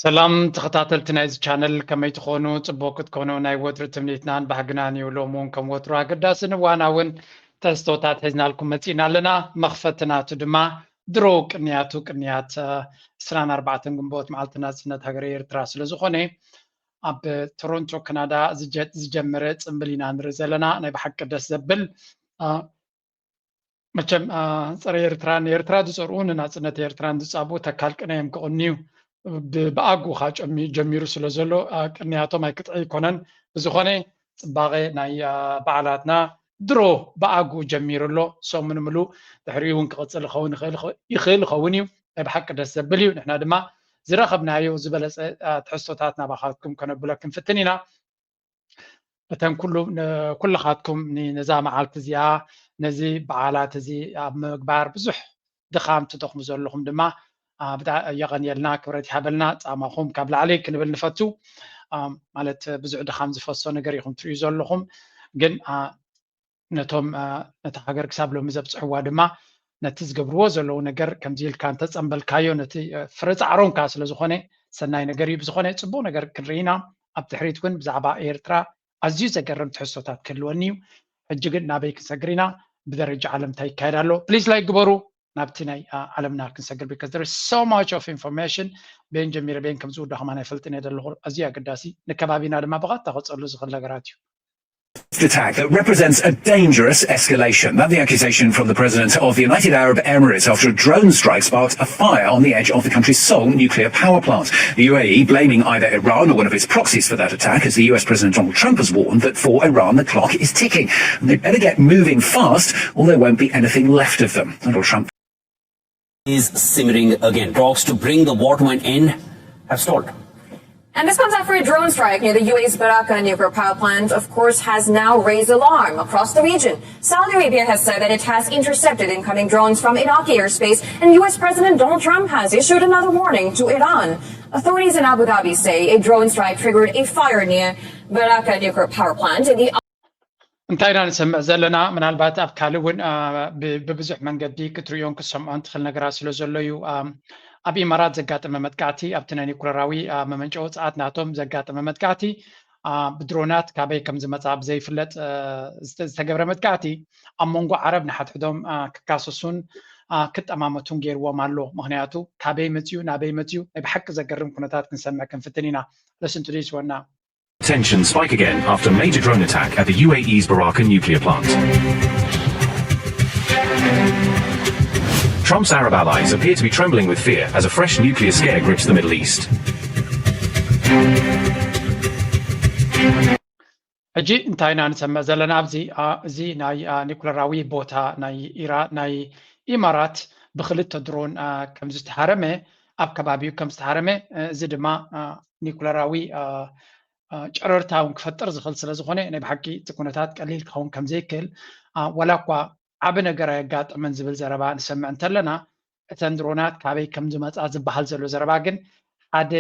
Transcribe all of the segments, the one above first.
ሰላም ተኸታተልቲ ናይዚ ቻነል፣ ከመይ ትኾኑ? ጽቡቕ ክትኮኑ ናይ ወትሩ ትምኒትናን ባህግናን እዩ። ሎም እውን ከም ወትሩ ኣገዳስን እዋናውን ትሕዝቶታት ሒዝናልኩም መጺእና ኣለና። መኽፈቲ ናቱ ድማ ድሮ ቅንያቱ ቅንያት፣ እ፣ ዕስራን ኣርባዕተን ግንቦት መዓልቲ ናጽነት ሃገረ ኤርትራ ስለ ዝኾነ፣ ኣብ ቶሮንቶ ካናዳ ዝጀ-፣ ዝጀመረ ጽምብል ኢና ንርኢ ዘለና። ናይ ብሓቂ ደስ ዘብል፣ እ፣ መቸም፣ አ፣ ጸረ ኤርትራ፣ ንኤርትራ ዝጸርኡ፣ ንናጽነት ኤርትራን ዝጻብኡ ተካል ቅነ እዮም ክቕንዩ። ብ-፣ ብኣጉ ኸኣ ጨሚ-፣ ጀሚሩ ስለ ዘሎ፣ አ፣ ቅንያቶም ኣይክጥዒ ኣይኮነን። ብዝኾነ ጽባቐ ናይ፣ አ፣ በዓላትና ድሮ ብኣጉ ጀሚሩ ኣሎ። ሰሙን ምሉእ ድሕሪኡ እውን ክቕጽል ይኸውን ይኽእል፣ ይኽእል ይኸውን እዩ። ናይ ብሓቂ ደስ ዘብል እዩ። ንሕና ድማ ዝረኸብናዮ ዝበለጸ፣ አ፣ ትሕዝቶታት ናባኻትኩም ከነብሎ ክንፍትን ኢና። እተን ኩሉ፣ ን-፣ ኩልኻትኩም ን-፣ ነዛ መዓልቲ እዚኣ፣ ነዚ በዓላት እዚ ኣብ ምግባር ብዙሕ ድኻም ትደኽሙ ዘለኹም ድማ፣ አ፣ ብጣ-፣ የቐንየልና፣ ክብረት ይሃበልና። ጻማኹም ካብ ላዕሊ ክንብል ንፈቱ። አ፣ ማለት ብዙሕ ድኻም ዝፈሶ ነገር ኢኹም ትርእዩ ዘለኹም። ግን፣ አ፣ ነቶም፣ አ፣ ነታ ሃገር ክሳብ ሎሚ ዘብጽሕዋ ድማ ነቲ ዝገብርዎ ዘለዉ ነገር ከምዚ ኢልካ እንተጸምበልካዮ፣ ነቲ፣ አ፣ ፍረ ጻዕሮም ከኣ ስለ ዝኾነ ሰናይ ነገር እዩ። ብዝኾነ ጽቡቕ ነገር ክንርኢ ኢና። ኣብ ድሕሪት እውን ብዛዕባ ኤርትራ ኣዝዩ ዘገርም ትሕዝቶታት ክህልወኒ እዩ። ሕጂ ግን ናበይ ክንሰግር ኢና? ብደረጃ ዓለም እንታይ ይካየድ ኣሎ? ፕሊዝ ላይክ ግበሩ። ናብቲ ናይ፣ አ፣ ዓለምና ክንሰግር፣ because there is so much of information። በየን ጀሚረ በየን ከም ዝውዳእ ከማን ኣይፈልጥን እየ ዘለኹ። ኣዝዩ ኣገዳሲ፣ ንከባቢና ድማ ብቐጥታ ክጸሉ ዝኽእል ነገራት እዩ። Attack that represents a dangerous escalation. That the accusation from the President of the United Arab Emirates after a drone strike sparked a fire on the edge of the country's sole nuclear power plant. The U A E blaming either Iran or one of its proxies for that attack, as the U S President Donald Trump has warned that for Iran the clock is ticking. They better get moving fast, or there won't be anything left of them. Donald Trump is simmering again. Talks to bring the war to an end have stalled. And this comes after a drone strike near the U A's Baraka nuclear power plant, of course, has now raised alarm across the region. Saudi Arabia has said that it has intercepted incoming drones from Iraqi airspace, and U S President Donald Trump has issued another warning to Iran. Authorities in Abu Dhabi say a drone strike triggered a fire near Baraka nuclear power plant in the እንታይ ኢና ንሰምዕ ዘለና? ምናልባት ኣብ ካልእ እውን፣ አ፣ ብ-፣ ብብዙሕ መንገዲ ክትርእዮን ክትሰምዖን ትኽእል ነገራት ስለ ዘሎ እዩ። አ፣ ኣብ ኢማራት ዘጋጠመ መጥቃዕቲ፣ ኣብቲ ናይ ኒኩለራዊ፣ አ፣ መመንጨዊ ጸዓት ናቶም ዘጋጠመ መጥቃዕቲ፣ አ፣ ብድሮናት ካበይ ከም ዝመጻ ብዘይፍለጥ፣ አ፣ ዝተ-፣ ዝተገብረ መጥቃዕቲ፣ ኣብ መንጎ ዓረብ ንሓድሕዶም፣ አ፣ ክካሰሱን፣ አ፣ ክጠማመቱን ገይርዎም ኣሎ። ምኽንያቱ ካበይ መጽዩ፣ ናበይ መጽዩ፣ ናይ ብሓቂ ዘገርም ኩነታት ክንሰምዕ ክንፍትን ኢና። Listen to this one now. Tensions spike again after major drone attack at the U A E's Baraka nuclear plant. Trump's Arab allies appear to be trembling with fear as a fresh nuclear scare grips the Middle East. ሕጂ እንታይ ኢና ንሰምዕ ዘለና ኣብዚ? አ፣ እዚ ናይ፣ አ፣ ኒኩለራዊ ቦታ ናይ ኢራ-፣ ናይ ኢማራት ብክልተ ድሮን፣ አ፣ ከም ዝተሃረመ፣ ኣብ ከባቢኡ ከም ዝተሃረመ፣ እ፣ እዚ ድማ፣ አ፣ ኒኩለራዊ፣ አ፣ አ፣ ጨረርታ እውን ክፈጥር ዝኽእል ስለ ዝኾነ፣ ናይ ብሓቂ እቲ ኩነታት ቀሊል ክኸውን ከም ዘይክእል፣ አ፣ ዋላ እኳ ዓቢ ነገር ኣየጋጠመን ዝብል ዘረባ ንሰምዕ እንተለና፣ እተን ድሮናት ካበይ ከም ዝመጻ ዝበሃል ዘሎ ዘረባ ግን ሓደ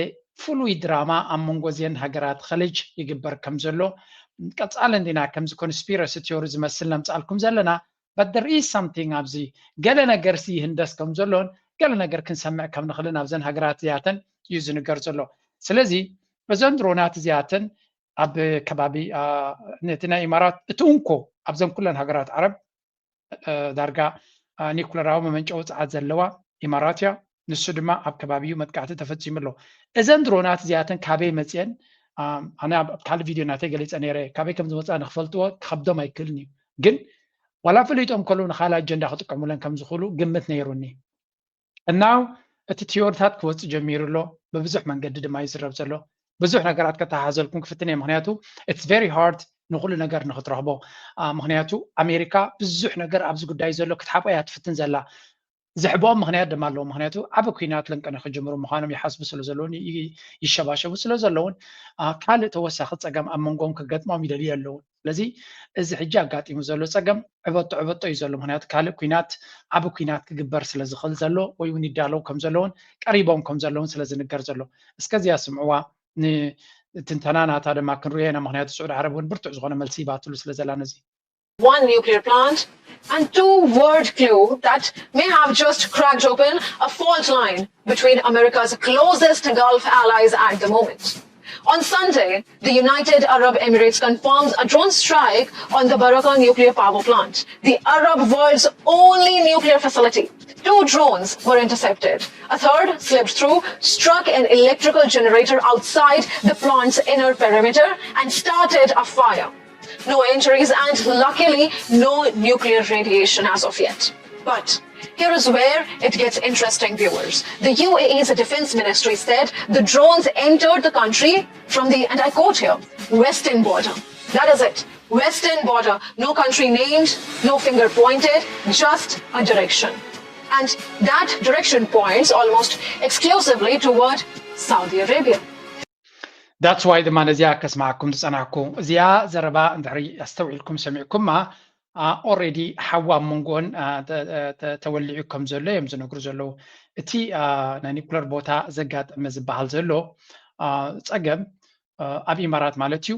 ፍሉይ ድራማ ኣብ መንጎ እዘን ሃገራት ኸሊጅ ይግበር ከም ዘሎ፣ ቀጻሊ እንዲና ከምዚ ኮንስፒረሲ ቲዮሪ ዝመስል ነምጻልኩም ዘለና፣ but there is something ኣብዚ፣ ገለ ነገርሲ ይህንደስ ከም ዘሎን ገለ ነገር ክንሰምዕ ከም ንኽእልን ኣብዘን ሃገራት እዚኣተን እዩ ዝንገር ዘሎ። ስለዚ እዘን ድሮናት እዚኣተን ኣብ ከባቢ፣ አ፣ ነቲ ናይ ኢማራት እቲ እንኮ ኣብዘን ኩለን ሃገራት ዓረብ፣ እ፣ ዳርጋ፣ አ፣ ኒኩለራዊ መመንጨዊ ጸዓት ዘለዋ ኢማራት እያ። ንሱ ድማ ኣብ ከባቢኡ መጥቃዕቲ ተፈጺሙ ኣሎ። እዘን ድሮናት እዚኣተን ካበይ መጽየን? አ፣ ኣነ ኣብ፣ ኣብ ካልእ ቪድዮ ናተይ ገሊጸ ነይረ። ካበይ ከም ዝመጻ ንኽፈልጥዎ ክኸብዶም ኣይክእልን እዩ። ግን ዋላ ፈሊጦም ከለዉ ንኻልእ ኣጀንዳ ክጥቀሙለን ከም ዝኽእሉ ግምት ነይሩኒ። እናው እቲ ቲዮሪታት ክወጽእ ጀሚሩ ኣሎ። ብብዙሕ መንገዲ ድማ ይዝረብ ዘሎ። ብዙሕ ነገራት ከተሓሓዘልኩም ክፍትን እየ። ምኽንያቱ it's very hard ንኹሉ ነገር ንኽትረኽቦ። አ፣ ምኽንያቱ ኣሜሪካ ብዙሕ ነገር ኣብዚ ጉዳይ ዘሎ ክትሓብኦ እያ ትፍትን ዘላ። ዘሕብኦም ምኽንያት ድማ ኣለዎ። ምኽንያቱ ዓቢ ኲናት ለንቀነ ክጅምሩ ምዃኖም ይሓስቡ ስለ ዘለውን ይ-፣ ይ-፣ ይሸባሸቡ ስለ ዘለውን፣ አ፣ ካልእ ተወሳኺ ጸገም ኣብ መንጎም ክገጥሞም ይደልዩ ኣለውን። ስለዚ እዚ ሕጂ ኣጋጢሙ ዘሎ ጸገም ዕበጦ ዕበጦ እዩ ዘሎ። ምኽንያቱ ካልእ ኲናት፣ ዓቢ ኲናት ክግበር ስለ ዝኽእል ዘሎ ወይ እውን ይዳለው ከም ዘለውን ቀሪቦም ከም ዘለውን ስለ ዝንገር ዘሎ። እስከ እዚኣ ስምዕዋ፣ ንትንተና ናታ ድማ ክንርእዮ ኢና። ምኽንያቱ ስዑድ ዓረብ እውን ብርቱዕ ዝኾነ መልሲ ሂባትሉ ስለ ዘላ ነዚ። one nuclear plant, and two word clue that may have just cracked open a fault line between America's closest Gulf allies at the moment. On Sunday, the United Arab Emirates confirmed a drone strike on the Barakah nuclear power plant, the Arab world's only nuclear facility. Two drones were intercepted. A third slipped through, struck an electrical generator outside the plant's inner perimeter, and started a fire. No injuries and luckily no nuclear radiation as of yet. But here is where it gets interesting, viewers. The U A E's defense ministry said the drones entered the country from the, and I quote here, western border. That is it, western border. No country named, no finger pointed, just a direction. And that direction points almost exclusively toward Saudi Arabia. That's why ድማ ነዚኣ ከስማዓኩም ዝጸናሕኩ። እዚኣ ዘረባ እንድሕሪ ኣስተውዒልኩም ሰሚዕኩማ፣ already ሓዊ ኣብ መንጎን ተወሊዑ ከም ዘሎ እዮም ዝነግሩ ዘለዉ። እቲ ናይ ኒኩለር ቦታ ዘጋጠመ ዝበሃል ዘሎ ጸገም ኣብ ኢማራት ማለት እዩ።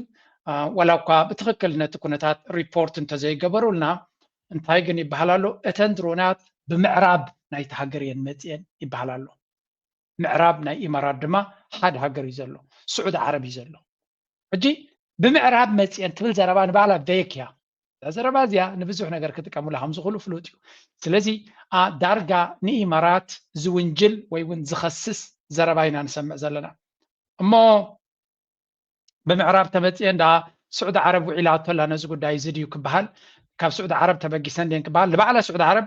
ዋላ እኳ ብትኽክል ነቲ ኩነታት ሪፖርት እንተዘይገበሩልና፣ እንታይ ግን ይበሃል ኣሎ፣ እተን ድሮናት ብምዕራብ ናይቲ ሃገር እየን መፅየን ይበሃል ኣሎ። ምዕራብ ናይ ኢማራት ድማ ሓደ ሃገር እዩ ዘሎ፣ ስዑዲ ዓረብ እዩ ዘሎ። ሕጂ ብምዕራብ መፅየን ትብል ዘረባ ንባዕላ ቬክ እያ። እዛ ዘረባ እዚኣ ንብዙሕ ነገር ክጥቀሙላ ከም ዝኽእሉ ፍሉጥ እዩ። ስለዚ ዳርጋ ንኢማራት ዝውንጅል ወይ እውን ዝኸስስ ዘረባ ኢና ንሰምዕ ዘለና። እሞ ብምዕራብ ተመፅየን ደኣ ስዑዲ ዓረብ ውዒላቶላ ነዚ ጉዳይ እዚ ድዩ ክበሃል፣ ካብ ስዑዲ ዓረብ ተበጊሰን ድየን ክበሃል፣ ንባዕላ ስዑዲ ዓረብ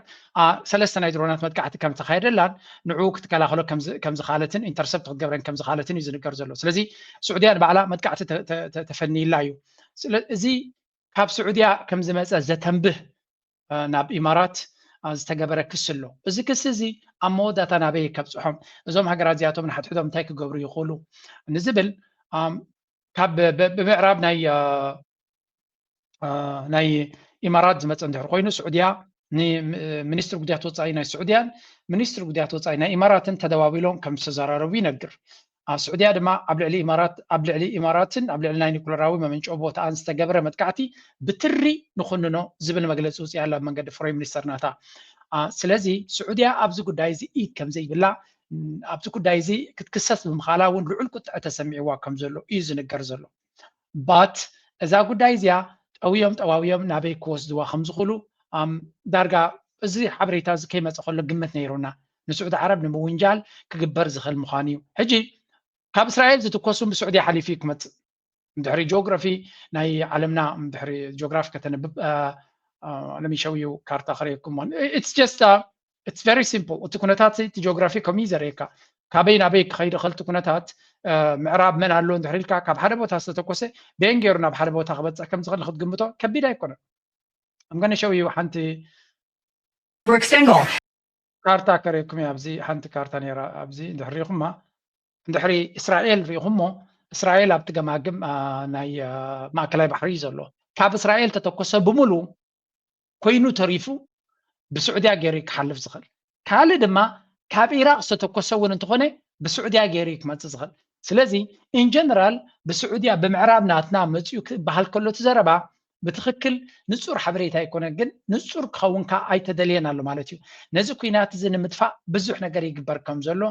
ሰለስተ ናይ ድሮናት መጥቃዕቲ ከም ተኻየደላን ንዕኡ ክትከላኸሎ ከም ዝኻለትን ኢንተርሰፕት ክትገብረን ከም ዝኻለትን እዩ ዝንገር ዘሎ። ስለዚ ስዑድያ ንባዕላ መጥቃዕቲ ተፈንይላ እዩ። እዚ ካብ ስዑድያ ከም ዝመፀ ዘተንብህ ናብ ኢማራት ዝተገበረ ክሲ ኣሎ። እዚ ክሲ እዚ ኣብ መወዳእታ ናበይ ከብፅሖም፣ እዞም ሃገራት እዚኣቶም ንሓድሕዶም እንታይ ክገብሩ ይኽእሉ ንዝብል ካብ ብምዕራብ ናይ ናይ ኢማራት ዝመፀ እንድሕር ኮይኑ ስዑድያ ሚኒስትሪ ጉዳያት ወፃኢ ናይ ስዑድያን ሚኒስትሪ ጉዳያት ወፃኢ ናይ ኢማራትን ተደዋዊሎም ከም ዝተዘራረቡ ይነግር። ስዑድያ ድማ ኣብ ልዕሊ ኢማራት ኣብ ልዕሊ ኢማራትን ኣብ ልዕሊ ናይ ኒኩለራዊ መመንጨዊ ቦታኣን ዝተገበረ መጥቃዕቲ ብትሪ ንኹንኖ ዝብል መግለፂ ውፅያ ኣላ ኣብ መንገዲ ፎሬን ሚኒስተር ናታ። ስለዚ ስዑድያ ኣብዚ ጉዳይ እዚ ኢድ ከም ዘይብላ ኣብዚ ጉዳይ እዚ ክትክሰስ ብምኻላ እውን ልዑል ቁጥዐ ተሰሚዕዋ ከም ዘሎ እዩ ዝንገር ዘሎ። ባት እዛ ጉዳይ እዚኣ ጠውዮም ጠዋውዮም ናበይ ክወስድዋ ከም ዝኽእሉ ዳርጋ እዚ ሓበሬታ እዚ ከይመፀ ከሎ ግምት ነይሩና። ንስዑዲ ዓረብ ንምውንጃል ክግበር ዝኽእል ምዃኑ እዩ። ሕጂ ካብ እስራኤል ዝትኮሱ ብስዑድያ ሓሊፉ እዩ ክመፅእ። እንድሕሪ ጂኦግራፊ ናይ ዓለምና እንድሕሪ ጂኦግራፊ ከተንብብ ለሚሸውዩ ካርታ ከርእየኩም። It's just it's very simple። እቲ ኩነታት እቲ ጂኦግራፊ ከምኡ እዩ ዘርእየካ። ካበይ ናበይ ክኸይድ ይኽእል እቲ ኩነታት፣ ምዕራብ መን ኣሎ እንድሕር ኢልካ ካብ ሓደ ቦታ ዝተተኮሰ በየን ገይሩ ናብ ሓደ ቦታ ክበፅሕ ከም ዝኽእል ክትግምቶ ከቢድ ኣይኮነን። I'm gonna show you ሓንቲ Rectangle. ካርታ ከርእየኩም እየ። ኣብዚ ሓንቲ ካርታ ነይራ። ኣብዚ እንድሕር ሪኢኹማ፣ እንድሕሪ እስራኤል ሪኢኹሞ፣ እስራኤል ኣብቲ ገማግም ናይ ማእከላይ ባሕሪ እዩ ዘሎ። ካብ እስራኤል ተተኮሰ ብምሉ ኮይኑ ተሪፉ ብስዑድያ ገይሩ እዩ ክሓልፍ ዝኽእል። ካልእ ድማ ካብ ኢራቅ ዝተተኮሰ እውን እንተኾነ ብስዑድያ ገይሩ እዩ ክመፅእ ዝኽእል። ስለዚ in general ብስዑድያ ብምዕራብ ናትና መፅኡ ክበሃል ከሎ እቲ ዘረባ ብትኽክል ንፁር ሓበሬታ ኣይኮነን፣ ግን ንፁር ክኸውን ከዓ ኣይተደልየን ኣሎ ማለት እዩ። ነዚ ኩናት እዚ ንምጥፋእ ብዙሕ ነገር ይግበር ከም ዘሎ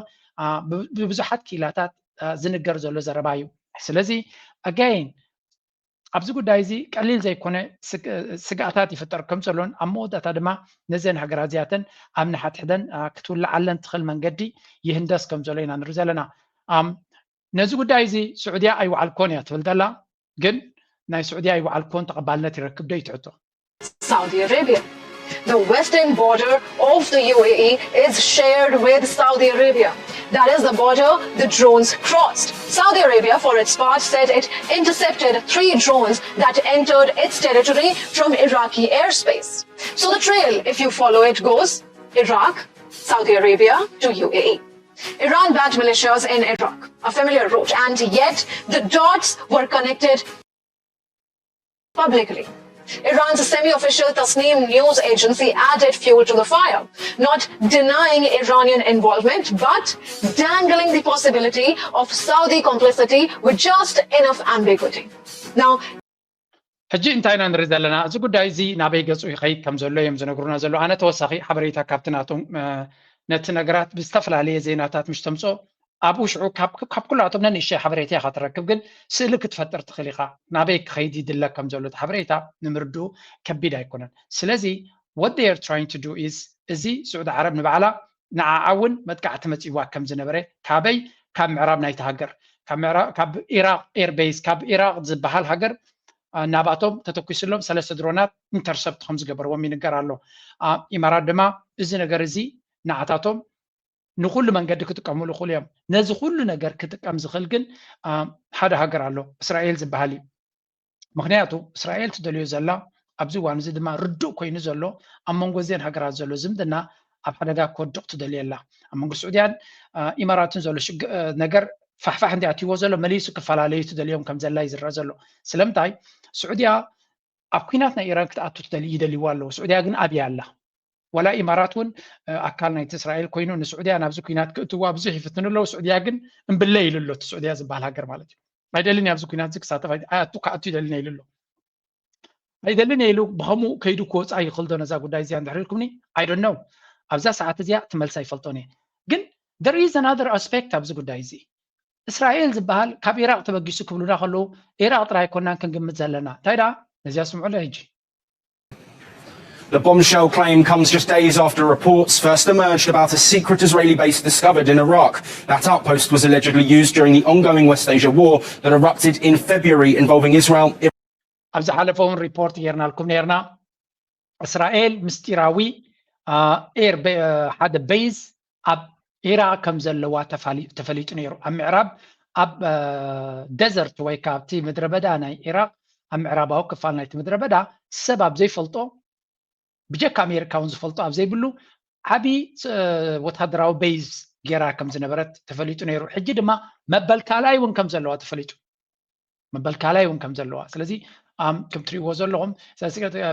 ብብዙሓት ክኢላታት ዝንገር ዘሎ ዘረባ እዩ። ስለዚ again ኣብዚ ጉዳይ እዚ ቀሊል ዘይኮነ ስግኣታት ይፍጠር ከም ዘሎን ኣብ መወዳእታ ድማ ነዘን ሃገራት እዚኣተን ኣብ ንሓድሕደን ክትውልዓለን ትኽእል መንገዲ ይህንደስ ከም ዘሎ ኢና ንርኢ ዘለና። ነዚ ጉዳይ እዚ ስዑድያ ኣይወዓልኮን እያ ትብል ዘላ፣ ግን ናይ ስዑድያ ኣይወዓልኮን ተቐባልነት ይረክብ ዶ እዩ ትሕቶ። Saudi Arabia. The western border of the U A E is shared with Saudi Arabia. That is the border the drones crossed. Saudi Arabia, for its part, said it intercepted three drones that entered its territory from Iraqi airspace. So the trail, if you follow it, goes Iraq, Saudi Arabia to U A E. Iran backed militias in Iraq, a familiar route, and yet the dots were connected publicly. Iran's semi-official Tasnim news agency added fuel to the fire, not denying Iranian involvement, but dangling the possibility of Saudi complicity with just enough ambiguity. Now, ሕጂ እንታይ ኢና ንርኢ ዘለና? እዚ ጉዳይ እዚ ናበይ ገጹ ይኸይድ ከም ዘሎ እዮም ዝነግሩና ዘሎ። ኣነ ተወሳኺ ሓበሬታ ካብቲ ናቶም ነቲ ነገራት ብዝተፈላለየ ዜናታት ምሽ ተምፅኦ ኣብኡ ሽዑ ካብ ኩላቶም ነንእሽተይ ሓበሬታ ኢኻ ትረክብ፣ ግን ስእሊ ክትፈጥር ትኽእል ኢኻ። ናበይ ክኸይድ ይድለ ከም ዘሎ እቲ ሓበሬታ ንምርድኡ ከቢድ ኣይኮነን። ስለዚ what they are trying to do is እዚ ስዑዲ ዓረብ ንባዕላ ንዓዓ እውን መጥቃዕቲ መፂዋ ከም ዝነበረ ካበይ ካብ ምዕራብ ናይቲ ሃገር ካብ ኢራቅ ኤርቤስ ካብ ኢራቅ ዝበሃል ሃገር ናባቶም ተተኪሱሎም ሰለስተ ድሮናት ኢንተርሰፕት ከም ዝገበርዎም ይንገር ኣሎ። ኢማራት ድማ እዚ ነገር እዚ ንዓታቶም ንኩሉ መንገዲ ክጥቀምሉ ይኽእሉ እዮም። ነዚ ኩሉ ነገር ክጥቀም ዝኽእል ግን ሓደ ሃገር ኣሎ፣ እስራኤል ዝበሃል እዩ። ምክንያቱ እስራኤል ትደልዮ ዘላ ኣብዚ እዋን እዚ ድማ ርዱእ ኮይኑ ዘሎ ኣብ መንጎ እዘን ሃገራት ዘሎ ዝምድና ኣብ ሓደጋ ክወድቕ ትደልየላ። ኣብ መንጎ ስዑድያን ኢማራትን ዘሎ ነገር ፋሕፋሕ እንዲ ኣትይዎ ዘሎ መሊሱ ክፈላለዩ ትደልዮም ከም ዘላ ይዝረእ ዘሎ። ስለምንታይ ስዑድያ ኣብ ኩናት ናይ ኢራን ክትኣቱ ይደልይዋ ኣለዉ። ስዑድያ ግን ኣብያ ኣላ። ዋላ ኢማራት እውን ኣካል ናይቲ እስራኤል ኮይኑ ንስዑድያ ናብዚ ኩናት ክእትዋ ብዙሕ ይፍትኑ ኣለዉ። ስዑድያ ግን እምብለ ኢሉ ኣሎ። እቲ ስዑድያ ዝበሃል ሃገር ማለት እዩ። ኣይደልን ኣብዚ ኩናት ክሳተፍ ኣቱ ክኣቱ ይደልን ኢሉ ኣሎ። ኣይደልን ኢሉ ብኸምኡ ከይዱ ክወፃ ይኽእል ዶ ነዛ ጉዳይ እዚኣ እንድሕር ኢልኩምኒ? I don't know። ኣብዛ ሰዓት እዚኣ እቲ መልሲ ኣይፈልጦን እየ። ግን there is another aspect ኣብዚ ጉዳይ እዚ። እስራኤል ዝበሃል ካብ ኢራቅ ተበጊሱ ክብሉና ከለዉ ኢራቅ ጥራይ ኣይኮናን ክንግምት ዘለና። እንታይ ደኣ ነዚኣ ስምዑለ ሕጂ። The bombshell claim comes just days after reports first emerged about a secret Israeli base discovered in Iraq. That outpost was allegedly used during the ongoing West Asia war that erupted in February involving Israel. ኣብ ዝሓለፈ እውን ሪፖርት ጌርናልኩም ነርና። እስራኤል ምስጢራዊ ኤር ሓደ ቤዝ ኣብ ኢራቅ ከም ዘለዋ ተፈሊጡ ነይሩ። ኣብ ምዕራብ ኣብ ደዘርት ወይ ካብቲ ምድረ በዳ ናይ ኢራቅ ኣብ ምዕራባዊ ክፋል ናይቲ ምድረ በዳ ሰብ ኣብ ዘይፈልጦ ብጀካ ኣሜሪካ እውን ዝፈልጦ ኣብ ዘይብሉ ዓብዪ ወታደራዊ ቤዝ ጌራ ከም ዝነበረት ተፈሊጡ ነይሩ። ሕጂ ድማ መበል ካልኣይ እውን ከም ዘለዋ ተፈሊጡ። መበል ካልኣይ እውን ከም ዘለዋ። ስለዚ ከም ትሪእዎ ዘለኹም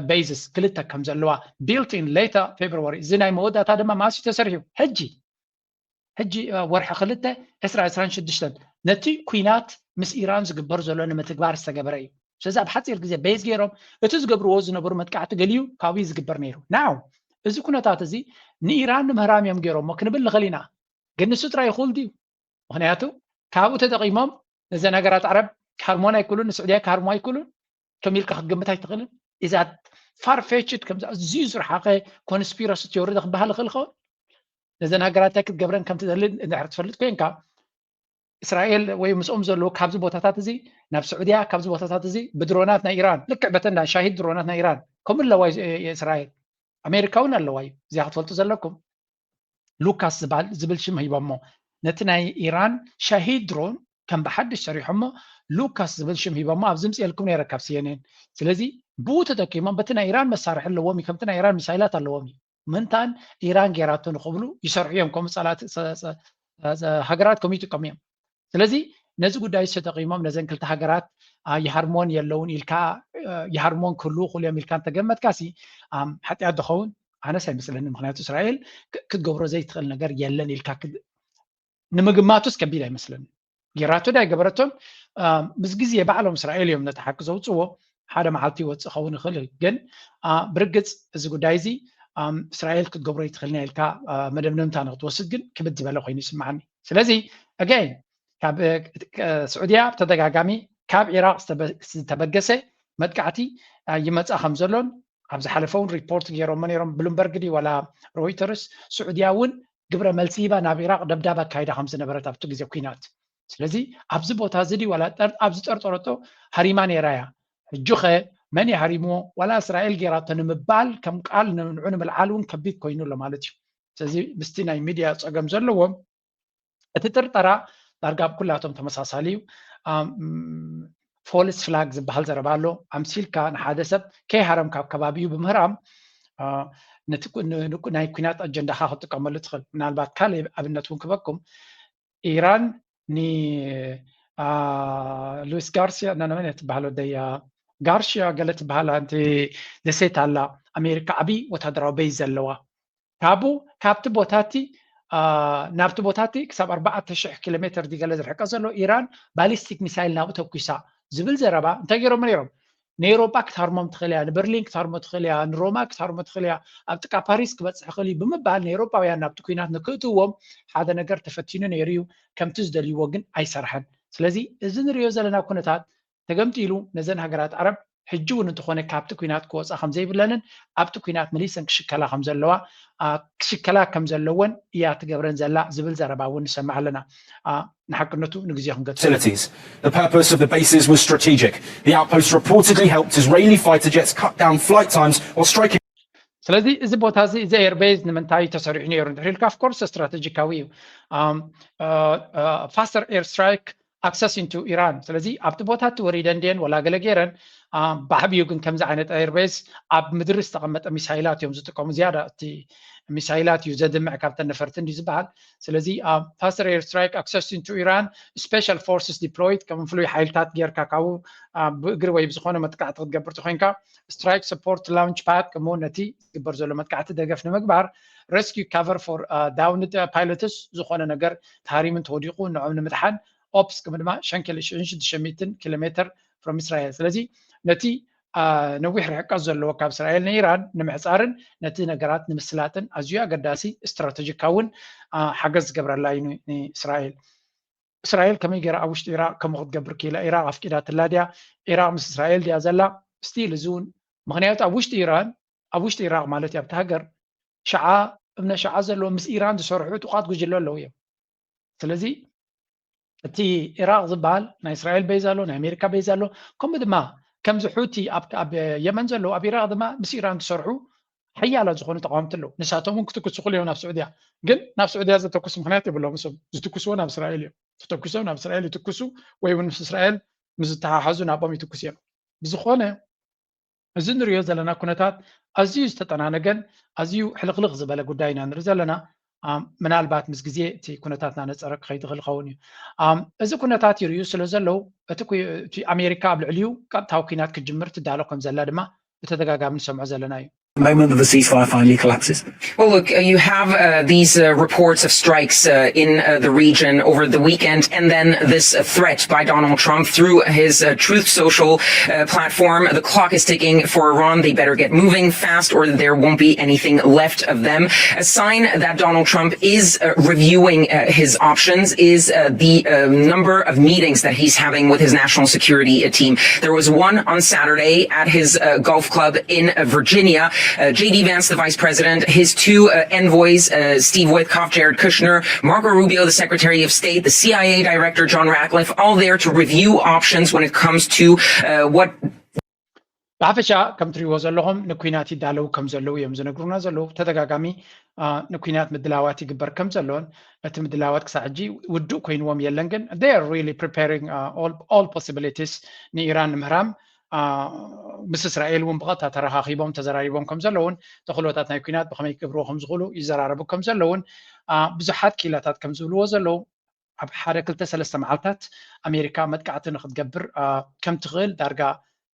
ቤዝስ ክልተ ከም ዘለዋ built in later February። እዚ ናይ መወዳእታ ድማ ማእስ ተሰሪሑ። ሕጂ ሕጂ ወርሒ ክልተ ዕስራ ዕስራን ሽዱሽተን ነቲ ኩናት ምስ ኢራን ዝግበር ዘሎ ንምትግባር ዝተገበረ እዩ። ስለዚ ኣብ ሓፂር ግዜ ቤዝ ገይሮም እቲ ዝገብርዎ ዝነበሩ መጥቃዕቲ ገሊዩ ካብኡ ዝግበር ነይሩ። ናው እዚ ኩነታት እዚ ንኢራን ንምህራም እዮም ገይሮሞ ክንብል ንኽእል ኢና። ግን ንሱ ጥራይ ይኽእል ድዩ? ምኽንያቱ ካብኡ ተጠቒሞም ነዘን ሃገራት ዓረብ ክሃርሞን ኣይክእሉን፣ ንስዑድያ ክሃርሞ ኣይክእሉን። ከም ኢልካ ክትግምት ኣይትኽእልን። ኢዛት ፋርፌችድ ከምዚ ኣዝዩ ዝረሓቐ ኮንስፒረሲ ቲዮሪ ዶ ክበሃል ይኽእል ይኸውን? ነዘን ሃገራት እንታይ ክትገብረን ከም ትደሊ እንድሕር ትፈልጥ ኮንካ እስራኤል ወይ ምስኦም ዘለዉ ካብዚ ቦታታት እዚ ናብ ስዑድያ ካብዚ ቦታታት እዚ ብድሮናት ናይ ኢራን ልክዕ በተን ናይ ሻሂድ ድሮናት ናይ ኢራን ከምኡ ኣለዋ እዩ እስራኤል። ኣሜሪካ እውን ኣለዋ እዩ። እዚኣ ክትፈልጡ ዘለኩም። ሉካስ ዝበሃል ዝብል ሽም ሂቦሞ ነቲ ናይ ኢራን ሻሂድ ድሮን ከም ብሓድሽ ሰሪሖሞ ሉካስ ዝብል ሽም ሂቦሞ ኣብዚ ምፅኤልኩም ነይረ ካብ ሲኤንኤን። ስለዚ ብኡ ተጠቂሞም በቲ ናይ ኢራን መሳርሒ ኣለዎም እዩ ከምቲ ናይ ኢራን ሚሳይላት ኣለዎም እዩ ምንታን ኢራን ጌራቶ ንክብሉ ይሰርሑ እዮም። ከምኡ ፀላት ሃገራት ከምኡ ይጥቀሙ እዮም። ስለዚ ነዚ ጉዳይ ተጠቂሞም ነዘን ክልተ ሃገራት ይሃርሞን የለውን ኢልካ ይሃርሞን ክህልዉ ክእሉ እዮም ኢልካ እንተገመትካ ሲ ሓጢኣት ዝኸውን ኣነስ ኣይመስለኒ። ምክንያቱ እስራኤል ክትገብሮ ዘይትኽእል ነገር የለን ኢልካ ንምግማቱስ ከቢድ ኣይመስለኒ። ጌራቶ ዳ ኣይገበረቶን ምስ ግዜ ባዕሎም እስራኤል እዮም ነቲ ሓቂ ዘውፅዎ። ሓደ መዓልቲ ይወፅእ ኸውን ይኽእል እዩ። ግን ብርግፅ እዚ ጉዳይ እዚ እስራኤል ክትገብሮ ይትኽእል ኢና ኢልካ መደምደምታ ንክትወስድ ግን ክብድ ዝበለ ኮይኑ ይስምዓኒ። ስለዚ ኣገይን ካብ ስዑድያ ብተደጋጋሚ ካብ ኢራቅ ዝተበገሰ መጥቃዕቲ ይመፃ ከም ዘሎን ኣብ ዝሓለፈ እውን ሪፖርት ገይሮሞ ነይሮም ብሉምበርግ ድዩ ዋላ ሮይተርስ ስዑድያ እውን ግብረ መልሲ ሂባ ናብ ኢራቅ ደብዳብ ኣካይዳ ከም ዝነበረት ኣብቲ ግዜ ኩናት። ስለዚ ኣብዚ ቦታ እዚ ድዩ ዋላ ኣብ ዝጠርጠረቶ ሃሪማ ነይራ እያ። ሕጂ ኸ መን እዩ ሃሪምዎ? ዋላ እስራኤል ጌራቶ ንምባል ከም ቃል ንዑ ንምልዓል እውን ከቢድ ኮይኑ ኣሎ ማለት እዩ። ስለዚ ምስቲ ናይ ሚድያ ፀገም ዘለዎም እቲ ጥርጠራ ዳርጋ ኣብ ኩላቶም ተመሳሳሊ እዩ። ፎልስ ፍላግ ዝበሃል ዘረባ ኣሎ። ኣምሲልካ ንሓደ ሰብ ከይሃረም ካብ ከባቢኡ ብምህራም ነቲ ናይ ኩናት ኣጀንዳኻ ክትጥቀመሉ ትኽእል። ምናልባት ካልእ ኣብነት እውን ክበኩም ኢራን ን ሉዊስ ጋርሲያ ናመን ትበሃል ወደያ ጋርሽያ ገለ ትበሃል ኣንቲ ደሴት ኣላ ኣሜሪካ ዓብዪ ወታደራዊ ቤዝ ዘለዋ ካብኡ ካብቲ ቦታቲ ናብቲ ቦታቲ ክሳብ ኣርባዕተ ሽሕ ኪሎ ሜትር ድገለ ዝርሕቀ ዘሎ ኢራን ባሊስቲክ ሚሳይል ናብኡ ተኩሳ ዝብል ዘረባ እንታይ ገይሮም ነይሮም ንኤሮጳ ክትሃርሞም ትኽእል እያ፣ ንበርሊን ክትሃርሞ ትኽእል እያ፣ ንሮማ ክትሃርሞ ትኽእል እያ፣ ኣብ ጥቃ ፓሪስ ክበፅሕ ይኽእል እዩ ብምባል ንኤሮጳውያን ናብቲ ኩናት ንክእትዎም ሓደ ነገር ተፈቲኑ ነይሩ እዩ። ከምቲ ዝደልይዎ ግን ኣይሰርሐን። ስለዚ እዚ ንሪኦ ዘለና ኩነታት ተገምጢሉ ነዘን ሃገራት ዓረብ ሕጂ እውን እንተኾነ ካብቲ ኩናት ክወፃ ከምዘይብለንን ኣብቲ ኩናት መሊሰን ክሽከላ ከምዘለዋ ክሽከላ ከምዘለወን እያ ትገብረን ዘላ ዝብል ዘረባ እውን ንሰምዕ ኣለና። ንሓቅነቱ ንግዜ ክንገ facilities. The purpose of the bases was strategic. The outposts reportedly helped Israeli fighter jets cut down flight times while striking. ስለዚ እዚ ቦታ እዚ እዚ ኤርቤዝ ንምንታይ ተሰሪሑ ነይሩ እንድሕር ኢልካ፣ of course ስትራቴጂካዊ እዩ። Faster air strike access into Iran። ስለዚ ኣብቲ ቦታ እቲ ወሪደን ድየን ወላ ገለ ገይረን፣ ብዓብዩ ግን ከምዚ ዓይነት ኤርቤዝ ኣብ ምድሪ ዝተቐመጠ ሚሳይላት እዮም ዝጥቀሙ። ዝያዳ እቲ ሚሳይላት እዩ ዘድምዕ ካብተን ነፈርቲ እንዲ ዝበሃል። ስለዚ faster air strike access into Iran፣ special forces deployed፣ ከም ፍሉይ ሓይልታት ጌርካ ካብኡ ብእግሪ ወይ ብዝኾነ መጥቃዕቲ ክትገብር ተኮይንካ፣ strike support launch pad፣ ከምኡ ነቲ ዝግበር ዘሎ መጥቃዕቲ ደገፍ ንምግባር፣ rescue cover for downed pilots፣ ዝኾነ ነገር ተሃሪሙ እንተወዲቑ ንዕኦም ንምድሓን፣ ኦፕስ ከም ድማ ሸንኬል ሽዱሽተ ሚእትን ኪሎ ሜትር from Israel። ስለዚ ነቲ ነዊሕ ርሕቀት ዘለዎ ካብ እስራኤል ንኢራን ንምሕፃርን ነቲ ነገራት ንምስላጥን ኣዝዩ ኣገዳሲ ስትራተጂካውን ሓገዝ ዝገብረላ እዩ ንእስራኤል። እስራኤል ከመይ ገይራ ኣብ ውሽጢ ኢራቅ ከምኡ ክትገብር ክኢላ? ኢራቅ ኣፍቂዳትላ ድያ? ኢራቅ ምስ እስራኤል ድያ ዘላ? ስቲል እዚ እውን ምክንያቱ ኣብ ውሽጢ ኢራን ኣብ ውሽጢ ኢራቅ ማለት እዩ ኣብቲ ሃገር ሽዓ እብነ ሽዓ ዘለዎ ምስ ኢራን ዝሰርሑ ዕጡቃት ጉጅለ ኣለዉ እዮም። ስለዚ እቲ ኢራቅ ዝበሃል ናይ እስራኤል ቤዝ ኣሎ፣ ናይ ኣሜሪካ ቤዝ ኣሎ። ከምኡ ድማ ከምዚ ሑቲ ኣብ የመን ዘለዉ ኣብ ኢራቅ ድማ ምስ ኢራን ዝሰርሑ ሓያላት ዝኾኑ ተቃወምቲ ኣለዉ። ንሳቶም እውን ክትኩሱ ክሉ እዮም ናብ ስዑድያ። ግን ናብ ስዑድያ ዘተኩስ ምክንያት የብሎም። እሶም ዝትኩስዎ ናብ እስራኤል እዮም። ተተኩሶም ናብ እስራኤል ይትኩሱ ወይ እውን ምስ እስራኤል ምስ ዝተሓሓዙ ናብኦም ይትኩስ እዮም። ብዝኾነ እዚ ንሪኦ ዘለና ኩነታት ኣዝዩ ዝተጠናነገን ኣዝዩ ሕልኽልኽ ዝበለ ጉዳይ ኢና ንርኢ ዘለና። ምናልባት ምስ ግዜ እቲ ኩነታት እናነፀረ ክኸይድ ይኽእል ክኸውን እዩ። እዚ ኩነታት ይርእዩ ስለ ዘለዉ እቲ ኣሜሪካ ኣብ ልዕሊኡ ቀጥታዊ ኩናት ክጅምር ትዳሎ ከም ዘላ ድማ ብተደጋጋሚ ንሰምዖ ዘለና እዩ። moment that the ceasefire finally collapses? Well, look, uh, you have uh, these uh, reports of strikes uh, in uh, the region over the weekend, and then this uh, threat by Donald Trump through his uh, Truth Social uh, platform. The clock is ticking for Iran. They better get moving fast, or there won't be anything left of them. A sign that Donald Trump is uh, reviewing uh, his options is uh, the uh, number of meetings that he's having with his national security uh, team. There was one on Saturday at his uh, golf club in uh, Virginia. Uh, J D Vance, the vice president, his two uh, envoys, uh, Steve Witkoff, Jared Kushner, Marco Rubio, the secretary of state, the C I A director, John Ratcliffe, all there to review options when it comes to uh, what ብሓፈሻ ከም ትሪእዎ ዘለኹም ንኩናት ይዳለዉ ከም ዘለዉ እዮም ዝነግሩና ዘለዉ። ተደጋጋሚ ንኩናት ምድላዋት ይግበር ከም ዘሎን እቲ ምድላዋት ክሳዕ ሕጂ ውዱእ ኮይንዎም የለን፣ ግን they are really preparing all possibilities ንኢራን ንምህራም ምስ እስራኤል እውን ብቐጥታ ተረኻኺቦም ተዘራሪቦም ከም ዘለውን ተኽእሎታት ናይ ኩናት ብኸመይ ክገብርዎ ከም ዝኽእሉ ይዘራረቡ ከም ዘለውን ብዙሓት ክኢላታት ከም ዝብልዎ ዘለዉ ኣብ ሓደ ክልተ ሰለስተ መዓልታት ኣሜሪካ መጥቃዕቲ ንክትገብር ከም ትኽእል ዳርጋ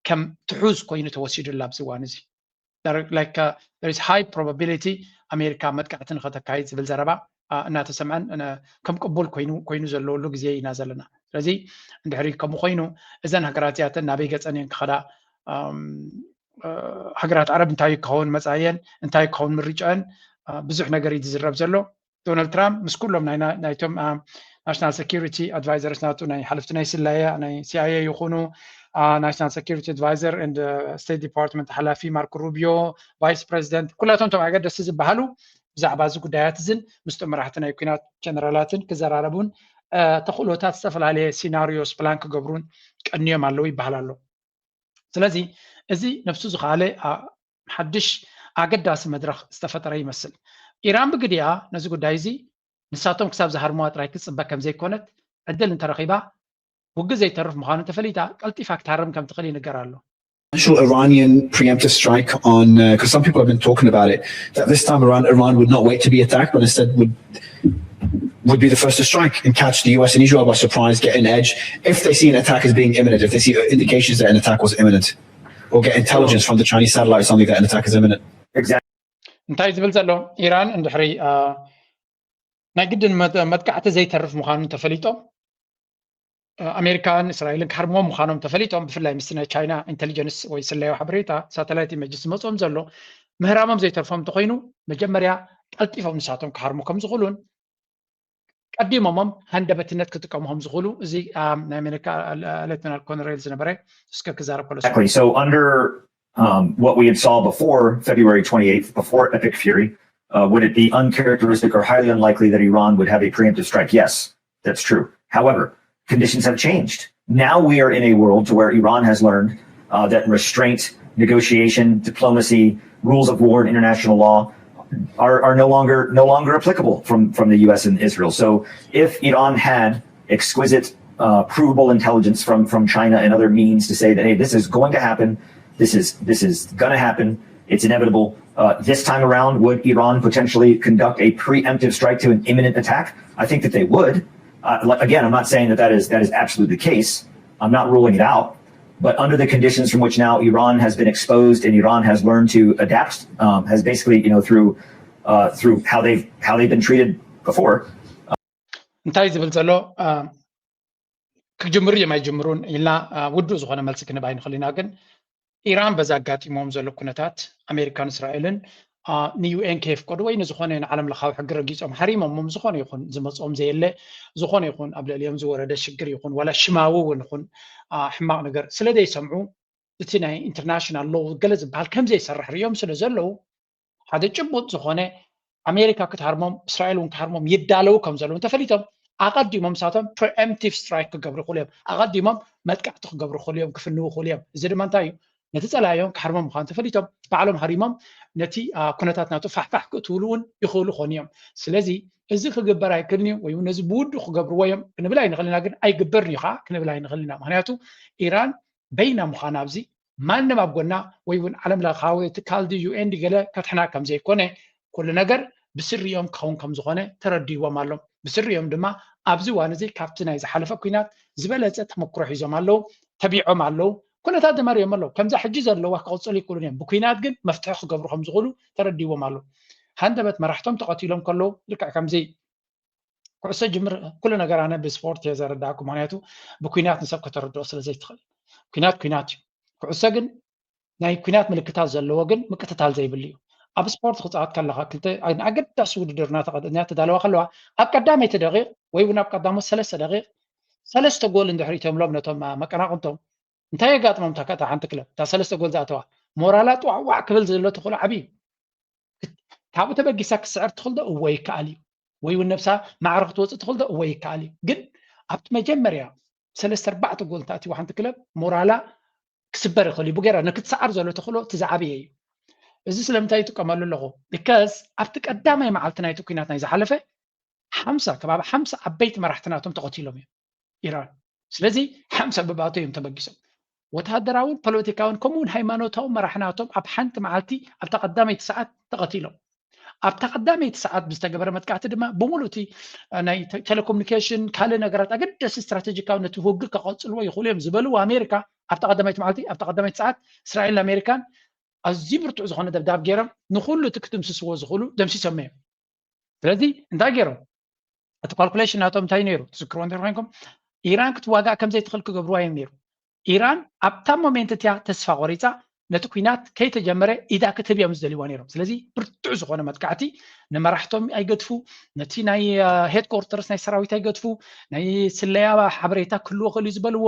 ከም ትሑዝ ኮይኑ ተወሲዱላ ኣብዚ እዋን እዚ። There is high probability ኣሜሪካ መጥቃዕቲ ንኸተካይድ ዝብል ዘረባ እናተሰምዐን ከም ቅቡል ኮይኑ ዘለወሉ ግዜ ኢና ዘለና። ስለዚ እንድሕሪ ከምኡ ኮይኑ እዘን ሃገራት እዚኣተን ናበይ ገፀን እየን ክኸዳ? ሃገራት ዓረብ እንታይ ክኸውን መፃየን እንታይ ክኸውን ምርጫን ብዙሕ ነገር እዩ ዝዝረብ ዘሎ። ዶናልድ ትራምፕ ምስ ኩሎም ናይቶም ናሽናል ሴኪሪቲ ኣድቫይዘርስ ናቱ ናይ ሓለፍቲ ናይ ስለያ ናይ ሲኣይኤ ይኹኑ ናሽናል ሴኪሪቲ ኣድቫይዘር ኤንድ ስቴት ዲፓርትመንት ሓላፊ ማርኮ ሩቢዮ፣ ቫይስ ፕሬዚደንት፣ ኩላቶም እቶም ኣገደስቲ ዝበሃሉ ብዛዕባ እዚ ጉዳያት እዝን ምስቶም መራሕቲ ናይ ኩናት ጀነራላትን ክዘራረቡን ተኽእሎታት ዝተፈላለየ ሲናሪዮስ ፕላን ክገብሩን ቀንዮም ኣለዉ ይበሃል ኣሎ። ስለዚ እዚ ነብሱ ዝኸኣለ ሓድሽ ኣገዳሲ መድረኽ ዝተፈጠረ ይመስል። ኢራን ብግዲኣ ነዚ ጉዳይ እዚ ንሳቶም ክሳብ ዝሃርምዋ ጥራይ ክትፅበ ከም ዘይኮነት ዕድል እንተረኺባ ውግእ ዘይተርፍ ምዃኑ ተፈሊጣ ቀልጢፋ ክትሃርም ከም ትኽእል ይንገር ኣሎ። Potential Iranian preemptive strike on because uh, some people have been talking about it, that this time around Iran would not wait to be attacked but instead would would be the first to strike and catch the U S and Israel by surprise, get an edge if they see an attack as being imminent, if they see indications that an attack was imminent, or get intelligence from the Chinese satellite or something that an attack is imminent. እንታይ ዝብል ዘሎ ኢራን እንድሕሪ ናይ ግድን መጥቃዕቲ ዘይተርፍ ምዃኑ ተፈሊጦም ኣሜሪካን እስራኤልን ክሃርምዎም ምዃኖም ተፈሊጦም፣ ብፍላይ ምስቲ ናይ ቻይና ኢንቴሊጀንስ ወይ ስለያዊ ሓበሬታ ሳተላይት ኢመጅ ዝመፅኦም ዘሎ ምህራሞም ዘይተርፎም እንተኮይኑ፣ መጀመርያ ቀልጢፎም ንሳቶም ክሃርሙ ከም ዝኽእሉን ቀዲሞሞም ሃንደበትነት ክጥቀሙ ከም ዝኽእሉ እዚ ናይ ኣሜሪካ ሌተናል ኮሎኔል ዝነበረ እስከ ክዛረብ ከሎ Exactly. So under um, what we had saw before February twenty-eighth, before Epic Fury, uh, would it be uncharacteristic or highly unlikely that Iran would have a preemptive strike? Yes, that's true. However, conditions have changed. Now we are in a world to where Iran has learned uh, that restraint, negotiation, diplomacy, rules of war, and international law are, are no longer no longer applicable from, from the U S and Israel. So if Iran had exquisite, uh, provable intelligence from, from China and other means to say that, hey, this is going to happen, this is this is going to happen, it's inevitable. Uh, this time around, would Iran potentially conduct a preemptive strike to an imminent attack? I think that they would. Uh, again, I'm not saying that that is that is absolutely the case. I'm not ruling it out. But under the conditions from which now Iran has been exposed and Iran has learned to adapt, um, has basically, you know, through uh, through how they've how they've been treated before. እንታይ ዝብል ዘሎ ክጅምሩ እዮም ኣይጅምሩን ኢልና ውዱእ ዝኾነ መልሲ ክንብ ኣይንኽእል ኢና። ግን ኢራን በዚ ኣጋጢሞም ዘሎ ኩነታት ኣሜሪካን እስራኤልን ንዩኤን ከየፍቀዱ ወይ ንዝኾነ ንዓለም ለኻዊ ሕጊ ረጊፆም ሓሪሞሞም ዝኾነ ይኹን ዝመፅኦም ዘየለ ዝኾነ ይኹን ኣብ ልዕሊኦም ዝወረደ ሽግር ይኹን ዋላ ሽማዊ እውን ይኹን ሕማቕ ነገር ስለ ዘይሰምዑ እቲ ናይ ኢንተርናሽናል ሎ ገለ ዝበሃል ከምዘይሰርሕ ሪኦም ስለ ዘለዉ ሓደ ጭቡጥ ዝኾነ ኣሜሪካ ክትሃርሞም እስራኤል እውን ክሃርሞም ይዳለዉ ከም ዘለዉ እንተፈሊጦም ኣቐዲሞም ንሳቶም ፕሪኤምፕቲቭ ስትራይክ ክገብሩ ይኽእሉ እዮም። ኣቐዲሞም መጥቃዕቲ ክገብሩ ይኽእሉ እዮም፣ ክፍንዉ ይኽእሉ እዮም። እዚ ድማ እንታይ እዩ? ነቲ ጸላኢኦም ክሃርሞም ምዃኑ ተፈሊጦም ባዕሎም ሃሪሞም ነቲ ኩነታት ናቱ ፋሕፋሕ ክእትውሉ እውን ይኽእሉ ኾኑ እዮም። ስለዚ እዚ ክግበር ኣይክእልን እዩ ወይ እውን ነዚ ብውዱ ክገብርዎ እዮም ክንብል ኣይንኽእል ኢና፣ ግን ኣይግበርን እዩ ከዓ ክንብል ኣይንኽእል ኢና። ምክንያቱ ኢራን በይና ምዃና ኣብዚ ማንም ኣብ ጎና ወይ እውን ዓለም ለኻዊ ትካል ድዩ ዩኤን ገለ ከትሕና ከም ዘይኮነ ኩሉ ነገር ብስሪኦም ክኸውን ከም ዝኾነ ተረዲዎም ኣሎ። ብስሪኦም ድማ ኣብዚ እዋን እዚ ካብቲ ናይ ዝሓለፈ ኩናት ዝበለፀ ተመክሮ ሒዞም ኣለዉ፣ ተቢዖም ኣለዉ። ኩነታት ድማ ሪኦም ኣለዉ። ከምዛ ሕጂ ዘለዋ ክቐፅሉ ይክእሉን እዮም። ብኩናት ግን መፍትሒ ክገብሩ ከም ዝኽእሉ ተረዲዎም ኣለዉ። ሃንደበት መራሕቶም ተቐቲሎም ከለዉ ልክዕ ከምዚ ኩዕሶ ጅምር ኩሉ ነገር ኣነ ብስፖርት እየ ዘረዳእኩም። ምክንያቱ ብኩናት ንሰብ ከተረድኦ ስለ ዘይትኽእል። ኩናት ኩናት እዩ። ኩዕሶ ግን ናይ ኩናት ምልክታት ዘለዎ ግን ምቅትታል ዘይብሉ እዩ። ኣብ ስፖርት ክፃወት ከለካ ክልተ ኣገዳሲ ውድድር እናተዳለዋ ከለዋ ኣብ ቀዳመይቲ ደቂቕ ወይ እውን ኣብ ቀዳሞት ሰለስተ ደቂቕ ሰለስተ ጎል እንድሕር እተምሎም ነቶም መቀናቕንቶም እንታይ የጋጥሞም? እታ ሓንቲ ክለብ እታ ሰለስተ ጎል ዝኣተዋ ሞራላ ጥዋዕዋዕ ክብል ዘሎ ተኽእሎ ዓብዪ እዩ። ካብኡ ተበጊሳ ክስዕር ትኽእል ዶ? እወ ይከኣል እዩ። ወይ እውን ነብሳ ማዕረ ክትወፅእ ትኽእል ዶ? እወ ይከኣል እዩ። ግን ኣብቲ መጀመርያ ሰለስተ ኣርባዕተ ጎል ተኣትይዋ ሓንቲ ክለብ ሞራላ ክስበር ይኽእል እዩ። ብጌራ ንክትሰዓር ዘሎ ተኽእሎ እቲ ዝዓበየ እዩ። እዚ ስለምንታይ ይጥቀመሉ ኣለኹ? ቢካዝ ኣብቲ ቀዳማይ መዓልቲ ናይቲ ኩናት ናይ ዝሓለፈ ሓምሳ ከባቢ ሓምሳ ዓበይቲ መራሕቲ ናቶም ተቐቲሎም እዮም ኢራን። ስለዚ ሓምሳ ብባቶ እዮም ተበጊሶም። ወተሃደራውን ፖለቲካውን ከምኡውን ሃይማኖታዊ መራሕናቶም ኣብ ሓንቲ መዓልቲ ኣብታ ቀዳመይቲ ሰዓት ተቐቲሎም። ኣብታ ቀዳመይቲ ሰዓት ብዝተገበረ መጥቃዕቲ ድማ ብምሉእ እቲ ናይ ቴሌኮሙኒኬሽን ካልእ ነገራት ኣገደሲ ስትራቴጂካዊ ነቲ ውግእ ከቐፅልዎ ይኽእሉ እዮም ዝበልዎ ኣሜሪካ ኣብታ ቀዳመይቲ መዓልቲ ኣብታ ቀዳመይቲ ሰዓት እስራኤልን ኣሜሪካን ኣዝዩ ብርቱዕ ዝኾነ ደብዳብ ገይሮም ንኩሉ እቲ ክትምስስዎ ዝኽእሉ ደምሲሶም እዮም። ስለዚ እንታይ ገይሮም እቲ ካልኩሌሽን ናቶም እንታይ ነይሩ ትዝክርዎ እንተ ኮይንኩም ኢራን ክትዋጋእ ከምዘይትኽእል ክገብርዋ እዮም ነይሩ። ኢራን ኣብታ ሞሜንት እቲያ ተስፋ ቆሪፃ ነቲ ኩናት ከይተጀመረ ኢዳ ክትህብ እዮም ዝደልይዋ ነይሮም። ስለዚ ብርቱዕ ዝኾነ መጥቃዕቲ ንመራሕቶም ኣይገድፉ፣ ነቲ ናይ ሄድኮርተርስ ናይ ሰራዊት ኣይገድፉ፣ ናይ ስለያ ሓበሬታ ክህልዎ ክእል እዩ ዝበልዎ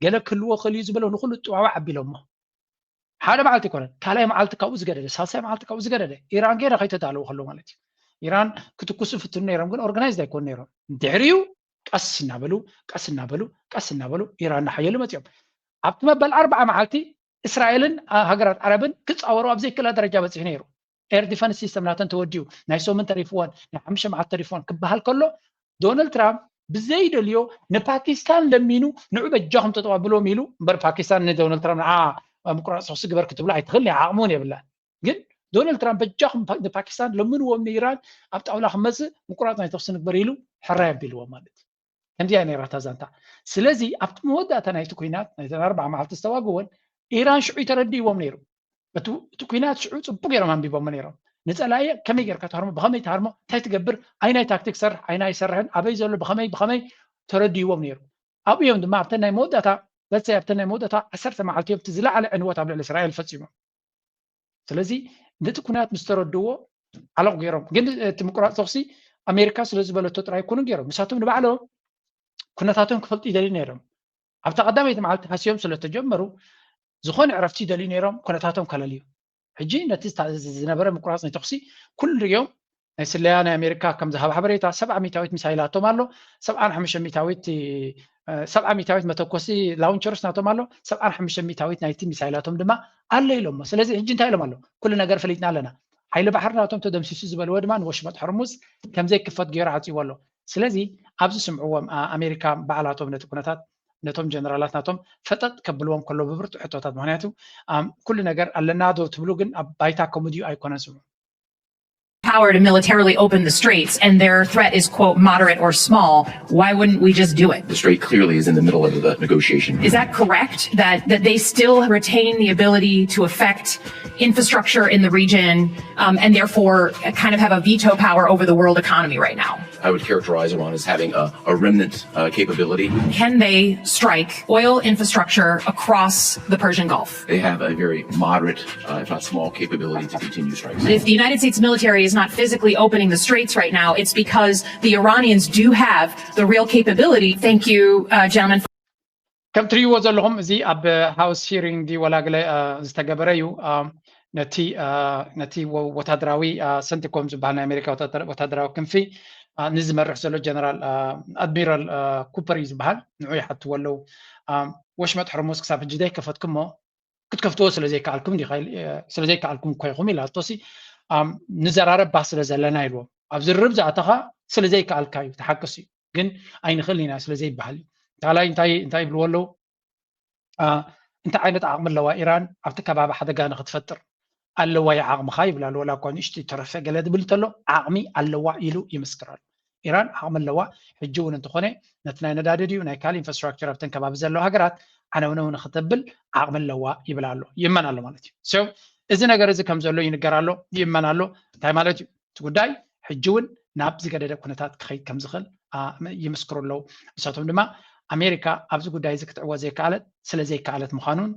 ገለ ክህልዎ ክእል እዩ ዝበልዎ ንኩሉ ጥዋዋዕ ኣቢሎሞ ሓደ መዓልቲ ይኮነን ካልኣይ መዓልቲ ካብኡ ዝገደደ ሳልሳይ መዓልቲ ካብኡ ዝገደደ ኢራን ገይረ ከይተዳለወ ከሎ ማለት እዩ። ኢራን ክትኩሱ ፍትኑ ነይሮም ግን ኦርጋናይዝድ ኣይኮኑ ነይሮም። ድሕሪኡ ቀስ እናበሉ ቀስ እናበሉ ቀስ እናበሉ ኢራን ንሓየሉ መፅኦም። ኣብቲ መበል ኣርባዓ መዓልቲ እስራኤልን ሃገራት ዓረብን ክፃወሩ ኣብ ዘይክእላ ደረጃ በፂሑ ነይሩ። ኤር ዲፈንስ ሲስተም ናተን ተወዲኡ ናይ ሶምን ተሪፍዎን ናይ ሓሙሽተ መዓልቲ ተሪፍዎን ክበሃል ከሎ ዶናልድ ትራምፕ ብዘይደልዮ ንፓኪስታን ለሚኑ ንዑ በጃኹም ተጠባብሎም ኢሉ እምበር ፓኪስታን ንዶናልድ ትራምፕ ንዓ ምቁራፅ ተኩሲ ግበር ክትብሎ ኣይትኽእል እያ ዓቕሚ እውን የብላን። ግን ዶናልድ ትራምፕ በጃኹም ንፓኪስታን ለምንዎም ንኢራን ኣብ ጣውላ ክመፅእ ምቁራፅ ናይ ተኩሲ ንግበር ኢሉ ሕራይ ኣቢልዎም ማለት እዩ። ከምዚኣ ነይራ እታ ዛንታ። ስለዚ ኣብቲ መወዳእታ ናይቲ ኩናት ናይተን ኣርባዓ መዓልቲ ዝተዋግወን ኢራን ሽዑ ተረዲእዎም ነይሩ። እቲ ኩናት ሽዑ ፅቡቅ ገይሮም ኣንቢቦሞ ነይሮም። ንፀላኢ ከመይ ጌርካ ትሃርሞ ብኸመይ ትሃርሞ እንታይ ትገብር ኣይናይ ታክቲክ ሰርሕ ኣይና ይሰርሕን ኣበይ ዘሎ ብኸመይ ብኸመይ ተረዲእዎም ነይሩ። ኣብኡ እዮም ድማ ኣብተን ናይ መወዳእታ ለሰ ኣብተን ናይ መወዳእታ ዓሰርተ መዓልቲ እዮም እቲ ዝለዓለ ዕንወት ኣብ ልዕሊ እስራኤል ፈፂሞም። ስለዚ ነቲ ኩናት ምስ ተረድዎ ዓለቕ ገይሮም። ግን እቲ ምቁራፅ ተኹሲ ኣሜሪካ ስለ ዝበለቶ ጥራይ ኣይኮኑን ገይሮም። ንሳቶም ንባዕሎም ኩነታቶም ክፈልጡ ይደልዩ ነይሮም። ኣብታ ቀዳመይቲ መዓልቲ ሃስዮም ስለ ተጀመሩ ዝኾነ ዕረፍቲ ይደልዩ ነይሮም፣ ኩነታቶም ከለልዩ። ሕጂ ነቲ ዝታ- ዝነበረ ምቁራፅ ናይ ተኹሲ ኩሉ ሪኦም ናይ ስለያ ናይ ኣሜሪካ ከም ዝሃብ ሓበሬታ ሰብዓ ሚታዊት ሚሳይላቶም ኣሎ። ሰብዓን ሓሙሽተ ሚታዊት ሰብዓ ሚታዊት መተኮሲ ላውንቸርስ ናቶም ኣሎ። ሰብዓን ሓሙሽተ ሚታዊት ናይቲ ሚሳይላቶም ድማ ኣሎ ኢሎሞ። ስለዚ ሕጂ እንታይ ኢሎም ኣሎ? ኩሉ ነገር ፈሊጥና ኣለና። ሓይሊ ባሕሪ ናቶም ተደምሲሱ ዝበልዎ ድማ ንወሽመጥ ሕርሙዝ ከምዘይክፈት ገይሩ ዓፅዎ ኣሎ። ስለዚ ኣብዚ ስምዕዎም ኣሜሪካ ባዕላቶም ነቲ ኩነታት ነቶም ጀነራላት ናቶም ፈጠጥ ከብልዎም ከሎ ብብርቱ ሕቶታት ምክንያቱ ኩሉ ነገር ኣለና ዶ ትብሉ ግን ኣብ ባይታ ኮሙዲዩ ኣይኮነን ስምዑ። Power to militarily open the straits and their threat is, quote, moderate or small, why wouldn't we just do it? The strait clearly is in the middle of the negotiation. Is that correct that, that they still retain the ability to affect infrastructure in the region um, and therefore kind of have a veto power over the world economy right now? I would characterize Iran as having a, a remnant uh, capability. Can they strike oil infrastructure across the Persian Gulf? They have a very moderate, uh, if not small, capability to continue strikes. If the United States military is not physically opening the straits right now, it's because the Iranians do have the real capability. Thank you, uh, gentlemen. ከም ትሪእዎ ዘለኹም እዚ ኣብ ሃውስ ሂሪንግ ድዩ ወላ ገለ ዝተገበረ እዩ። ነቲ ነቲ ወታደራዊ ሰንቲኮም ዝበሃል ናይ ኣሜሪካ ወታደራዊ ክንፊ ንዝመርሕ ዘሎ ጀነራል ኣድሚራል ኩፐር እዩ ዝበሃል። ንዑ ይሓትዎ ኣለዉ። ወሽመጥ ሕርሙዝ ክሳብ ሕጂ ዘይከፈትኩሞ ክትከፍትዎ ስለ ዘይከኣልኩም ዲኻ ስለ ዘይከኣልኩም እኮ ኢኹም ኢላቶሲ ንዘራረብ ባህ ስለ ዘለና ኢልዎም። ኣብ ዝርርብ ዝኣተኻ ስለ ዘይከኣልካ እዩ ተሓቅስ እዩ። ግን ኣይንኽእል ኢና ስለ ዘይበሃል እዩ። ካልኣይ እንታይ እንታይ ይብልዎ ኣለዉ? እንታይ ዓይነት ዓቕሚ ኣለዋ ኢራን ኣብቲ ከባቢ ሓደጋ ንክትፈጥር ኣለዋ ዓቕምኻ ይብላ ኣለዉ። ወላ እኳ ንእሽቱ ተረፈ ገለ ዝብል እንተሎ ዓቕሚ ኣለዋ ኢሉ ይምስክር ኣሎ። ኢራን ዓቕሚ ኣለዋ። ሕጂ እውን እንተኾነ ነቲ ናይ ነዳዲ ድዩ ናይ ካልእ ኢንፍራስትራክቸር ኣብተን ከባቢ ዘለዋ ሃገራት ዓነውነው ንክተብል ዓቕሚ ኣለዋ ይብል ኣሎ ይእመን ኣሎ ማለት እዩ። So እዚ ነገር እዚ ከም ዘሎ ይንገር ኣሎ ይእመን ኣሎ። እንታይ ማለት እዩ? እቲ ጉዳይ ሕጂ እውን ናብ ዝገደደ ኩነታት ክኸይድ ከም ዝኽእል ይምስክሩ ኣለዉ። ንሳቶም ድማ ኣሜሪካ ኣብዚ ጉዳይ እዚ ክትዕወት ዘይከኣለት ስለ ዘይከኣለት ምዃኑን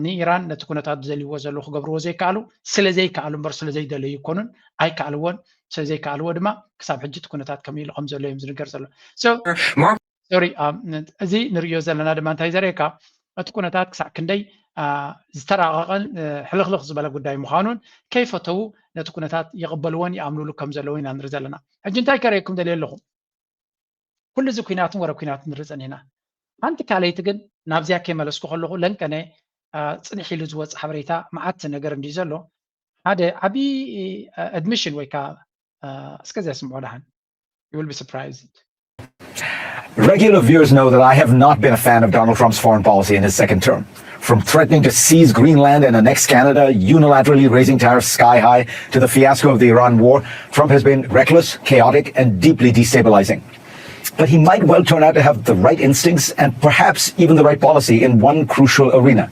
ንኢራን ነቲ ኩነታት ዝደልይዎ ዘለዉ ክገብርዎ ዘይከኣሉ ስለ ዘይከኣሉ እምበር ስለ ዘይደለዩ ይኮኑን ኣይከኣልዎን ስለ ዘይከኣልዎ ድማ ክሳብ ሕጂ እቲ ኩነታት ከምኡ ኢሉ ከም ዘሎ እዮም ዝንገር ዘሎ። ሶሪ እዚ ንርእዮ ዘለና ድማ እንታይ ዘርእየካ እቲ ኩነታት ክሳዕ ክንደይ ዝተራቐቐን ሕልኽልኽ ዝበለ ጉዳይ ምዃኑን ከይፈተዉ ነቲ ኩነታት ይቕበልዎን ይኣምኑሉ ከም ዘለዉ ኢና ንርኢ ዘለና። ሕጂ እንታይ ከርእየኩም ደልየ ኣለኹ? ኩሉ እዚ ኩናትን ወረ ኩናትን ንርኢ ጸኒሕና። ሓንቲ ካልኣይቲ ግን ናብዚኣ ከይመለስኩ ከለኹ ለንቀነ ጽንሕ ኢሉ ዝወጽእ ሓበሬታ መዓት ነገር እንድዩ ዘሎ ሓደ ዓብዪ ኣድሚሽን ወይ ከዓ እስከዚኣ ስምዖ ደሓን። You will be surprised. Regular viewers know that I have not been a fan of Donald Trump's foreign policy in his second term. From threatening to seize Greenland and annex Canada, unilaterally raising tariffs sky high, to the fiasco of the Iran war, Trump has been reckless, chaotic, and deeply destabilizing. But he might well turn out to have the right instincts and perhaps even the right policy in one crucial arena,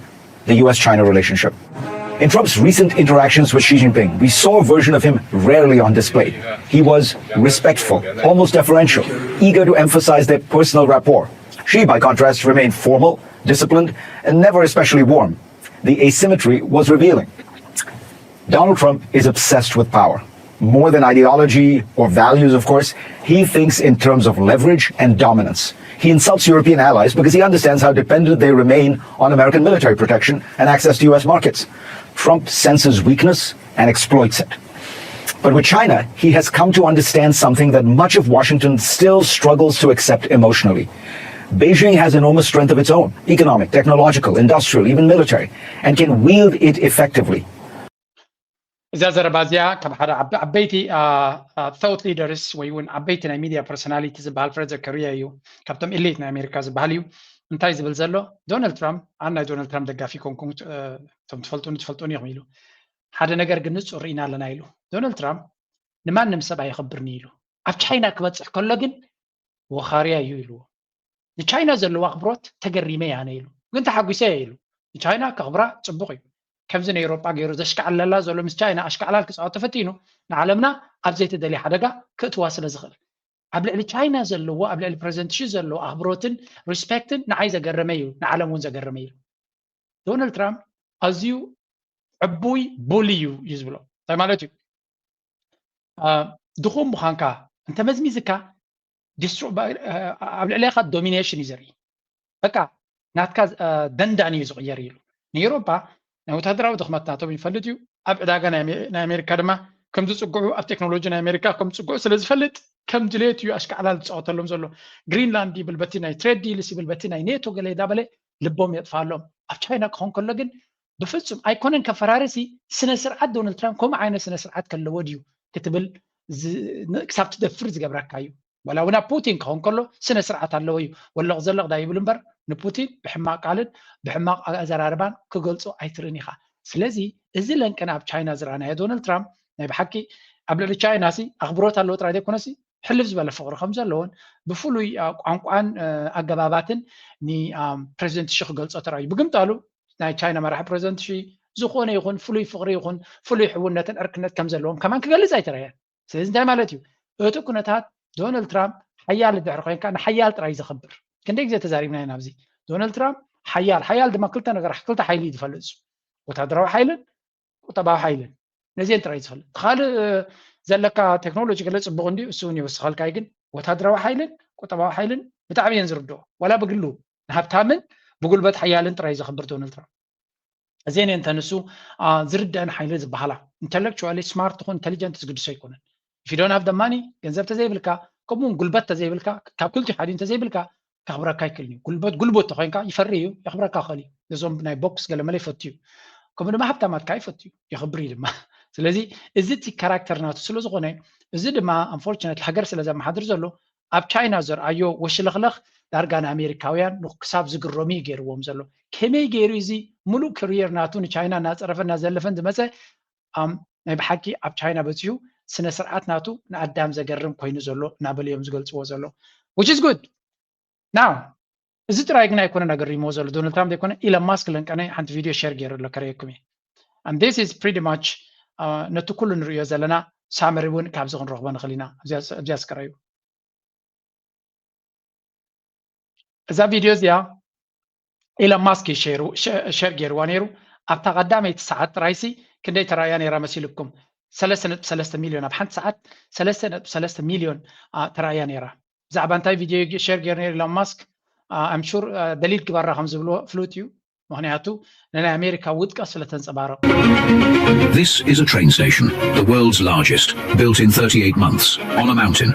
the U S China relationship. In Trump's recent interactions with Xi Jinping, we saw a version of him rarely on display. He was respectful, almost deferential, eager to emphasize their personal rapport. Xi, by contrast, remained formal, disciplined, and never especially warm. The asymmetry was revealing. Donald Trump is obsessed with power. More than ideology or values, of course, he thinks in terms of leverage and dominance. He insults European allies because he understands how dependent they remain on American military protection and access to U S markets. Trump senses weakness and exploits it. But with China, he has come to understand something that much of Washington still struggles to accept emotionally. Beijing has enormous strength of its own, economic, technological, industrial, even military, and can wield it effectively. እዛ ዘረባ እዚኣ ካብ ሓደ ዓበይቲ ቶት ሊደርስ ወይ እውን ዓበይቲ ናይ ሚድያ ፐርሶናሊቲ ዝበሃል ፍሬዘር ከሪያ እዩ። ካብቶም ኤሊት ናይ ኣሜሪካ ዝበሃል እዩ። እንታይ ዝብል ዘሎ? ዶናልድ ትራምፕ፣ ኣነ ናይ ዶናልድ ትራምፕ ደጋፊ ኮንኩ፣ እቶም ትፈልጡኒ ትፈልጡኒ ኢኹም ኢሉ። ሓደ ነገር ግን ንፁር ርኢና ኣለና ኢሉ። ዶናልድ ትራምፕ ንማንም ሰብ ኣየኽብርኒ ኢሉ። ኣብ ቻይና ክበፅሕ ከሎ ግን ወኻርያ እዩ ኢልዎ። ንቻይና ዘለዎ ኣኽብሮት ተገሪመ እየ ኣነ ኢሉ። ግን ተሓጒሰ እየ ኢሉ። ንቻይና ከኽብራ ፅቡቕ እዩ። ከምዚ ንኤውሮጳ ገይሩ ዘሽካዕለላ ዘሎ ምስ ቻይና ኣሽካዕላል ክፃወት ተፈቲኑ ንዓለምና ኣብ ዘይተደልየ ሓደጋ ክእትዋ ስለ ዝኽእል። ኣብ ልዕሊ ቻይና ዘለዎ ኣብ ልዕሊ ፕሬዚደንት ሺ ዘለዎ ኣኽብሮትን ሪስፔክትን ንዓይ ዘገረመ እዩ፣ ንዓለም እውን ዘገረመ እዩ። ዶናልድ ትራምፕ ኣዝዩ ዕቡይ ቡሊ እዩ እዩ ዝብሎ። እንታይ ማለት እዩ? ድኹም ምዃንካ እንተመዝሚዝካ ኣብ ልዕሌኻ ዶሚኔሽን እዩ ዘርኢ። በቃ ናትካ ደንዳን እዩ ዝቕየር ኢሉ። ንኤውሮጳ ናይ ወታደራዊ ድኽመት ናቶም ይፈልጥ እዩ። ኣብ ዕዳጋ ናይ ኣሜሪካ ድማ ከም ዝፅግዑ፣ ኣብ ቴክኖሎጂ ናይ ኣሜሪካ ከም ዝፅግዑ ስለ ዝፈልጥ ከም ድሌት እዩ ኣሽካዕላል ዝፃወተሎም ዘሎ። ግሪንላንድ ይብል በቲ ናይ ትሬድ ዲልስ ይብል በቲ ናይ ኔቶ ገለ ዳበለ ልቦም የጥፋሎም። ኣብ ቻይና ክኾን ከሎ ግን ብፍፁም ኣይኮነን ከፈራርሲ፣ ስነ ስርዓት ዶናልድ ትራምፕ ከምኡ ዓይነት ስነ ስርዓት ከለዎ ድዩ ክትብል ክሳብ ትደፍር ዝገብረካ እዩ። ዋላ እውን ኣብ ፑቲን ክኸውን ከሎ ስነ ስርዓት ኣለዎ እዩ። ወለቕ ዘለቕ ዳ ይብል እምበር ንፑቲን ብሕማቕ ቃልን ብሕማቕ ኣዘራርባን ክገልጾ ኣይትርእን ኢኻ። ስለዚ እዚ ለንቅና ኣብ ቻይና ዝረኣናዮ ዶናልድ ትራምፕ ናይ ብሓቂ ኣብ ልዕሊ ቻይና ሲ ኣኽብሮት ኣለዎ ጥራይ ዘይኮነሲ ሕልፍ ዝበለ ፍቕሪ ከም ዘለዎን ብፍሉይ ቋንቋን ኣገባባትን ንፕሬዚደንት ሺ ክገልጾ ተራእዩ። ብግምጣሉ ናይ ቻይና መራሒ ፕሬዚደንት ሺ ዝኾነ ይኹን ፍሉይ ፍቕሪ ይኹን ፍሉይ ሕውነትን ዕርክነት ከም ዘለዎም ከማን ክገልጽ ኣይተረኣየን። ስለዚ እንታይ ማለት እዩ? እቲ ኩነታት ዶናልድ ትራምፕ ሓያል እንድሕር ኮይንካ ንሓያል ጥራይ ዘኽብር። ክንደይ ግዜ ተዛሪብና ኢና ኣብዚ። ዶናልድ ትራምፕ ሓያል ሓያል ድማ ክልተ ነገር ክልተ ሓይሊ እዩ ዝፈልጥ እሱ፣ ወታደራዊ ሓይልን ቁጠባዊ ሓይልን። ነዚአን ጥራይ ዝፈልጥ። እቲ ካልእ ዘለካ ቴክኖሎጂ ገለ ፅቡቕ እንድዩ፣ እሱ እውን ይወስኸልካ እዩ። ግን ወታደራዊ ሓይልን ቁጠባዊ ሓይልን ብጣዕሚ እየን ዝርድኦ። ዋላ ብግሉ ንሃብታምን ብጉልበት ሓያልን ጥራይ ዘኽብር ዶናልድ ትራምፕ። እዚአን እየን ተንሱ ዝርድአን ሓይሊ ዝበሃላ። ኢንተሌክቹዋሊ ስማርት ትኹን ኢንተሊጀንት ዝግድሶ ኣይኮነን። If you don't have the money፣ ገንዘብ ተዘይብልካ፣ ከምኡ እውን ጉልበት ተዘይብልካ፣ ካብ ክልቲኡ ሓዲኡ እንተዘይብልካ ከኽብረካ ኣይክእልን እዩ። ጉልበት ጉልበት ተኮይንካ ይፈሪ እዩ፣ የኽብረካ ክእል እዩ። ነዞም ናይ ቦክስ ገለመለ ይፈቱ እዩ። ከምኡ ድማ ሃብታማትካ ይፈቱ እዩ፣ የኽብር እዩ ድማ። ስለዚ እዚ እቲ ካራክተር ናቱ ስለ ዝኾነ፣ እዚ ድማ ኣንፎርቹነት ሃገር ስለ ዘመሓድር ዘሎ ኣብ ቻይና ዘርኣዮ ወሽለኽለኽ ዳርጋ ንኣሜሪካውያን ክሳብ ዝግረሙ እዩ ገይርዎም ዘሎ። ከመይ ገይሩ እዚ ሙሉእ ክሪየር ናቱ ንቻይና እናፀረፈ እናዘለፈን ዝመፀ ናይ ብሓቂ ኣብ ቻይና በፂሑ ስነ ስርዓት ናቱ ንኣዳም ዘገርም ኮይኑ ዘሎ እናበሉ እዮም ዝገልፅዎ ዘሎ። Which is good። Now እዚ ጥራይ ግን ኣይኮነን ኣገሪምዎ ዘሎ። ዶናልድ ትራምፕ ዘይኮነ ኢለን ማስክ ለንቀነ ሓንቲ ቪድዮ ሸር ገይሩ ኣሎ ከርእየኩም እየ። And this is pretty much ነቲ ኩሉ ንርእዮ ዘለና ሳመሪ እውን ካብዚ ክንረኽቦ ንኽእል ኢና። እዚኣ ስከረዩ እዛ ቪድዮ እዚኣ ኢለን ማስክ ሸር ገይርዋ ነይሩ። ኣብታ ቀዳመይቲ ሰዓት ጥራይሲ ክንደይ ተራእያ ነይራ መሲልኩም? ሰለስተ ነጥቢ ሰለስተ ሚልዮን፣ ኣብ ሓንቲ ሰዓት ሰለስተ ነጥቢ ሰለስተ ሚልዮን ተራእያ ነይራ። ብዛዕባ እንታይ ቪድዮ ሸር ገይሩ ነይሩ ኢሎን ማስክ? I'm sure ደሊት ግበራ ከም ዝብልዎ ፍሉጥ እዩ። ምኽንያቱ ንናይ ኣሜሪካ ውድቀት ስለ ተንጸባረቑ። This is a train station, the world's largest, built in thirty-eight months, on a mountain.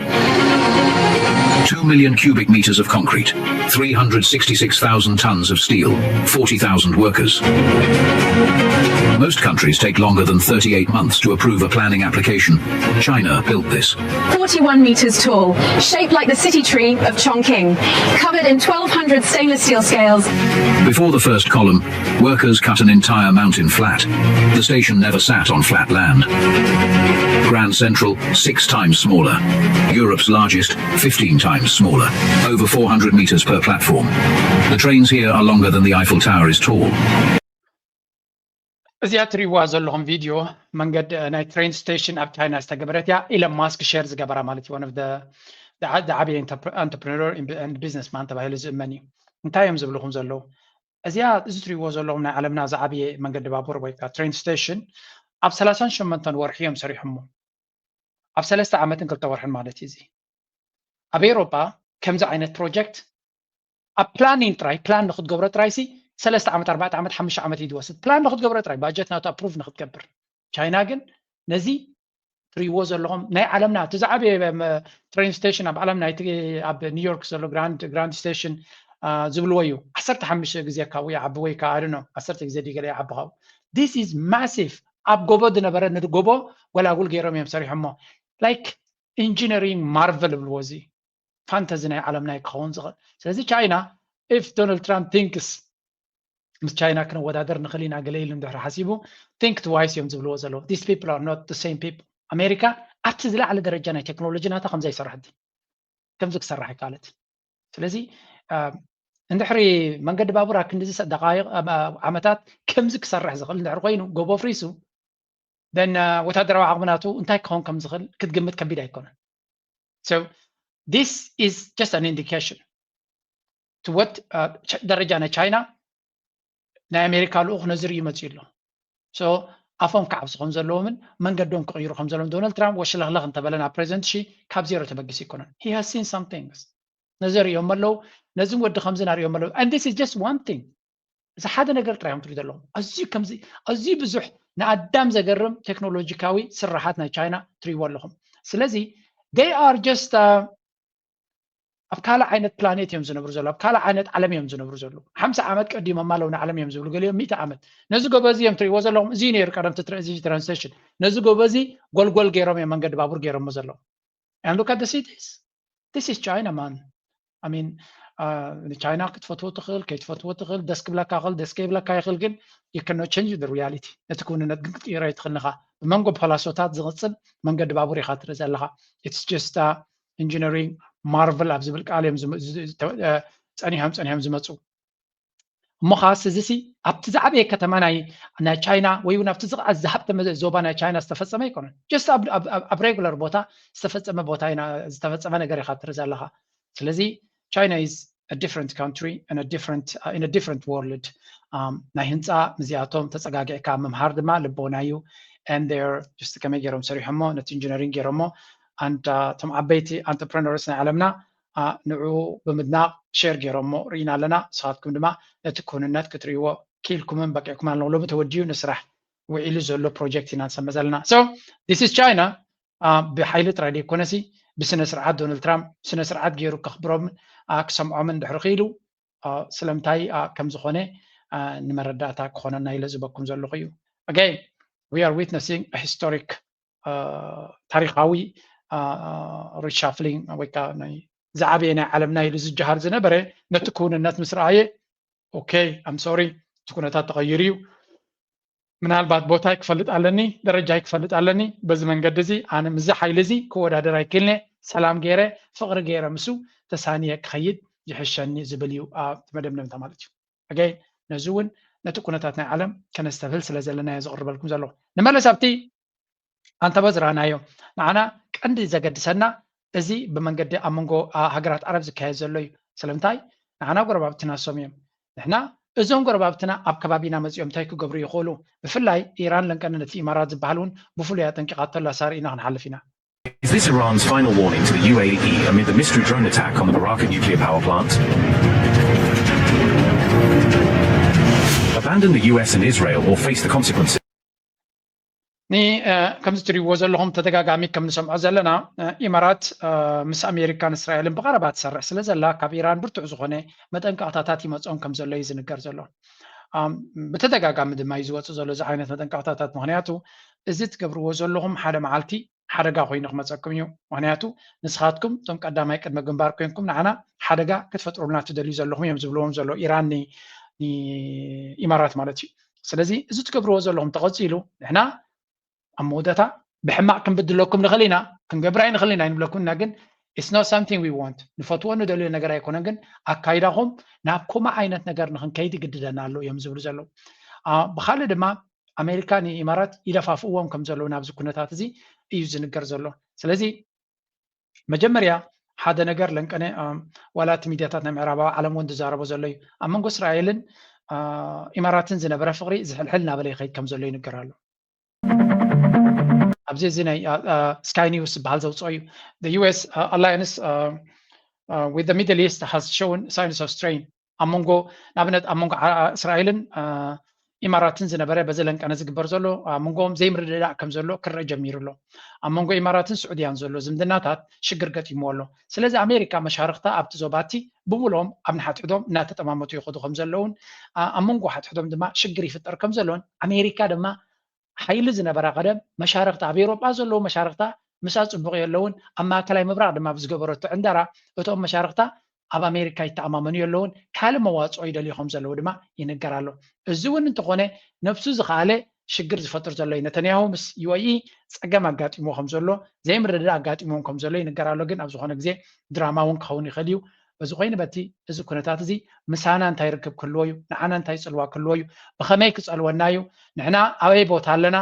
Two million cubic meters of concrete, three hundred sixty-six thousand tons of steel, forty thousand workers. Most countries take longer than thirty-eight months to approve a planning application. China built this. Forty-one meters tall, shaped like the city tree of Chongqing, covered in twelve hundred stainless steel scales. Before the first column, workers cut an entire mountain flat. The station never sat on flat land. Grand Central, six times smaller. Europe's largest, fifteen times smaller. Over four hundred meters per platform. The trains here are longer than the Eiffel Tower is tall. እዚኣ ትሪእዋ ዘለኹም ቪድዮ መንገዲ ናይ ትሬን ስቴሽን ኣብ ቻይና ዝተገበረት እያ። ኢለን ማስክ ሸር ዝገበራ ማለት እዩ። One of the ዝዓበየ entrepreneur and businessman ተባሂሉ ዝእመን እዩ። እንታይ እዮም ዝብልኹም ዘለዉ? እዚኣ እዚ ትሪእዎ ዘለኹም ናይ ዓለምና ዝዓበየ መንገዲ ባቡር ወይ ከዓ ትሬን ስቴሽን ኣብ ሰላሳን ሸሞንተን ወርሒ እዮም ሰሪሖሞ። ኣብ ሰለስተ ዓመትን ክልተ ወርሕን ማለት እዩ። እዚ ኣብ ኤውሮጳ ከምዚ ዓይነት ፕሮጀክት ኣብ ፕላኒንግ ጥራይ ፕላን ንክትገብሮ ጥራይ ሲ ሰለስተ ዓመት ኣርባዕተ ዓመት ሓሙሽተ ዓመት እዩ ዝወስድ። ፕላን ንክትገብሮ ጥራይ ባጀት ናቱ ኣፕሩቭ ንክትገብር። ቻይና ግን ነዚ ትሪእዎ ዘለኹም ናይ ዓለምና እቲ ዝዓበየ ትሬን ስቴሽን ኣብ ዓለምና ኣብ ኒውዮርክ ዘሎ ግራንድ ግራንድ ስቴሽን ዝብልዎ እዩ። ዓሰርተ ሓሙሽተ ግዜ ካብኡ ይዓቢ ወይ ከዓ ኣድኖ ዓሰርተ ግዜ ድገለ ይዓቢ ካብኡ። This is massive። ኣብ ጎቦ ዝነበረ ንጎቦ ጎላጉል ገይሮም እዮም ሰሪሖሞ። Like ኢንጂነሪንግ ማርቨል ይብልዎ። እዚ ፋንተዚ ናይ ዓለምና ክኸውን ዝኽእል። ስለዚ ቻይና if Donald Trump thinks ምስ ቻይና ክንወዳደር ንኽእል ኢና ገለ ኢሉ እንድሕር ሓሲቡ think twice እዮም ዝብልዎ ዘለዉ። These people are not the same people። ኣሜሪካ ኣብቲ ዝለዓለ ደረጃ ናይ ቴክኖሎጂ ናታ ከምዚ ኣይሰርሐትን፣ ከምዚ ክሰርሕ ኣይከኣለትን። ስለዚ እንድሕሪ መንገዲ ባቡር ኣብ ክንዲ ደቃይቕ ዓመታት ከምዚ ክሰርሕ ዝኽእል እንድሕር ኮይኑ ጎቦ ፍሪሱ then ወታደራዊ ዓቕሚ ናቱ እንታይ ክኸውን ከም ዝኽእል ክትግምት ከቢድ ኣይኮነን። So this is just an indication to what ደረጃ ናይ ቻይና ናይ ኣሜሪካ ልኡኽ ነዚ ርዩ መፅኡ ኣሎ። So ኣፎም ክዓብሱ ከም ዘለዎምን መንገዶም ክቕይሩ ከም ዘለዎም ዶናልድ ትራምፕ ወሽለኽለኽ እንተበለ ናብ ፕሬዚደንት ሺ ካብ ዜሮ ተበጊሱ ኣይኮነን። He has seen some things። ነዚ ርእዮም ኣለዉ፣ ነዚ ወዲ ከምዚ ናርእዮም ኣለዉ። And this is just one thing። እዚ ሓደ ነገር ጥራይ እዮም ትሪኡ ዘለኹም። ኣዝዩ ከምዚ ኣዝዩ ብዙሕ ንኣዳም ዘገርም ቴክኖሎጂካዊ ስራሓት ናይ ቻይና ትሪእዎ ኣለኹም። ስለዚ they are just ኣብ ካልእ ዓይነት ፕላኔት እዮም ዝነብሩ ዘለዉ፣ ኣብ ካልእ ዓይነት ዓለም እዮም ዝነብሩ ዘለዉ። ሓምሳ ዓመት ቀዲሞም ኣለዉ ንዓለም እዮም ዝብሉ፣ ገሊኦም ሚእቲ ዓመት። ነዚ ጎበዚ እዮም ትሪእዎ ዘለኹም። እዚ ነይሩ ቀደም እዚ ትራንስሌሽን። ነዚ ጎበዚ ጎልጎል ገይሮም እዮም መንገዲ ባቡር ገይሮሞ ዘለዉ። And look at the cities. This is China, man. I mean ንቻይና ክትፈትዎ ትኽእል፣ ከይትፈትዎ ትኽእል፣ ደስ ክብለካ ይኽእል፣ ደስ ከይብለካ ይኽእል፣ ግን you cannot change the reality። ነቲ ክውንነት ግን ክትቅይሮ ኣይትኽእልን ኢኻ። ብመንጎ ፖላሶታት ዝቕጽል መንገዲ ባቡር ኢኻ ትርኢ ዘለኻ። It's just engineering marvel ኣብ ዝብል ቃል እዮም ጸኒሖም ጸኒሖም ዝመፁ። እሞ ኸዓስ እዚሲ ኣብቲ ዝዓበየ ከተማ ናይ ናይ ቻይና ወይ እውን ኣብቲ ዝሃብተመ ዞባ ናይ ቻይና ዝተፈጸመ ኣይኮነን። Just ኣብ regular ቦታ ዝተፈጸመ ቦታ ኢና ዝተፈጸመ ነገር ኢኻ ትርኢ ዘለኻ። ስለዚ China is a different country and a different uh, in a different world. Um, ናይ ህንፃ ምስዚኣቶም ተፀጋጊዕካ ምምሃር ድማ ልቦና እዩ። And they're just ከመይ ገይሮም ሰሪሖሞ ነቲ ኢንጂነሪንግ ገይሮሞ and እቶም ዓበይቲ entrepreneurs ናይ ዓለምና ንዑ ብምድናቕ ሼር ገይሮሞ ርኢና ኣለና። ንስኻትኩም ድማ ነቲ ክውንነት ክትርእይዎ ክኢልኩምን በቂዕኩም ኣለኹም። ሎሚ ተወዲኡ ንስራሕ ውዒሉ ዘሎ ፕሮጀክት ኢና ንሰምዕ ዘለና። So this is China. ብሓይሊ ጥራይ ዘይኮነሲ ብስነ ስርዓት ዶናልድ ትራምፕ ስነ ስርዓት ገይሩ ከኽብሮምን ክሰምዖምን ድሕሪ ክኢሉ ስለምንታይ ከም ዝኾነ ንመረዳእታ ክኾነና ኢለ ዝበኩም ዘለኹ እዩ። Again, we are witnessing a historic ታሪኻዊ reshuffling ወይ ከዓ ናይ ዝዓበየ ናይ ዓለምና ኢሉ ዝጀሃር ዝነበረ ነቲ ክውንነት ምስ ረኣየ okay, I'm sorry፣ እቲ ኩነታት ተቐይሩ እዩ። ምናልባት ቦታይ ክፈልጥ ኣለኒ፣ ደረጃይ ክፈልጥ ኣለኒ። በዚ መንገዲ እዚ ኣነ ምስዚ ሓይሊ እዚ ክወዳደር ኣይክእልነ። ሰላም ገይረ ፍቕሪ ገይረ ምሱ ተሳንየ ክኸይድ ይሕሸኒ ዝብል እዩ ኣብቲ መደምደምታ ማለት እዩ። ኣገይ ነዚ እውን ነቲ ኩነታት ናይ ዓለም ከነስተብህል ስለ ዘለናዮ ዝቕርበልኩም ዘለኹ። ንመለስ ኣብቲ ኣንተበ ዝረኣናዮ ንዓና ቀንዲ ዘገድሰና እዚ ብመንገዲ ኣብ መንጎ ሃገራት ዓረብ ዝካየድ ዘሎ እዩ። ስለምንታይ ንዓና ጎረባብትና እሶም እዮም። ንሕና እዞም ጎረባብትና ኣብ ከባቢና መፂኦም እንታይ ክገብሩ ይኽእሉ? ብፍላይ ኢራን ለንቀነ ነቲ ኢማራት ዝበሃል እውን ብፍሉይ ኣጠንቂቓቶ ኣላ ሳር ኢና ክንሓልፍ ኢና። Is this Iran's final warning to the U A E amid the mystery drone attack on the Barakah nuclear power plant? Abandon the U S and Israel or face the consequences. ኒ ከምዚ ትሪእዎ ዘለኹም ተደጋጋሚ ከም ንሰምዖ ዘለና ኢማራት ምስ ኣሜሪካን እስራኤልን ብቐረባ ትሰርሕ ስለ ዘላ ካብ ኢራን ብርቱዕ ዝኾነ መጠንቀቕታታት ይመፅኦም ከም ዘሎ እዩ ዝንገር ዘሎ። ብተደጋጋሚ ድማ እዩ ዝወፅእ ዘሎ እዚ ዓይነት መጠንቀቕታታት። ምክንያቱ እዚ ትገብርዎ ዘለኹም ሓደ መዓልቲ ሓደጋ ኮይኑ ክመፀኩም እዩ። ምክንያቱ ንስኻትኩም እቶም ቀዳማይ ቅድመ ግንባር ኮይንኩም ንዓና ሓደጋ ክትፈጥሩልና ትደልዩ ዘለኹም እዮም ዝብልዎም ዘሎ ኢራን ንኢማራት ማለት እዩ። ስለዚ እዚ ትገብርዎ ዘለኹም ተቐፂሉ ንሕና ኣብ መወዳእታ ብሕማቕ ክንብድለኩም ንኽእል ኢና፣ ክንገብር ኣይንኽእል ኢና ኣይንብለኩም ኢና። ግን it's not something we want፣ ንፈትዎ ንደልዮ ነገር ኣይኮነን። ግን ኣካይዳኹም ናብ ኮማ ዓይነት ነገር ንክንከይድ ይግድደና ኣሎ እዮም ዝብሉ ዘለዉ። ብካልእ ድማ ኣሜሪካ ንኢማራት ይደፋፍእዎም ከም ዘለዉ ናብዚ ኩነታት እዚ እዩ ዝንገር ዘሎ። ስለዚ መጀመርያ ሓደ ነገር ለንቀነ ዋላ እቲ ሚድያታት ናይ ምዕራባዊ ዓለም እውን ዝዛረቦ ዘሎ እዩ። ኣብ መንጎ እስራኤልን ኢማራትን ዝነበረ ፍቕሪ ዝሕልሕል እናበለ ይኸይድ ከም ዘሎ ይንገር ኣሎ። ኣብዚ እዚ ናይ ስካይ ኒውስ ዝበሃል ዘውፅኦ እዩ። The U S alliance with the Middle East has shown signs of strain ኣብ መንጎ ንኣብነት ኣብ መንጎ እስራኤልን ኢማራትን ዝነበረ በዚ ለንቀነ ዝግበር ዘሎ ኣብ መንጎኦም ዘይምርድዳእ ከም ዘሎ ክረአ ጀሚሩ ኣሎ። ኣብ መንጎ ኢማራትን ስዑድያን ዘሎ ዝምድናታት ሽግር ገጢምዎ ኣሎ። ስለዚ ኣሜሪካ መሻርክታ ኣብቲ ዞባቲ ብምልኦም ኣብ ንሓድሕዶም እናተጠማመቱ ይኸዱ ከም ዘለውን ኣብ መንጎ ሓድሕዶም ድማ ሽግር ይፍጠር ከም ዘለውን ኣሜሪካ ድማ ሓይሊ ዝነበራ ቀደም መሻርክታ ኣብ ኤውሮጳ ዘለዉ መሻርክታ ምሳ ፅቡቕ የለውን ኣብ ማእከላይ ምብራቕ ድማ ብዝገበረቶ ዕንደራ እቶም መሻርክታ ኣብ ኣሜሪካ ይተኣማመኑ የለውን ካልእ መዋፅኦ ይደልዩ ከም ዘለዉ ድማ ይንገር ኣሎ። እዚ እውን እንተኾነ ነብሱ ዝኸኣለ ሽግር ዝፈጥር ዘሎ እዩ። ነተንያሁ ምስ ዩ ኤ ኢ ፀገም ኣጋጢሞ ከም ዘሎ ዘይምርድዳእ ኣጋጢሞም ከም ዘሎ ይንገር ኣሎ። ግን ኣብ ዝኾነ ግዜ ድራማ እውን ክኸውን ይኽእል እዩ። በዚ ኮይኑ በቲ እዚ ኩነታት እዚ ምሳና እንታይ ርክብ ክህልዎ እዩ፣ ንዓና እንታይ ፅልዋ ክህልዎ እዩ፣ ብኸመይ ክፀልወና እዩ፣ ንሕና ኣበይ ቦታ ኣለና፣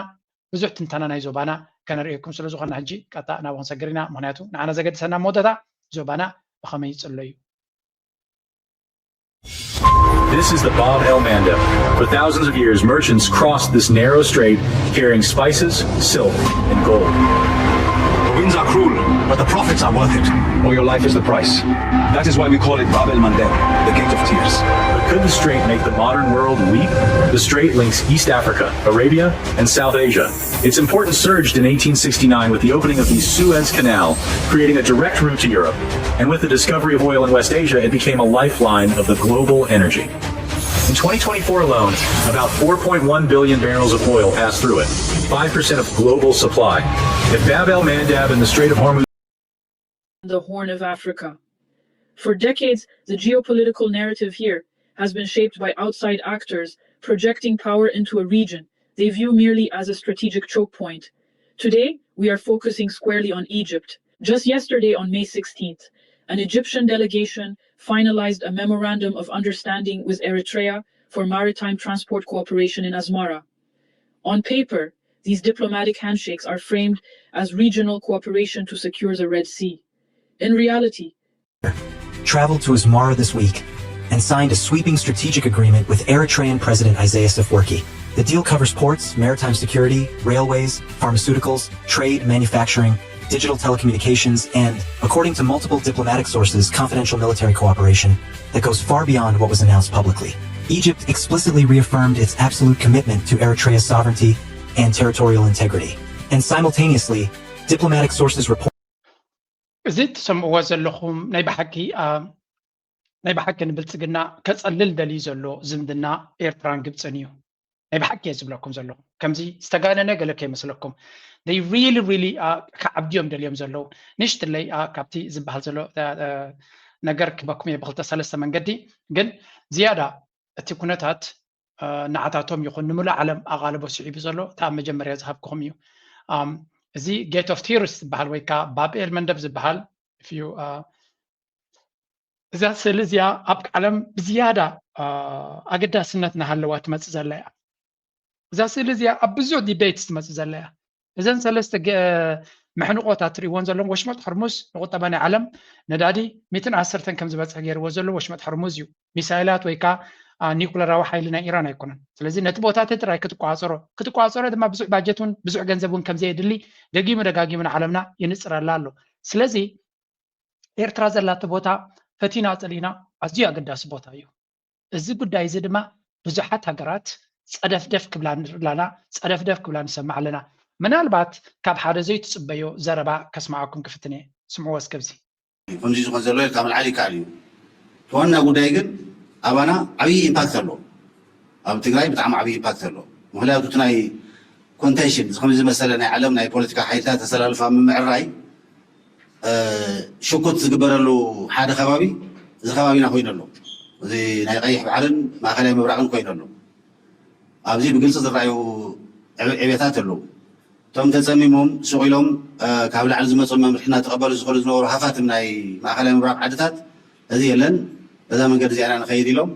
ብዙሕ ትንተና ናይ ዞባና ከነርእየኩም ስለ ዝኾና ሕጂ ቀጥታ ናብኡ ክንሰግር ኢና። ምኽንያቱ ንዓና ዘገድሰና መወዳእታ ዞባና ብኸመይ ይጽሎ እዩ? This is the Bab el Mandeb. For thousands of years, merchants crossed this narrow strait carrying spices, silk, and gold. The winds are cruel, but the profits are worth it. Or your life is the price. That is why we call it Bab el Mandeb, the gate of tears. But could the strait make the modern world weep? The strait links East Africa, Arabia, and South Asia. Its importance surged in eighteen sixty-nine with the opening of the Suez Canal, creating a direct route to Europe. And with the discovery of oil in West Asia, it became a lifeline of the global energy. In twenty twenty-four alone, about four point one billion barrels of oil passed through it, five percent of global supply. If Bab el Mandab and the Strait of Hormuz the Horn of Africa. For decades, the geopolitical narrative here has been shaped by outside actors projecting power into a region they view merely as a strategic choke point. Today, we are focusing squarely on Egypt. Just yesterday, on May sixteenth, an Egyptian delegation finalized a memorandum of understanding with Eritrea for maritime transport cooperation in Asmara. On paper, these diplomatic handshakes are framed as regional cooperation to secure the Red Sea. In reality, traveled to Asmara this week and signed a sweeping strategic agreement with Eritrean President Isaias Afwerki. The deal covers ports, maritime security, railways, pharmaceuticals, trade, manufacturing, digital telecommunications, and, according to multiple diplomatic sources, confidential military cooperation that goes far beyond what was announced publicly. Egypt explicitly reaffirmed its absolute commitment to Eritrea's sovereignty and territorial integrity. And simultaneously, diplomatic sources report እዚ ትሰምዕዎ ዘለኹም ናይ ብሓቂ ናይ ብሓቂ ንብልፅግና ከፀልል ደልዩ ዘሎ ዝምድና ኤርትራን ግብፅን እዩ። ናይ ብሓቂ እየ ዝብለኩም ዘለኹ። ከምዚ ዝተጋነነ ገለ ከይመስለኩም። They really really ክዓብድዮም ደልዮም ዘለዉ። ንሽትለይ ካብቲ ዝበሃል ዘሎ ነገር ክበኩም እየ ብክልተ ሰለስተ መንገዲ። ግን ዝያዳ እቲ ኩነታት ንዓታቶም ይኹን ንምሉእ ዓለም ኣቓልቦ ስዒቡ ዘሎ እቲ ኣብ መጀመርያ ዝሃብኩኹም እዩ። እዚ Gate of Tears ዝበሃል ወይ ከዓ ባብኤል መንደብ ዝበሃል እዛ ስእሊ እዚኣ ኣብ ዓለም ብዝያዳ ኣገዳስነት እናሃለዋ ትመፅእ ዘላ እያ። እዛ ስእሊ እዚኣ ኣብ ብዙሕ ዲቤት ትመፅእ ዘላ እያ። እዘን ሰለስተ መሕንቆታት ትሪእዎን ዘለኹም ወሽመጥ ሕርሙዝ ንቁጠባ ናይ ዓለም ነዳዲ ሚትን ዓሰርተን ከም ዝበፅሕ ገይርዎ ዘሎ ወሽመጥ ሕርሙዝ እዩ። ሚሳይላት ወይ ከዓ ኒኩለራዊ ሓይሊ ናይ ኢራን ኣይኮነን። ስለዚ ነቲ ቦታተ ጥራይ ክትቋፀሮ ክትቋፀሮ ድማ ብዙሕ ባጀት እውን ብዙሕ ገንዘብ እውን ከምዘየድሊ ደጊሙ ደጋጊሙ ንዓለምና የንፅረላ ኣሎ። ስለዚ ኤርትራ ዘላቶ ቦታ ፈቲና ፀሊና ኣዝዩ ኣገዳሲ ቦታ እዩ። እዚ ጉዳይ እዚ ድማ ብዙሓት ሃገራት ፀደፍደፍ ክብላ ንርኢ ኣለና፣ ፀደፍደፍ ክብላ ንሰምዕ ኣለና። ምናልባት ካብ ሓደ ዘይትፅበዮ ዘረባ ከስምዓኩም ክፍትን እየ። ስምዕዎ እስከ ኣብዚ። ከምዚ ዝኾን ዘሎ ኢልካ ምልዓል ይከኣል እዩ። እቲ ዋና ጉዳይ ግን ኣባና ዓብዪ ኢምፓክት ኣለዎ። ኣብ ትግራይ ብጣዕሚ ዓብዪ ኢምፓክት ኣለዎ። ምክንያቱ እቲ ናይ ኮንቴንሽን እዚ ከምዚ ዝመሰለ ናይ ዓለም ናይ ፖለቲካ ሓይልታት ተሰላልፋ ምምዕራይ ሽኩት ዝግበረሉ ሓደ ከባቢ እዚ ከባቢና ኮይኑ ኣሎ። እዚ ናይ ቀይሕ ባሕርን ማእኸላይ ምብራቕን ኮይኑ ኣሎ። ኣብዚ ብግልፂ ዝረኣዩ ዕቤታት ኣለዉ። እቶም ተፀሚሞም ሱቕ ኢሎም ካብ ላዕሊ ዝመፁ መምርሒ እናተቐበሉ ዝኸዱ ዝነበሩ ሃፋትም ናይ ማእኸላይ ምብራቕ ዓድታት እዚ የለን፣ በዛ መንገዲ እዚኣ ኢና ንኸይድ ኢሎም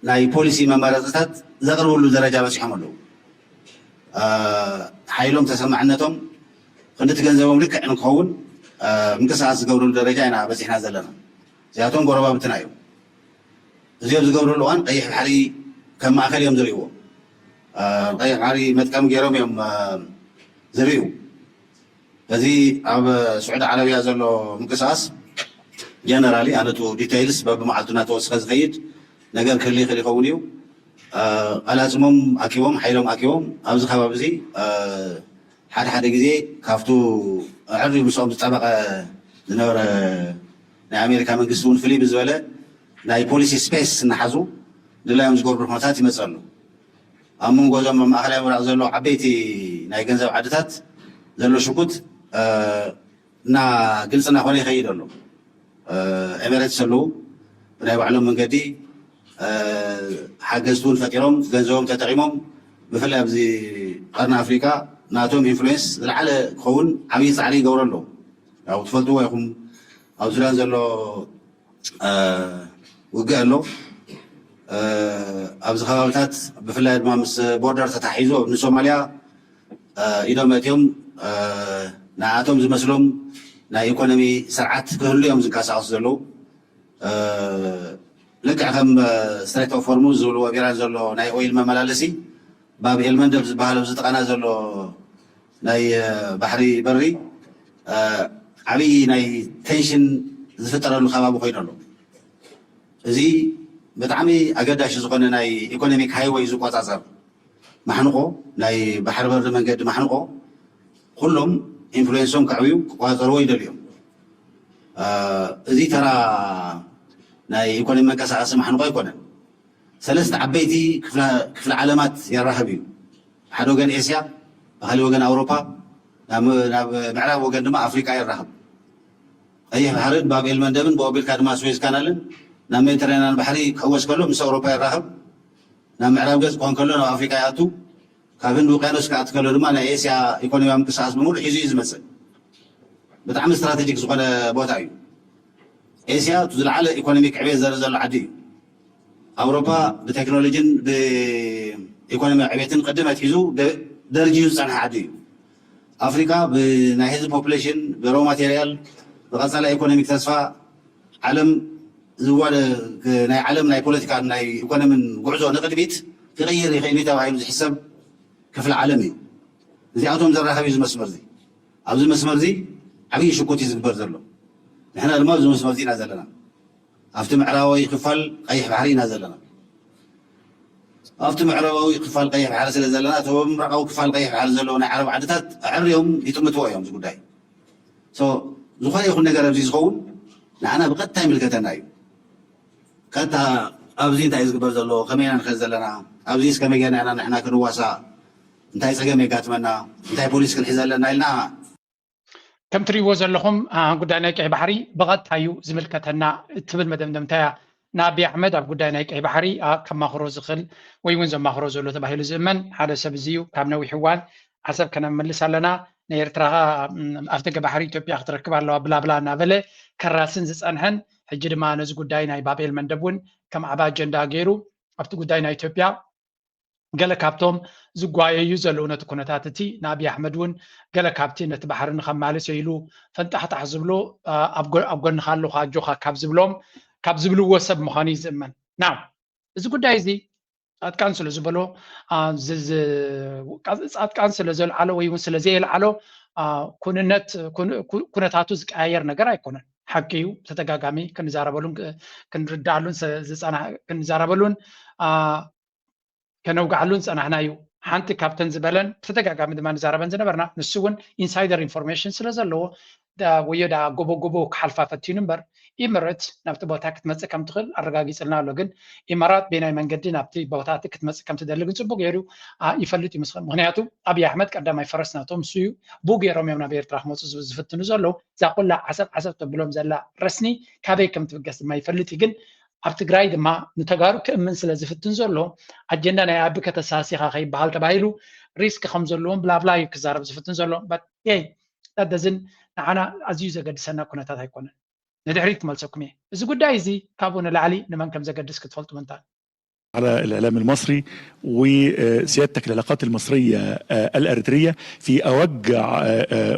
ናይ ፖሊሲ መማረፅታት ዘቕርብሉ ደረጃ በፂሖም ኣለዉ። ሓይሎም ተሰማዕነቶም ክንድቲ ገንዘቦም ልክዕ ንክኸውን ምንቅስቃስ ዝገብርሉ ደረጃ ኢና በፂሕና ዘለና። እዚኣቶም ጎረባብትና እዮም። እዚኦም ዝገብርሉ እዋን ቀይሕ ባሕሪ ከም ማእከል እዮም ዝርእይዎ። ቀይሕ ባሕሪ መጥቀሚ ገይሮም እዮም ዝርእዩ። እዚ ኣብ ስዑዲ ዓረብያ ዘሎ ምንቅስቃስ ጀነራሊ ኣነቱ ዲቴይልስ በብመዓልቱ እናተወስኸ ዝኸይድ ነገር ክህሊ ይኽእል ይኸውን እዩ። ቀላፅሞም ኣኪቦም ሓይሎም ኣኪቦም ኣብዚ ከባቢ እዚ ሓደ ሓደ ግዜ ካብቱ ኣዕርዩ ምስኦም ዝጠበቐ ዝነበረ ናይ ኣሜሪካ መንግስቲ እውን ፍልይ ብዝበለ ናይ ፖሊሲ ስፔስ እናሓዙ ድላዮም ዝገብሩ ኩነታት ይመፅእ ኣሎ። ኣብ መንጎ እዞም ኣብ ማእኸላይ ምብራቕ ዘለዉ ዓበይቲ ናይ ገንዘብ ዓድታት ዘሎ ሽኩት እና ግልፂ እናኾነ ይኸይድ ኣሎ። ኤሜሬትስ ኣለዉ ብናይ ባዕሎም መንገዲ ሓገዝቲ እውን ፈጢሮም ገንዘቦም ተጠቒሞም ብፍላይ ኣብዚ ቀርኒ ኣፍሪካ ናቶም ኢንፍሉዌንስ ዝለዓለ ክኸውን ዓብዪ ፃዕሪ ይገብሩ ኣለዉ። ያው ትፈልጥዎ ኢኹም ኣብ ሱዳን ዘሎ ውግእ ኣሎ። ኣብዚ ከባብታት ብፍላይ ድማ ምስ ቦርደር ተታሒዙ ንሶማልያ ኢዶም መእትዮም ንኣቶም ዝመስሎም ናይ ኢኮኖሚ ስርዓት ክህሉ እዮም ዝንቀሳቀሱ ዘለዉ። ልክዕ ከም ስትሬት ኦፍ ሆርሙዝ ዝብልዎ ቢራን ዘሎ ናይ ኦይል መመላለሲ፣ ባብ ኤልመንደብ ዝበሃል ኣብዚ ጥቃና ዘሎ ናይ ባሕሪ በሪ ዓብዪ ናይ ቴንሽን ዝፍጠረሉ ከባቢ ኮይኑ ኣሎ። እዚ ብጣዕሚ ኣገዳሲ ዝኾነ ናይ ኢኮኖሚክ ሃይወይ ዝቆፃፀር ማሕንቆ፣ ናይ ባሕሪ በሪ መንገዲ ማሕንቆ፣ ኩሎም ኢንፍሉዌንሶም ከዕብዩ ክቆፃፀርዎ ይደልዮም። እዚ ተራ ናይ ኢኮኖሚ መንቀሳቀሲ ማሕንቆ ኣይኮነን። ሰለስተ ዓበይቲ ክፍለ ዓለማት የራህብ እዩ። ሓደ ወገን ኤስያ፣ ብካሊእ ወገን ኣውሮፓ፣ ናብ ምዕራብ ወገን ድማ ኣፍሪቃ የራህብ። ቀይሕ ባሕርን ባብ ኤልመንደብን ብኦቢልካ ድማ ስዌዝ ካናልን ናብ ሜዲተራንያን ባሕሪ ክሕወስ ከሎ ምስ ኣውሮፓ የራህብ። ናብ ምዕራብ ገፅ ክኾን ከሎ ናብ ኣፍሪቃ ይኣቱ። ካብ ህንዲ ውቅያኖስ ክኣት ከሎ ድማ ናይ ኤስያ ኢኮኖሚያዊ ምንቅስቃስ ብምሉእ ሒዙ እዩ ዝመፅእ። ብጣዕሚ ስትራቴጂክ ዝኾነ ቦታ እዩ። ኤስያ እቲ ዝለዓለ ኢኮኖሚክ ዕቤት ዘርኢ ዘሎ ዓዲ እዩ። ኣውሮፓ ብቴክኖሎጂን ብኢኮኖሚ ዕቤትን ቅድም ኣትሒዙ ደርጅዩ ዝፀንሐ ዓዲ እዩ። ኣፍሪካ ብናይ ህዝቢ ፖፕሌሽን፣ ብሮ ማቴሪያል፣ ብቐፃላይ ኢኮኖሚክ ተስፋ ዓለም ዝዋደ ናይ ዓለም ናይ ፖለቲካን ናይ ኢኮኖሚን ጉዕዞ ንቅድሚት ክቕይር ይኽእል እዩ ተባሂሉ ዝሕሰብ ክፍለ ዓለም እዩ። እዚኣቶም ዘራኸብ እዩ እዚ መስመር እዚ። ኣብዚ መስመር እዚ ዓብዪ ሽኩት እዩ ዝግበር ዘሎ። ንሕና ድማ ኣብዚ መስመር እዚ ኢና ዘለና። ኣብቲ ምዕራባዊ ክፋል ቀይሕ ባሕሪ ኢና ዘለና። ኣብቲ ምዕራባዊ ክፋል ቀይሕ ባሕሪ ስለ ዘለና፣ እቲ ምብራቃዊ ክፋል ቀይሕ ባሕሪ ዘለዉ ናይ ዓረብ ዓድታት ኣዕርዮም ይጥምትዎ እዮም እዚ ጉዳይ። ዝኾነ ይኹን ነገር ኣብዚ ዝኸውን ንዓና ብቐጥታ ይምልከተና እዩ። ቀጥታ ኣብዚ እንታይ ዝግበር ዘሎ፣ ከመይ ኢና ንኸድ ዘለና፣ ኣብዚስ ከመይ ጌርና ኢና ንሕና ክንዋሳእ፣ እንታይ ፀገም የጋጥመና፣ እንታይ ፖሊስ ክንሕዝ ኣለና ኢልና። ከም ትሪእዎ ዘለኹም ጉዳይ ናይ ቀይ ባሕሪ ብቐጥታ እዩ ዝምልከተና እትብል መደምደምታ እያ ንኣብይ ኣሕመድ ኣብ ጉዳይ ናይ ቀይ ባሕሪ ከማኽሮ ዝኽእል ወይ እውን ዘማኽሮ ዘሎ ተባሂሉ ዝእመን ሓደ ሰብ እዚ እዩ። ካብ ነዊሕ እዋን ዓሰብ ከነምልስ ኣለና፣ ንኤርትራ ኣፍደገ ባሕሪ ኢትዮጵያ ክትረክብ ኣለዋ ብላብላ እናበለ ከራስን ዝፀንሐን ሕጂ ድማ ነዚ ጉዳይ ናይ ባብኤል መንደብ እውን ከም ዓቢ ኣጀንዳ ገይሩ ኣብቲ ጉዳይ ናይ ኢትዮጵያ ገለ ካብቶም ዝጓየዩ ዘለዉ ነቲ ኩነታት እቲ ንኣብይ ኣሕመድ እውን ገለ ካብቲ ነቲ ባሕሪ ንኸማልስ ኢሉ ፈንጣሕጣሕ ዝብሎ ኣብ ጎንኻ ኣለኹ ኣጆኻ ካብ ዝብሎም ካብ ዝብልዎ ሰብ ምዃኑ እዩ ዝእመን። ናው እዚ ጉዳይ እዚ ፃድቃን ስለ ዝበሎ ፃድቃን ስለ ዘልዓሎ ወይ እውን ስለ ዘየልዓሎ ኩንነት ኩነታቱ ዝቀያየር ነገር ኣይኮነን። ሓቂ እዩ። ብተደጋጋሚ ክንዛረበሉን ክንርዳኣሉን ክንዛረበሉን ከነውግዓሉን ዝፀናሕና እዩ። ሓንቲ ካብተን ዝበለን ብተደጋጋሚ ድማ ንዛረበን ዝነበርና ንሱ እውን ኢንሳይደር ኢንፎርሜሽን ስለ ዘለዎ ወዮ ዳ ጎቦ ጎቦ ክሓልፋ ፈቲኑ እምበር ኢምረት ናብቲ ቦታ ክትመፅእ ከም ትኽእል ኣረጋጊፅልና ኣሎ። ግን ኢማራት በየናይ መንገዲ ናብቲ ቦታ እቲ ክትመፅእ ከም ትደሊ ግን ፅቡቅ ገይሩ ይፈልጥ እዩ ምስ ምክንያቱ ኣብይ ኣሕመድ ቀዳማይ ፈረስ ናቶም እሱ እዩ። ብኡ ገይሮም እዮም ናብ ኤርትራ ክመፁ ዝፍትኑ ዘለዉ። እዛ ኩላ ዓሰብ ዓሰብ ተብሎም ዘላ ረስኒ ካበይ ከም ትብገስ ድማ ይፈልጥ እዩ። ግን ኣብ ትግራይ ድማ ንተጋሩ ክእምን ስለ ዝፍትን ዘሎ ኣጀንዳ ናይ ኣቢ ከተሳሲኻ ከይበሃል ተባሂሉ ሪስክ ከም ዘለዎም ብላብላ እዩ ክዛረብ ዝፍትን ዘሎ። ይ ዳደዝን ንዓና ኣዝዩ ዘገድሰና ኩነታት ኣይኮነን። ንድሕሪት ክመልሰኩም እየ። እዚ ጉዳይ እዚ ካብኡ ንላዕሊ ንመን ከም ዘገድስ ክትፈልጡ ምንታን على الإعلام المصري وسيادتك العلاقات المصرية الأريترية في أوج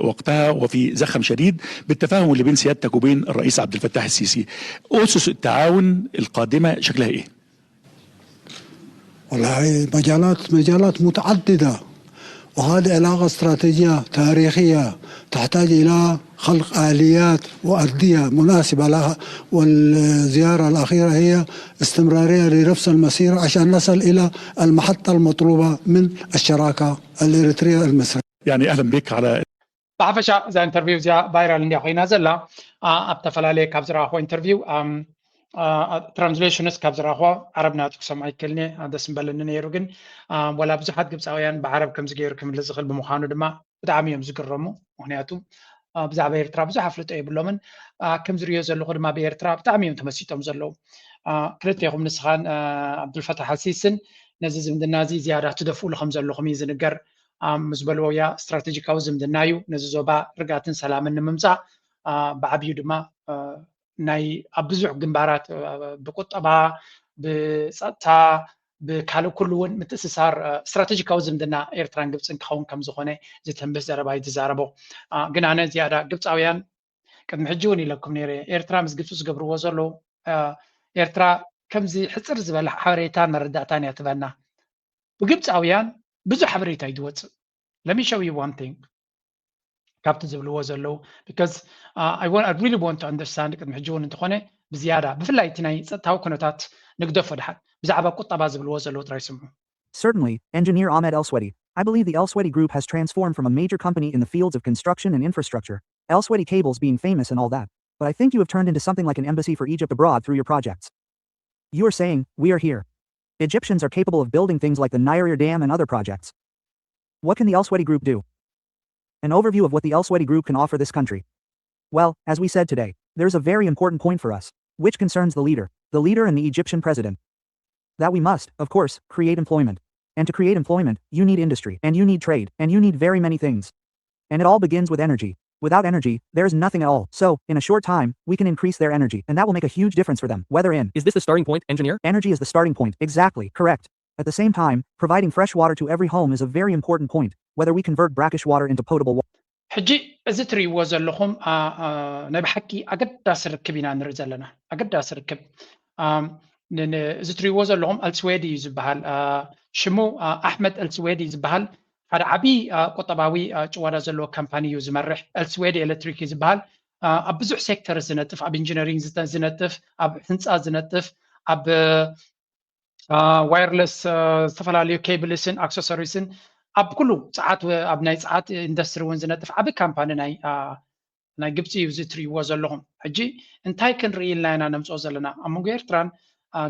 وقتها وفي زخم شديد بالتفاهم اللي بين سيادتك وبين الرئيس عبد الفتاح السيسي. أسس التعاون القادمة شكلها إيه؟ والله مجالات مجالات متعددة وهذه علاقة استراتيجية تاريخية تحتاج إلى خلق آليات وأردية مناسبة لها. والزيارة الأخيرة هي استمرارية لنفس المسيرة عشان نصل إلى المحطة المطلوبة من الشراكة الإريترية المصرية. يعني أهلا بك على ብሓፈሻ እዛ ኢንተርቪው እዚኣ ቫይራል እንዲያ ኮይና ዘላ ኣብ ተፈላለየ ካብ ዝረኣኽዎ ኢንተርቪው ትራንስሌሽንስ ካብ ዝረኣኽዎ ዓረብ ናቱ ክሰምዖ ኣይክእልን እየ ደስ ምበለኒ ነይሩ ግን ወላ ብዙሓት ግብፃውያን ብዓረብ ከምዚ ገይሩ ክምልስ ዝኽእል ብምዃኑ ድማ ብጣዕሚ እዮም ዝግረሙ። ምክንያቱ ብዛዕባ ኤርትራ ብዙሕ ኣፍልጦ የብሎምን። ከም ዝሪዮ ዘለኹ ድማ ብኤርትራ ብጣዕሚ እዮም ተመሲጦም ዘለዉ። ክልቴኹም ንስኻን ኣብዱልፈታሕ ኣልሲስን ነዚ ዝምድና እዚ ዝያዳ ትደፍኡሉ ከም ዘለኹም እዩ ዝንገር። ምስ በልዎ እያ ስትራቴጂካዊ ዝምድና እዩ ነዚ ዞባ ርግኣትን ሰላምን ንምምፃእ ብዓብዩ ድማ ናይ ኣብ ብዙሕ ግንባራት ብቁጠባ ብፀጥታ ብካልእ ኩሉ እውን ምትእስሳር ስትራቴጂካዊ ዝምድና ኤርትራን ግብፅን ክኸውን ከም ዝኾነ ዝተንብህ ዘረባ እዩ ዝዛረቦ። ግን ኣነ ዝያዳ ግብፃውያን ቅድሚ ሕጂ እውን ኢለኩም ነይረ፣ ኤርትራ ምስ ግብፂ ዝገብርዎ ዘለዉ ኤርትራ ከምዚ ሕፅር ዝበለ ሓበሬታን መረዳእታን እያ ትበና። ብግብፃውያን ብዙሕ ሓበሬታ እዩ ዝወፅእ። Let me show you one thing ካብቲ ዝብልዎ ዘለዉ because I really want to understand ቅድሚ ሕጂ እውን እንተኾነ ብዝያዳ ብፍላይ እቲ ናይ ፀጥታዊ ኩነታት ንግደፎ ድሓን ብዛዕባ ቁጠባ ዝብልዎ ዘለዉ ጥራይ ስምዑ። Certainly, engineer Ahmed Elswedy. I believe the Elswedy Group has transformed from a major company in the fields of construction and infrastructure, Elswedy Cables being famous and all that, but I think you have turned into something like an embassy for Egypt abroad through your projects. You are saying, "We are here." Egyptians are capable of building things like the Niger Dam and other projects. What can the Elswedy Group do? An overview of what the Elswedy Group can offer this country. Well, as we said today, there's a very important point for us, which concerns the leader, the leader and the Egyptian president. That we must, of course, create employment. And to create employment, you need industry, and you need trade, and you need very many things. And it all begins with energy. Without energy, there is nothing at all. So, in a short time, we can increase their energy, and that will make a huge difference for them. Whether in Is this the starting point, engineer? Energy is the starting point. Exactly, correct. At the same time, providing fresh water to every home is a very important point. Whether we convert brackish water into potable water. ሕጂ እዚ ትርእይዎ ዘለኹም ናይ ብሓቂ ኣገዳሲ ርክብ ኢና ንርኢ ዘለና። ኣገዳሲ ርክብ። እዚ ትርእይዎ ዘለኹም ኣልስዌዲ እዩ ዝበሃል። ሽሙ ኣሕመድ ኣልስዌዲ ዝበሃል ሓደ ዓብዪ ቁጠባዊ ጭዋዳ ዘለዎ ካምፓኒ እዩ ዝመርሕ። ኣልስዌዲ ኤሌክትሪክ እዩ ዝበሃል። ኣብ ብዙሕ ሴክተር ዝነጥፍ፣ ኣብ ኢንጂነሪንግ ዝነጥፍ፣ ኣብ ህንፃ ዝነጥፍ፣ ኣብ ዋየርለስ፣ ዝተፈላለዩ ኬብልስን ኣክሰሰሪስን፣ ኣብ ኩሉ ፀዓት፣ ኣብ ናይ ፀዓት ኢንዱስትሪ እውን ዝነጥፍ ዓብዪ ካምፓኒ ናይ ናይ ግብፂ እዩ። እዚ ትርእይዎ ዘለኹም ሕጂ እንታይ ክንርኢ ኢልና ኢና ነምፅኦ ዘለና? ኣብ መንጎ ኤርትራን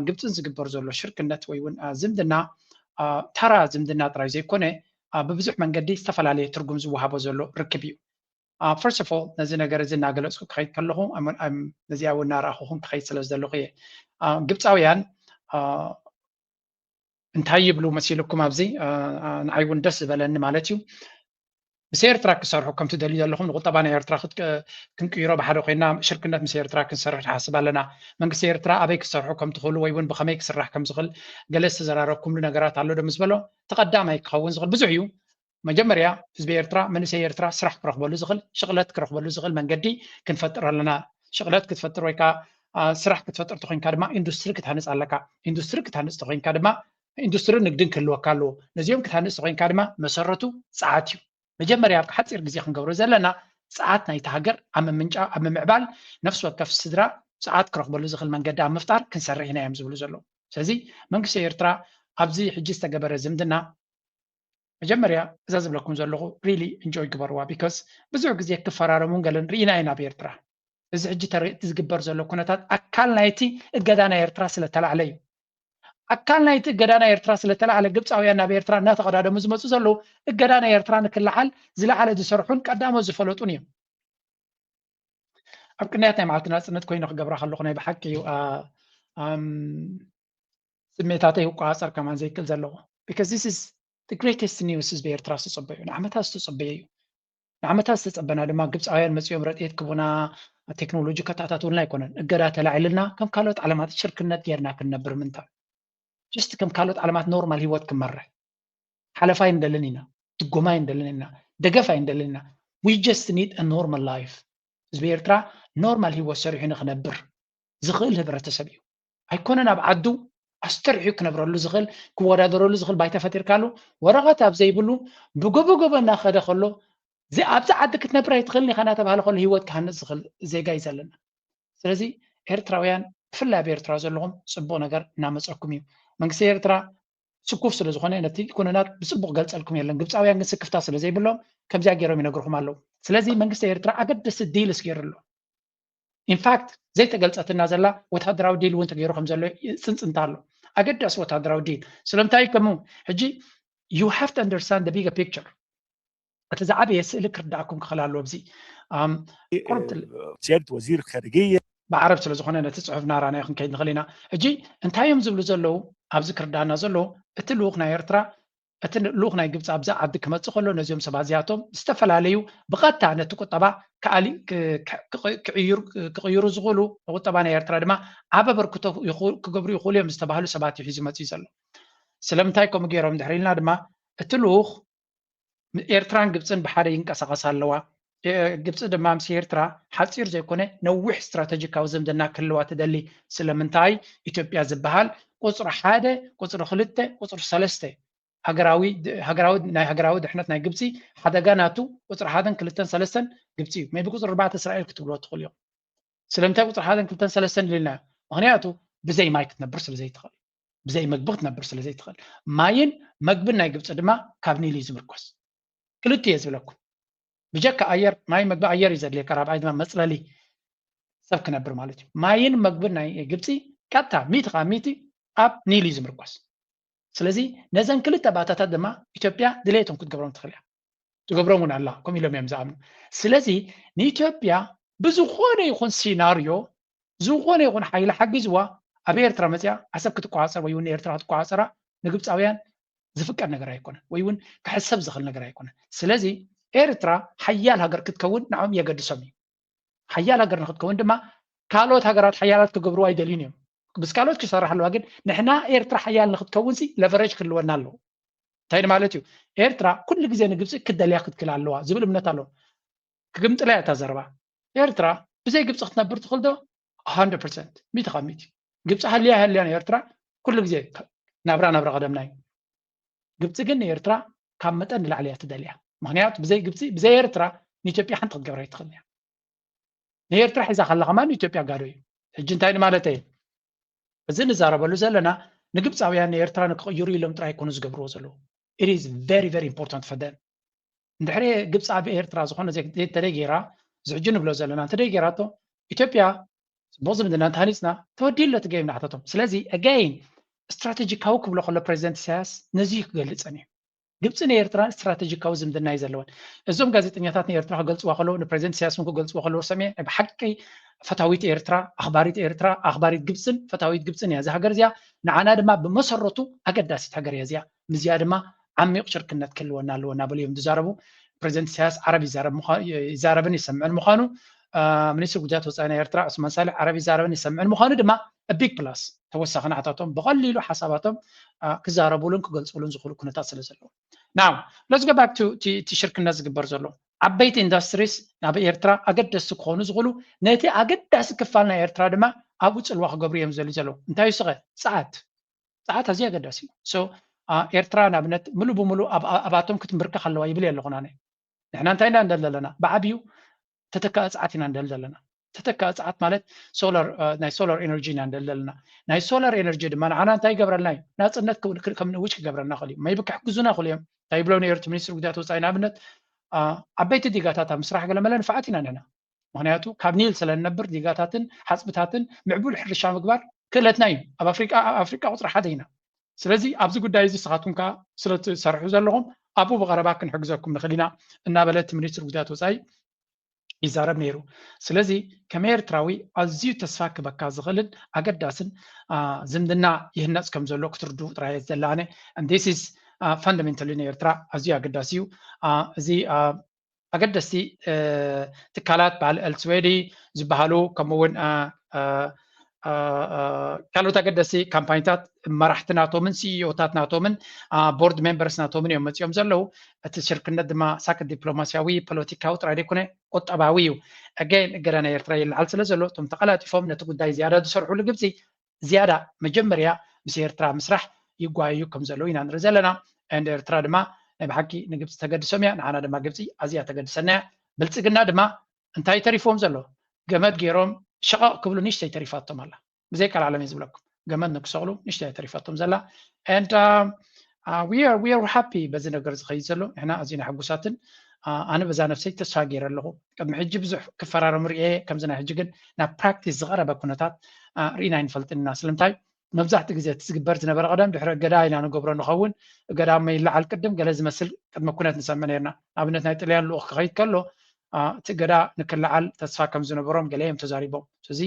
ግብፅን ዝግበር ዘሎ ሽርክነት ወይ እውን ዝምድና ተራ ዝምድና ጥራይ ዘይኮነ ብብዙሕ መንገዲ ዝተፈላለየ ትርጉም ዝወሃቦ ዘሎ ርክብ እዩ። First of all ነዚ ነገር እዚ እናገለፅኩ ክኸይድ ከለኹ ነዚኣ እውን እናረኣኹኹም ክኸይድ ስለ ዝደለኹ እየ። ግብፃውያን እንታይ ይብሉ መሲልኩም ኣብዚ ንዓይ እውን ደስ ዝበለኒ ማለት እዩ። ምስ ኤርትራ ክሰርሑ ከም ትደልዩ ዘለኹም ንቁጠባ ናይ ኤርትራ ክንቅይሮ ብሓደ ኮይና ሽርክነት ምስ ኤርትራ ክንሰርሕ ንሓስብ ኣለና። መንግስቲ ኤርትራ ኣበይ ክሰርሑ ከም ትኽእሉ ወይ እውን ብኸመይ ክስራሕ ከም ዝኽእል ገለ ዝተዘራረብኩምሉ ነገራት ኣሎ ዶ ምስ በሎ እቲ ቀዳማይ ክኸውን ዝኽእል ብዙሕ እዩ። መጀመርያ ህዝቢ ኤርትራ መንእሰይ ኤርትራ ስራሕ ክረኽበሉ ዝኽእል ሽቕለት ክረኽበሉ ዝኽእል መንገዲ ክንፈጥር ኣለና። ሽቕለት ክትፈጥር ወይ ከዓ ስራሕ ክትፈጥር ተኮይንካ ድማ ኢንዱስትሪ ክትሃንፅ ኣለካ። ኢንዱስትሪ ክትሃንፅ ተኮይንካ ድማ ኢንዱስትሪ ንግድን ክህልወካ ኣለዎ። ነዚኦም ክትሃንፅ ተኮይንካ ድማ መሰረቱ ፀዓት እዩ። መጀመርያ ኣብ ሓፂር ግዜ ክንገብሮ ዘለና ፀዓት ናይቲ ሃገር ኣብ ምምንጫ ኣብ ምምዕባል ነፍሲ ወከፍ ስድራ ፀዓት ክረኽበሉ ዝኽእል መንገዲ ኣብ ምፍጣር ክንሰርሕ ኢና እዮም ዝብሉ ዘለዉ። ስለዚ መንግስቲ ኤርትራ ኣብዚ ሕጂ ዝተገበረ ዝምድና መጀመርያ እዛ ዝብለኩም ዘለኹ really enjoy ግበርዋ because ብዙሕ ግዜ ክፈራረሙን ገለን ርኢና ኢና ኣብ ኤርትራ። እዚ ሕጂ ተርእቲ ዝግበር ዘሎ ኩነታት ኣካል ናይቲ እገዳ ናይ ኤርትራ ስለተላዕለ እዩ። ኣካል ናይቲ እገዳ ናይ ኤርትራ ስለተላዕለ ግብፃውያን ናብ ኤርትራ እናተቐዳደሙ ዝመፁ ዘለዉ እገዳ ናይ ኤርትራ ንክለዓል ዝለዓለ ዝሰርሑን ቀዳሞት ዝፈለጡን እዮም። ኣብ ቅንያት ናይ መዓልቲ ናፅነት ኮይኑ ክገብራ ከለኹ ናይ ብሓቂ እዩ ስሜታተይ ክቆፃፀር ከማን ዘይክእል ዘለዎ because this is the greatest news ህዝቢ ኤርትራ ዝተፀበዩ ንዓመታት ዝተፀበየ እዩ። ንዓመታት ዝተፀበና ድማ ግብፃውያን መፂኦም ረድኤት ክቡና ቴክኖሎጂ ከተኣታትውልና ኣይኮነን እገዳ ተላዒልና ከም ካልኦት ዓለማት ሽርክነት ጌርና ክንነብር ምንታ just ከም ካልኦት ዓለማት ኖርማል ህይወት ክንመርሕ ሓለፋ ኣይንደልን ኢና፣ ድጎማ ኣይንደልን ኢና፣ ደገፍ ኣይንደልን ኢና። We just need a normal life። ህዝቢ ኤርትራ ኖርማል ህይወት ሰሪሑ ንክነብር ዝኽእል ህብረተሰብ እዩ። ኣይኮነን ኣብ ዓዱ ኣስተርሑ ክነብረሉ ዝኽእል ክወዳደረሉ ዝኽእል ባይታ ፈጢርካሉ ወረቐት ኣብ ዘይብሉ ብጎቦ ጎቦ እናኸደ ከሎ ኣብዚ ዓዲ ክትነብር ኣይትኽእልን ኢኻ እናተባሃለ ከሎ ህይወት ክሃንፅ ዝኽእል ዜጋ እዩ ዘለና። ስለዚ ኤርትራውያን ብፍላይ ኣብ ኤርትራ ዘለኹም ፅቡቕ ነገር እናመፀኩም እዩ። መንግስቲ ኤርትራ ስኩፍ ስለ ዝኾነ ነቲ ኩነናት ብፅቡቕ ገልፀልኩም የለን። ግብፃውያን ግን ስክፍታ ስለ ዘይብሎም ከምዚኣ ገይሮም ይነግርኹም ኣለዉ። ስለዚ መንግስቲ ኤርትራ ኣገደስቲ ዲልስ ገይሩ ኣሎ። ኢንፋክት ዘይተገልፀትና ዘላ ወታደራዊ ዲል እውን ተገይሩ ከም ዘሎ ፅንፅንታ ኣሎ። ኣገዳሲ ወታደራዊ ዲል ስለምንታይ ከምኡ ሕጂ you have to understand the bigger picture እቲ ዝዓበየ ስእሊ ክርዳእኩም ክኽእል ኣለዎ። ኣብዚ سيادة وزير الخارجية ብዓረብ ስለ ዝኾነ ነቲ ፅሑፍ እናራናዮ ክንከይድ ንኽእል ኢና። ሕጂ እንታይ እዮም ዝብሉ ዘለዉ ኣብዚ ክርዳእና ዘለዉ እቲ ልኡኽ ናይ ኤርትራ እቲ ልኡኽ ናይ ግብፂ ኣብዚ ዓዲ ክመፅእ ከሎ ነዚኦም ሰባት እዚኣቶም ዝተፈላለዩ ብቐጥታ ነቲ ቁጠባ ክቕይሩ ዝኽእሉ ንቁጠባ ናይ ኤርትራ ድማ ዓቢ ኣበርክቶ ክገብሩ ይኽእሉ እዮም ዝተባህሉ ሰባት እዩ ሒዙ መፅኡ ዘሎ። ስለምንታይ ከምኡ ገይሮም ድሕሪ ኢልና ድማ እቲ ልኡኽ ኤርትራን ግብፅን ብሓደ ይንቀሳቐሳ ኣለዋ። ግብፂ ድማ ምስ ኤርትራ ሓፂር ዘይኮነ ነዊሕ ስትራተጂካዊ ዝምድና ክህልዋ ትደሊ። ስለምንታይ? ኢትዮጵያ ዝበሃል ቁፅሪ ሓደ፣ ቁፅሪ ክልተ፣ ቁፅሪ ሰለስተ ሃገራዊ ናይ ሃገራዊ ድሕነት ናይ ግብፂ ሓደጋ ናቱ ቁፅሪ ሓደን ክልተን ሰለስተን ግብፂ እዩ። ሜቢ ቁፅሪ ኣርባዕተ እስራኤል ክትብልዎ ትኽእሉ እዮም። ስለምንታይ ቁፅሪ ሓደን ክልተን ሰለስተን ኢልናዮ? ምክንያቱ ብዘይ ማይ ክትነብር ስለዘይትኽእል፣ ብዘይ መግቢ ክትነብር ስለዘይትኽእል። ማይን መግብን ናይ ግብፂ ድማ ካብ ኒል እዩ ዝምርኮስ። ክልቲኡ እየ ዝብለኩም። ብጀካ ኣየር፣ ማይ፣ መግቢ፣ ኣየር እዩ ዘድልየካ። ራብዓይ ድማ መፅለሊ ሰብ ክነብር ማለት እዩ። ማይን መግብን ናይ ግብፂ ቀጥታ ሚእቲ ካብ ሚእቲ ኣብ ኒል እዩ ዝምርኮስ። ስለዚ ነዘን ክልተ ባእታታት ድማ ኢትዮጵያ ድሌቶም ክትገብሮም ትኽእል እያ። ትገብሮም እውን ኣላ፣ ከምኡ ኢሎም እዮም ዝኣምኑ። ስለዚ ንኢትዮጵያ ብዝኾነ ይኹን ሲናርዮ፣ ዝኾነ ይኹን ሓይሊ ሓጊዝዋ ኣብ ኤርትራ መፅያ ዓሰብ ክትቆፃፀር ወይ እውን ኤርትራ ክትቆፃፀራ ንግብፃውያን ዝፍቀድ ነገር ኣይኮነን፣ ወይ እውን ክሕሰብ ዝኽእል ነገር ኣይኮነን። ስለዚ ኤርትራ ሓያል ሃገር ክትከውን ንዓም የገድሶም እዩ። ሓያል ሃገር ንክትከውን ድማ ካልኦት ሃገራት ሓያላት ክገብርዋ ኣይደልዩን እዮም። ምስ ካልኦት ክሰርሕ ኣለዋ፣ ግን ንሕና ኤርትራ ሓያል ንክትከውን ሲ ለቨሬጅ ክህልወና ኣለዎ። እንታይ ማለት እዩ? ኤርትራ ኩሉ ግዜ ንግብፂ ክደልያ ክትክእል ኣለዋ ዝብል እምነት ኣሎ። ክግምጥላ እያ እታ ዘረባ። ኤርትራ ብዘይ ግብፂ ክትነብር ትኽእል ዶ? ሚእቲ ካብ ሚእቲ። ግብፂ ሃልያ ሃልያ ንኤርትራ ኩሉ ግዜ ናብራ ናብራ ቀደምና እዩ። ግብፂ ግን ንኤርትራ ካብ መጠን ንላዕሊ እያ ትደልያ። ምክንያቱ ብዘይ ግብፂ፣ ብዘይ ኤርትራ ንኢትዮጵያ ሓንቲ ክትገብራ ኣይትኽእልን እያ። ንኤርትራ ሒዛ ከላ ከማን ንኢትዮጵያ ጋዶ እዩ። ሕጂ እንታይ ንማለተይ? እዚ ንዛረበሉ ዘለና ንግብፃውያን ንኤርትራ ንክቕይሩ ኢሎም ጥራይ ኣይኮኑ ዝገብርዎ ዘለዉ። It is very very important for them። እንድሕሪ ግብፂ ኣብ ኤርትራ ዝኾነ ተደይ ገይራ፣ እዚ ሕጂ ንብሎ ዘለና እንተደይ ገይራቶ፣ ኢትዮጵያ ፅቡቕ ዝምድና እንተሃኒፅና ተወዲሉ እቲ ጌም ንዓታቶም። ስለዚ again ስትራቴጂካዊ ክብሎ ከሎ ፕሬዚደንት ኢሳያስ ነዚ ክገልፀን እዩ። ግብፂ ንኤርትራ ስትራቴጂካዊ ዝምድና እዩ ዘለወን። እዞም ጋዜጠኛታት ንኤርትራ ክገልፅዋ ከለዉ፣ ንፕሬዚደንት ኢሳያስ እውን ክገልፅዎ ከለዉ ሰሚዐ። ናይ ብሓቂ ፈታዊት ኤርትራ፣ ኣኽባሪት ኤርትራ፣ ኣኽባሪት ግብፅን ፈታዊት ግብፅን እያ እዛ ሃገር እዚኣ። ንዓና ድማ ብመሰረቱ ኣገዳሲት ሃገር እያ እዚኣ። ምስዚኣ ድማ ዓሚቕ ሽርክነት ክህልወና ኣለዎ እናበሉ እዮም ዝዛረቡ። ፕሬዚደንት ኢሳያስ ዓረብ ይዛረብ ምዃ-፣ ይዛረብን ይሰምዕን ምዃኑ፣ አ፣ ሚኒስትሪ ጉዳያት ወፃኢ ናይ ኤርትራ ዑስማን ሳልሕ ዓረብ ይዛረብን ይሰምዕን ምዃኑ ድማ a big plus፣ ተወሳኺ ንዓታቶም ብቐሊሉ ሓሳባቶም፣ አ፣ ክዛረቡሉን ክገልፁሉን ዝኽእሉ ኩነታት ስለ ዘለዉ። Now let's go back to እቲ ሽርክነት ዝግበር ዘሎ። ዓበይቲ ኢንዱስትሪስ ናብ ኤርትራ ኣገደስቲ ክኾኑ ዝኽእሉ፣ ነቲ ኣገዳሲ ክፋል ናይ ኤርትራ ድማ ኣብኡ ፅልዋ ክገብሩ እዮም ዝደልዩ ዘለዉ። እንታይ እዩ ስኸ? ፀዓት። ፀዓት ኣዝዩ ኣገዳሲ እዩ። So ኤርትራ ንኣብነት ምሉእ ብምሉእ ኣብ-፣ ኣባቶም ክትምብርከኽ ኣለዋ ይብል የለኹን ኣነ። ንሕና እንታይ ኢና ንደሊ ዘለና? ብዓብዩ ተተካኢ ፀዓት ኢና ንደሊ ዘለና። ተተካኢ ፀዓት ማለት ሶላር፣ ናይ ሶላር ኤነርጂ ኢና ንደሊ ዘለና። ናይ ሶላር ኤነርጂ ድማ ንዓና እንታይ ይገብረልና እዩ? ናፅነት ክው-፣ ክ-፣ ከም ንእውጅ ክገብረና ይኽእል እዩ። maybe ክሕግዙና ይኽእሉ እዮም። እንታይ ይብሎ ነይሩ እቲ ሚኒስትሪ ጉዳያት ወፃኢ ንኣብነት፣ አ፣ ዓበይቲ ዲጋታት ኣብ ምስራሕ ገለመለ ንፋዓት ኢና ንሕና። ምክንያቱ ካብ ኒል ስለ ንነብር ዲጋታትን ሓፅብታትን ምዕቡል ሕርሻ ምግባር ክእለትና እዩ። ኣብ ኣፍሪቃ፣ ኣብ ኣፍሪቃ ቁፅሪ ሓደ ኢና። ስለዚ ኣብዚ ጉዳይ እዚ ንስኻትኩም ከኣ ስለ ትሰርሑ ዘለኹም ኣብኡ ብቐረባ ክንሕግዘኩም ንኽእል ኢና እናበለ እቲ ሚኒስትሪ ጉዳያት ወፃኢ ይዛረብ ነይሩ። ስለዚ ከም ኤርትራዊ ኣዝዩ ተስፋ ክበካ ዝኽእልን ኣገዳስን፣ አ፣ ዝምድና ይህነፅ ከም ዘሎ ክትርድኡ ጥራይ እየ ዝደሊ ኣነ። And this is፣ አ፣ fundamentally ንኤርትራ ኣዝዩ ኣገዳሲ እዩ። አ፣ እዚ፣ አ፣ ኣገደስቲ፣ እ፣ ትካላት በዓል ኤልስዌዲ ዝበሃሉ፣ ከምኡ እውን፣ አ፣ አ፣ አ፣ አ፣ ካልኦት ኣገደስቲ ካምፓኒታት መራሕቲ ናቶምን ሲኢኦታት ናቶምን፣ አ፣ ቦርድ ሜምበርስ ናቶምን እዮም መፂኦም ዘለዉ። እቲ ሽርክነት ድማ ሳክ ዲፕሎማስያዊ፣ ፖለቲካዊ ጥራይ ዘይኮነ ቁጠባዊ እዩ። Again እገዳ ናይ ኤርትራ ይለዓል ስለ ዘሎ፣ እቶም ተቐላጢፎም ነቲ ጉዳይ ዝያዳ ዝሰርሑሉ ግብፂ ዝያዳ መጀመርያ ምስ ኤርትራ ምስራሕ ይጓየዩ ከም ዘለዉ ኢና ንርኢ ዘለና። And ኤርትራ ድማ ናይ ብሓቂ ንግብፂ ተገድሶም እያ፣ ንዓና ድማ ግብፂ ኣዝያ ተገድሰና እያ። ብልፅግና ድማ እንታይ ተሪፎም ዘሎ? ገመድ ገይሮም ሸቐቕ ክብሉ ንእሽተይ ተሪፋቶም ኣላ። ብዘይ ቀልዓለም እየ ዝብለኩም። ገመድ ንክሰቕሉ ንእሽተይ እያ ተሪፋቶም ዘላ። And, um, uh, we are, we are happy በዚ ነገር ዝኸይድ ዘሎ። ንሕና ኣዝና ሕጉሳትን፣ አ፣ ኣነ በዛ ነብሰይ ተስፋ ገይረ ኣለኹ። ቅድሚ ሕጂ ብዙሕ ክፈራረሙ ርእየ፣ ከምዚ ናይ ሕጂ ግን ናብ ፕራክቲስ ዝቐረበ ኩነታት፣ አ፣ ርኢና ኣይንፈልጥን ኢና። ስለምንታይ? መብዛሕትኡ ግዜ እቲ ዝግበር ዝነበረ ቀደም ድሕሪ እገዳ ኢና ንገብሮ ንኸውን። እገዳ እሞ ይለዓል ቅድም፣ ገለ ዝመስል ቅድመ ኩነት ንሰምዕ ነይርና። ንኣብነት ናይ ጥልያን ልኡኽ ክኸይድ ከሎ፣ አ፣ እቲ እገዳ ንክለዓል ተስፋ ከም ዝነበሮም ገለ እዮም ተዛሪቦም። ስለዚ፣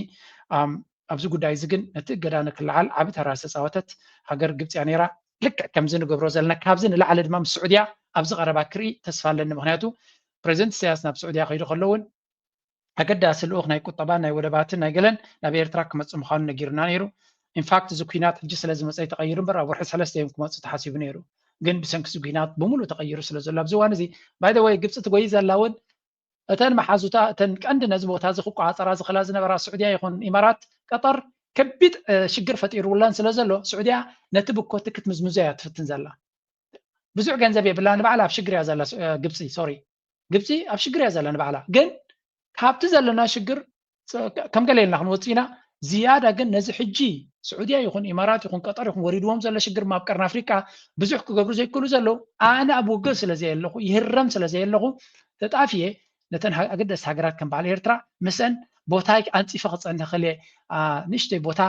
ኣም፣ ኣብዚ ጉዳይ እዚ ግን ነቲ እገዳ ንክለዓል ዓቢ ተራ ዝተጻወተት ሃገር ግብጺ እያ ነይራ። ልክዕ ከምዚ ንገብሮ ዘለና፣ ካብዚ ንላዕሊ ድማ ምስ ስዑድያ ኣብዚ ቀረባ ክርኢ ተስፋ ኣለኒ። ምኽንያቱ ፕረዚደንት ኢሳያስ ናብ ስዑድያ ከይዱ ከሎ እውን ኣገዳሲ ልኡኽ ናይ ቁጠባን ናይ ወደባትን ናይ ገለን ናብ ኤርትራ ክመጽእ ምዃኑ ነጊሩና ነይሩ። ኢንፋክት እዚ ኲናት ሕጂ ስለ ዝመጸ እዩ ተቐይሩ እምበር ኣብ ወርሒ ሰለስተ እዮም ክመጹ ተሓሲቡ ነይሩ። ግን ብሰንኪ እዚ ኲናት ብምሉእ ተቐይሩ ስለ ዘሎ ኣብዚ እዋን እዚ፣ ባይ ዘ ወይ ግብጺ ትጎይ ዘላ እውን እተን መሓዙታ እተን ቀንዲ ነዚ ቦታ እዚ ክቆፃፀራ ዝኽላ ዝነበራ ስዑድያ ይኹን ኢማራት ቀጠር ከቢድ ሽግር ፈጢሩለን ስለ ዘሎ ስዑድያ ነቲ ብኮቲ ክትምዝምዞ እያ ትፍትን ዘላ። ብዙሕ ገንዘብ የብላ ንባዕላ ኣብ ሽግር እያ ዘላ ግብፂ ሶሪ ግብፂ ኣብ ሽግር እያ ዘላ ንባዕላ ግን ካብቲ ዘለና ሽግር ከም ገለ ኢልና ክንወፅእ ኢና። ዝያዳ ግን ነዚ ሕጂ ስዑድያ ይኹን ኢማራት ይኹን ቀጠር ይኹን ወሪድዎም ዘሎ ሽግር ኣብ ቀርኒ ኣፍሪቃ ብዙሕ ክገብሩ ዘይክእሉ ዘለዉ ኣነ ኣብ ውግእ ስለ ዘየለኹ ይህረም ስለ ዘየለኹ ተጣፍየ ነተን ኣገደስቲ ሃገራት ከም በዓል ኤርትራ ምስአን ቦታይ ኣንፂፈ ክፀንሕ ክእለ ንእሽተይ ቦታ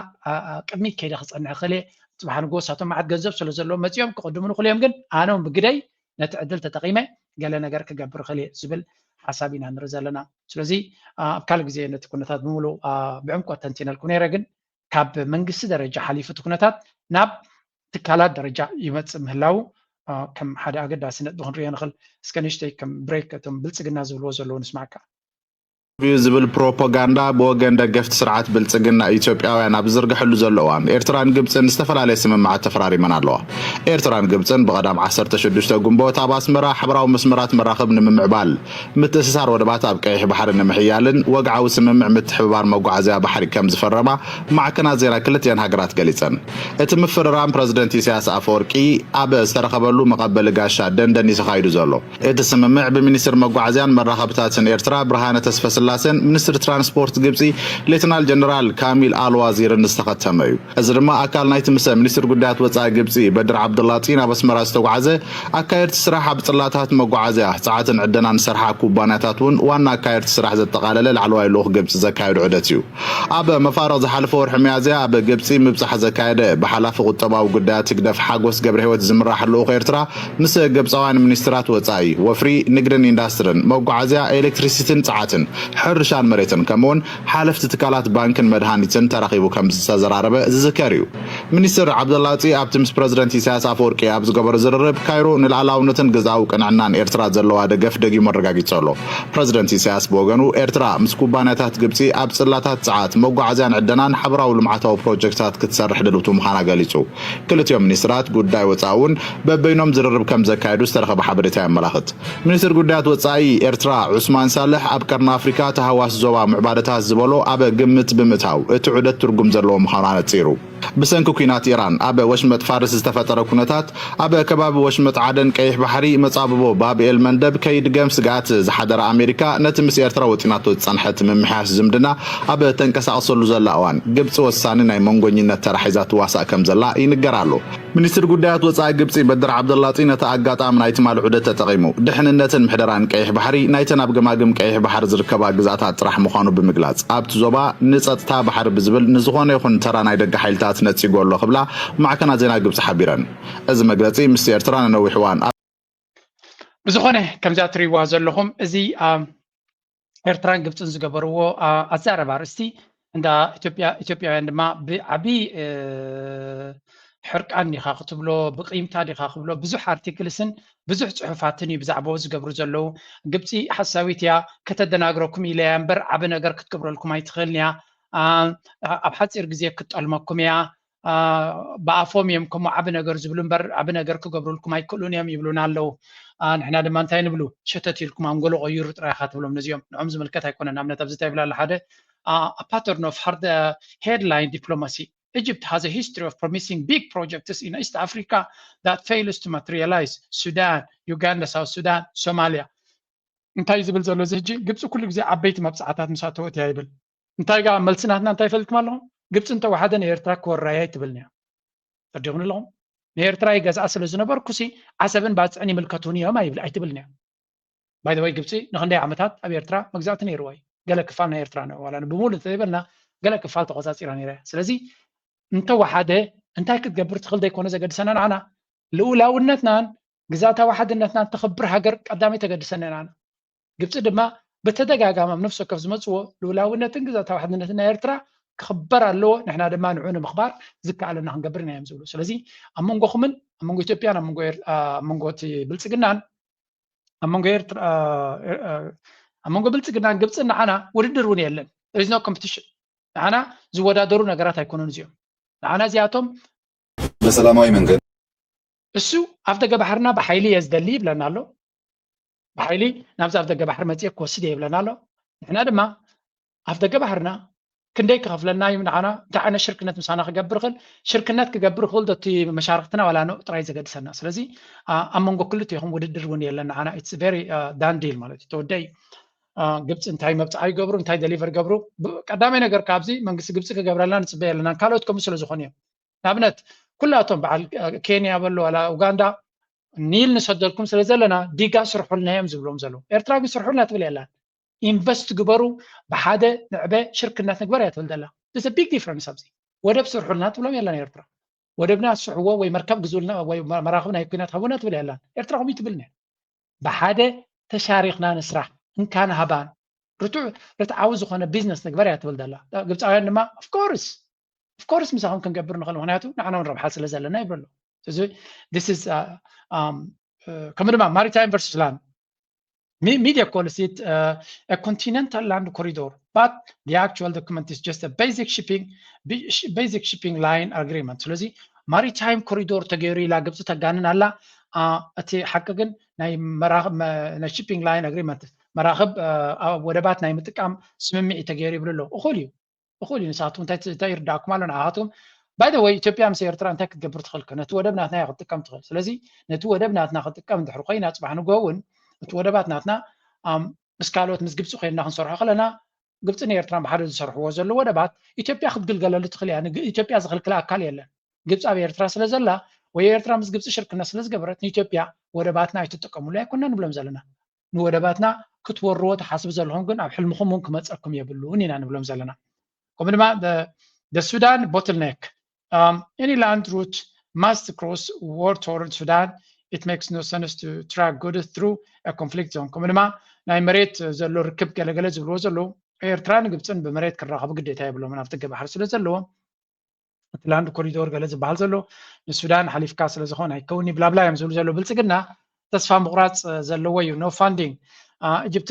ቅድሚት ከይደ ክፀንሕ ክእለ ፅባሕ ንጎ ሳቶም መዓት ገንዘብ ስለ ዘለዎ መፂኦም ክቕድሙ ንኽእሉ እዮም ግን ኣነ ብግደይ ነቲ ዕድል ተጠቒመ ገለ ነገር ክገብር ክእል ዝብል ሓሳብ ኢና ንርኢ ዘለና። ስለዚ ኣብ ካልእ ግዜ ነቲ ኩነታት ብምሉ ብዕምቆት ተንቲነልኩ ነይረ፣ ግን ካብ መንግስቲ ደረጃ ሓሊፉ እቲ ኩነታት ናብ ትካላት ደረጃ ይመፅእ ምህላው ከም ሓደ ኣገዳሲ ነጥቢ ክንሪኦ ንኽእል። እስከ ንእሽተይ ከም ብሬክ እቶም ብልፅግና ዝብልዎ ዘለዉ ንስማዕካ። እዩ ዝብል ፕሮፓጋንዳ ብወገን ደገፍቲ ስርዓት ብልፅግና ኢትዮጵያውያን ኣብ ዝዝርግሐሉ ዘሎ እዋን ኤርትራን ግብፅን ዝተፈላለየ ስምምዓት ተፈራሪመን ኣለዋ። ኤርትራን ግብፅን ብቐዳም ዓሰርተ ሽዱሽተ ግንቦት ኣብ ኣስመራ ሕብራዊ መስመራት መራኽብ ንምምዕባል፣ ምትእስሳር ወደባት ኣብ ቀይሕ ባሕሪ ንምሕያልን ወግዓዊ ስምምዕ ምትሕብባር መጓዓዝያ ባሕሪ ከም ዝፈረማ ማዕከናት ዜና ክልቲአን ሃገራት ገሊፀን። እቲ ምፍርራም ፕረዚደንት ኢሳያስ ኣፈወርቂ ኣብ ዝተረኸበሉ መቐበሊ ጋሻ ደንደን እዩ ተኻይዱ ዘሎ። እቲ ስምምዕ ብሚኒስትር መጓዓዝያን መራኸብታትን ኤርትራ ብርሃነ ተስፈስላሴን ሚኒስትር ትራንስፖርት ግብጺ ሌተናል ጀነራል ካሚል ኣል ዋዚርን ዝተኸተመ እዩ። እዚ ድማ ኣካል ናይቲ ምስ ሚኒስትር ጉዳያት ወጻኢ ግብጺ በድር ዓብዱላጢ ናብ ኣስመራ ዝተጓዕዘ ኣካየድቲ ስራሕ ኣብ ጽላታት መጓዓዝያ፣ ጸዓትን ዕደናን ዝሰርሓ ኩባንያታት እውን ዋና ኣካየድቲ ስራሕ ዘጠቓለለ ላዕለዋይ ልኡኽ ግብጺ ዘካየዶ ዑደት እዩ። ኣብ መፋርቕ ዝሓለፈ ወርሒ ሚያዝያ ኣብ ግብጺ ምብጻሕ ዘካየደ ብሓላፊ ቁጠባዊ ጉዳያት ህግደፍ ሓጎስ ገብረህይወት ዝምራሕ ልኡኽ ኤርትራ ምስ ግብጻውያን ሚኒስትራት ወጻኢ፣ ወፍሪ፣ ንግድን ኢንዳስትርን፣ መጓዓዝያ፣ ኤሌክትሪሲቲን ጸዓትን፣ ሕርሻን መሬትን ከምኡውን ሓለፍቲ ትካላት ባንክን መድሃኒትን ተራኺቡ ከም ዝተዘራረበ ዝዝከር እዩ። ሚኒስትር ዓብደላጢ ኣብቲ ምስ ፕረዚደንት ኢሳያስ ኣፈወርቂ ኣብ ዝገበሮ ዝርርብ ካይሮ ንልኣላውነትን ግዝኣዊ ቅንዕናን ኤርትራ ዘለዋ ደገፍ ደጊሙ ኣረጋጊጹ ኣሎ። ፕረዚደንት ኢሳያስ ብወገኑ ኤርትራ ምስ ኩባንያታት ግብጺ ኣብ ጽላታት ጸዓት፣ መጓዓዝያን ዕደናን ሓበራዊ ልምዓታዊ ፕሮጀክታት ክትሰርሕ ድልውቲ ምዃና ገሊጹ። ክልቲኦም ሚኒስትራት ጉዳይ ወጻኢ እውን በበይኖም ዝርርብ ከም ዘካየዱ ዝተረኸበ ሓበሬታ የመላኽት። ሚኒስትር ጉዳያት ወጻኢ ኤርትራ ዑስማን ሳልሕ ኣብ ቀርኒ ኣፍሪካ ተሃዋስ ዞባ ምዕባለታት ዝበሎ ኣብ ግምት ብምእታው እቲ ዑደት ትርጉም ዘለዎ ምዃኑ ኣነጺሩ። ብሰንኪ ኲናት ኢራን ኣብ ወሽመጥ ፋርስ ዝተፈጠረ ኩነታት ኣብ ከባቢ ወሽመጥ ዓደን ቀይሕ ባሕሪ መጻብቦ ባብኤል መንደብ ከይድገም ስግኣት ዝሓደረ ኣሜሪካ ነቲ ምስ ኤርትራ ወጢናቶ ዝጸንሐት ምምሕያሽ ዝምድና ኣብ ተንቀሳቕሰሉ ዘላ እዋን ግብጺ ወሳኒ ናይ መንጎኝነት ተራ ሒዛ ትዋሳእ ከም ዘላ ይንገር ኣሎ። ሚኒስትር ጉዳያት ወጻኢ ግብጺ በድር ዓብደላጢ ነቲ ኣጋጣሚ ናይ ትማሊ ዑደት ተጠቒሙ ድሕንነትን ምሕደራን ቀይሕ ባሕሪ ናይተን ኣብ ገማግም ቀይሕ ባሕሪ ዝርከባ ግዝኣታት ጥራሕ ምዃኑ ብምግላጽ ኣብቲ ዞባ ንጸጥታ ባሕሪ ብዝብል ንዝኾነ ይኹን ተራ ናይ ደገ ሓይልታት ነጺጎ ኣሎ ክብላ ማዕከናት ዜና ግብጺ ሓቢረን። እዚ መግለጺ ምስ ኤርትራ ንነዊሕ እዋን ኣብ ብዝኾነ ከምዚኣ ትሪእዋ ዘለኹም እዚ ኣብ ኤርትራን ግብፅን ዝገበርዎ ኣዛረባ ኣርእስቲ እንዳ ኢትዮጵያ ኢትዮጵያውያን ድማ ብዓቢ ሕርቃን ዲኻ ክትብሎ ብቂምታ ዲኻ ክብሎ ብዙሕ ኣርቲክልስን ብዙሕ ፅሑፋትን እዩ ብዛዕባኡ ዝገብሩ ዘለዉ። ግብፂ ሓሳዊት እያ፣ ከተደናግረኩም ኢለ እያ እምበር ዓቢ ነገር ክትገብረልኩም ኣይትኽእልን እያ። ኣብ ሓፂር ግዜ ክትጠልመኩም እያ። ብኣፎም እዮም ከምኡ ዓቢ ነገር ዝብሉ እምበር ዓቢ ነገር ክገብሩልኩም ኣይክእሉን እዮም ይብሉና ኣለዉ። ንሕና ድማ እንታይ ንብሉ? ሸተት ኢልኩም ኣንጎሎ ቀይሩ ጥራይ ኢኻ ትብሎም ነዚኦም። ንዖም ዝምልከት ኣይኮነን። ንኣብነት ኣብዚ እንታይ ይብል ኣሎ ሓደ a pattern of hard headline diplomacy. Egypt has a history of promising big projects in East Africa that fails to materialize. Sudan, Uganda, South Sudan, Somalia. እንታይ ዝብል ዘሎ እዚ ሕጂ ግብፂ ኩሉ ግዜ ዓበይቲ መብፅዓታት ምስ ኣተወት እያ ይብል። እንታይ ጋ መልሲ ናትና እንታይ ይፈልጥኩም ኣለኹም? ግብፂ እንተወሓደ ንኤርትራ ክወራያ ኣይትብልን እያ። ተረዲኹም ኣለኹም? ንኤርትራ ይገዝኣ ስለ ዝነበርኩሲ ዓሰብን ባፅዕን ይምልከቱን እዮም ኣይብል ኣይትብልን እያ። ባይ ዘ ወይ ግብፂ ንክንደይ ዓመታት ኣብ ኤርትራ መግዛእቲ ነይርዋ እዩ። ገለ ክፋል ናይ ኤርትራ ነው ዋላ ብሙሉ እንተዘይበልና ገለ ክፋል ተቆፃፂራ ነይራ እያ። ስለዚ እንተወሓደ እንታይ ክትገብር ትኽእል ዘይኮነ ዘገድሰና ንዓና ልኡላውነትናን ግዛታዊ ሓድነትናን ተኽብር ሃገር ቀዳመይ ተገድሰና ኢና። ግብፂ ድማ ብተደጋጋሚ ኣብ ነፍሲ ወከፍ ዝመፅዎ ልኡላውነትን ግዛታዊ ሓድነትን ናይ ኤርትራ ክኽበር ኣለዎ፣ ንሕና ድማ ንዑ ንምኽባር ዝከኣለና ክንገብር ኢና እዮም ዝብሉ። ስለዚ ኣብ መንጎኹምን ኣብ መንጎ ኢትዮጵያን ኣብ መንጎ ኤር- ኣብ መንጎ እቲ ብልፅግናን ኣብ መንጎ ኤርትራ ኣብ መንጎ ብልፅግናን ግብፅን ንዓና ውድድር እውን የለን። There is no competition። ንዓና ዝወዳደሩ ነገራት ኣይኮኑን እዚኦም። ንዓና እዚኣቶም በሰላማዊ መንገድ እሱ ኣብ ደገ ባሕርና ብሓይሊ እየ ዝደሊ ይብለና ኣሎ። ብሓይሊ ናብዚ ኣብ ደገ ባሕሪ መፅእ ክወስድ እየ ይብለና ኣሎ። ንሕና ድማ ኣፍ ደገ ባሕርና ክንደይ ክኸፍለና እዩ ንዓና? እንታይ ዓይነት ሽርክነት ምሳና ክገብር ይኽእል? ሽርክነት ክገብር ይኽእል ዶ እቲ መሻርክትና ዋላ ንኡ ጥራይ ዘገድሰና? ስለዚ ኣብ መንጎ ክልቲኹም ውድድር እውን የለን ንዓና። It's very done deal ማለት እዩ። ተወደ እዩ። ግብፂ እንታይ መብፅዓ ይገብሩ፣ እንታይ ደሊቨር ይገብሩ። ቀዳማይ ነገር ካብዚ መንግስቲ ግብፂ ክገብረልና ንፅበ የለና። ካልኦት ከምኡ ስለ ዝኾኑ እዮም። ንኣብነት ኩላቶም በዓል ኬንያ በሎ ዋላ ኡጋንዳ ኒል ንሰደልኩም ስለ ዘለና ዲጋ ስርሑልና እዮም ዝብሎም ዘለዉ። ኤርትራ ግን ስርሑልና ትብል የላን። ኢንቨስት ግበሩ፣ ብሓደ ንዕበ ሽርክነት ንግበር እያ ትብል ዘላ። There's a big difference ኣብዚ። ወደብ ስርሑልና ትብሎም የላን ኤርትራ። ወደብና ስርሕዎ ወይ መርከብ ግዙልና ወይ መራኽብ ናይ ኩናት ሃቡና ትብል የላን። ኤርትራ ከምኡ ትብል ነያ። ብሓደ ተሻሪኽና ንስራሕ፣ እንካን ሃባን ርትዓዊ ዝኾነ ቢዝነስ ንግበር እያ ትብል ዘላ። ግብፃውያን ድማ of course of course ምሳኹም ክንገብር ንኽእል፣ ምክንያቱ ንዓና እውን ረብሓ ስለ ዘለና ይብሉ ኣለዉ። እዚ ከምኡ ድማ ማሪታይም ቨርሱስ ላንድ media call it a continental land corridor, but the actual document is just a basic shipping basic shipping line agreement። ስለዚ ማሪታይም ኮሪዶር ተገይሩ ኢላ ግብፂ ተጋንን ኣላ። እቲ ሓቂ ግን ናይ ናይ ሺፒንግ ላይን ኣግሪመንት፣ መራኽብ ወደባት ናይ ምጥቃም ስምምዒ ተገይሩ ይብሉ ኣለዉ። እኹል እዩ፣ እኹል እዩ። ንስኻትኩም እንታይ ይርዳእኩም ኣሎ ንዓኻትኩም? By the way ኢትዮጵያ ምስ ኤርትራ እንታይ ክትገብር ትኽእል? ነቲ ወደብ ናትና እያ ክትጥቀም ትኽእል። ስለዚ ነቲ ወደብ ናትና ክትጥቀም እንድሕር ኮይና ፅባሕ ንግሆ እውን እቲ ወደባት ናትና ምስ ካልኦት ምስ ግብፂ ኮይንና ክንሰርሖ ከለና ግብፅን ኤርትራን ብሓደ ዝሰርሕዎ ዘለዉ ወደባት ኢትዮጵያ ክትግልገለሉ ትኽእል እያ። ኢትዮጵያ ዝኽልክላ ኣካል የለን። ግብፂ ኣብ ኤርትራ ስለ ዘላ ወይ ኤርትራ ምስ ግብፂ ሽርክነት ስለ ዝገበረት ንኢትዮጵያ ወደባትና ኣይትጥቀምሉ ኣይኮና ንብሎም ዘለና። ንወደባትና ክትወርዎ ትሓስቡ ዘለኹም ግን ኣብ ሕልምኹም እውን ክመፀኩም የብሉን ኢና ንብሎም ዘለና። ከምኡ ድማ the Sudan bottleneck, any land route must cross war torn Sudan. It makes no sense to truck goods through a conflict zone. ከምኡ ድማ ናይ መሬት ዘሎ ርክብ ገለገለ ዝብልዎ ዘለዉ ኤርትራ ንግብፅን ብመሬት ክራኸቡ ግዴታ የብሎምን ኣብቲ ገባሕር ስለ ዘለዎም እቲ ላንድ ኮሪዶር ገለ ዝበሃል ዘሎ ንሱዳን ሓሊፍካ ስለ ዝኾነ ኣይከውን ብላብላ እዮም ዝብሉ ዘለዉ። ብልፅግና ተስፋ ምቑራፅ ዘለዎ እዩ። No funding። ኢጅፕት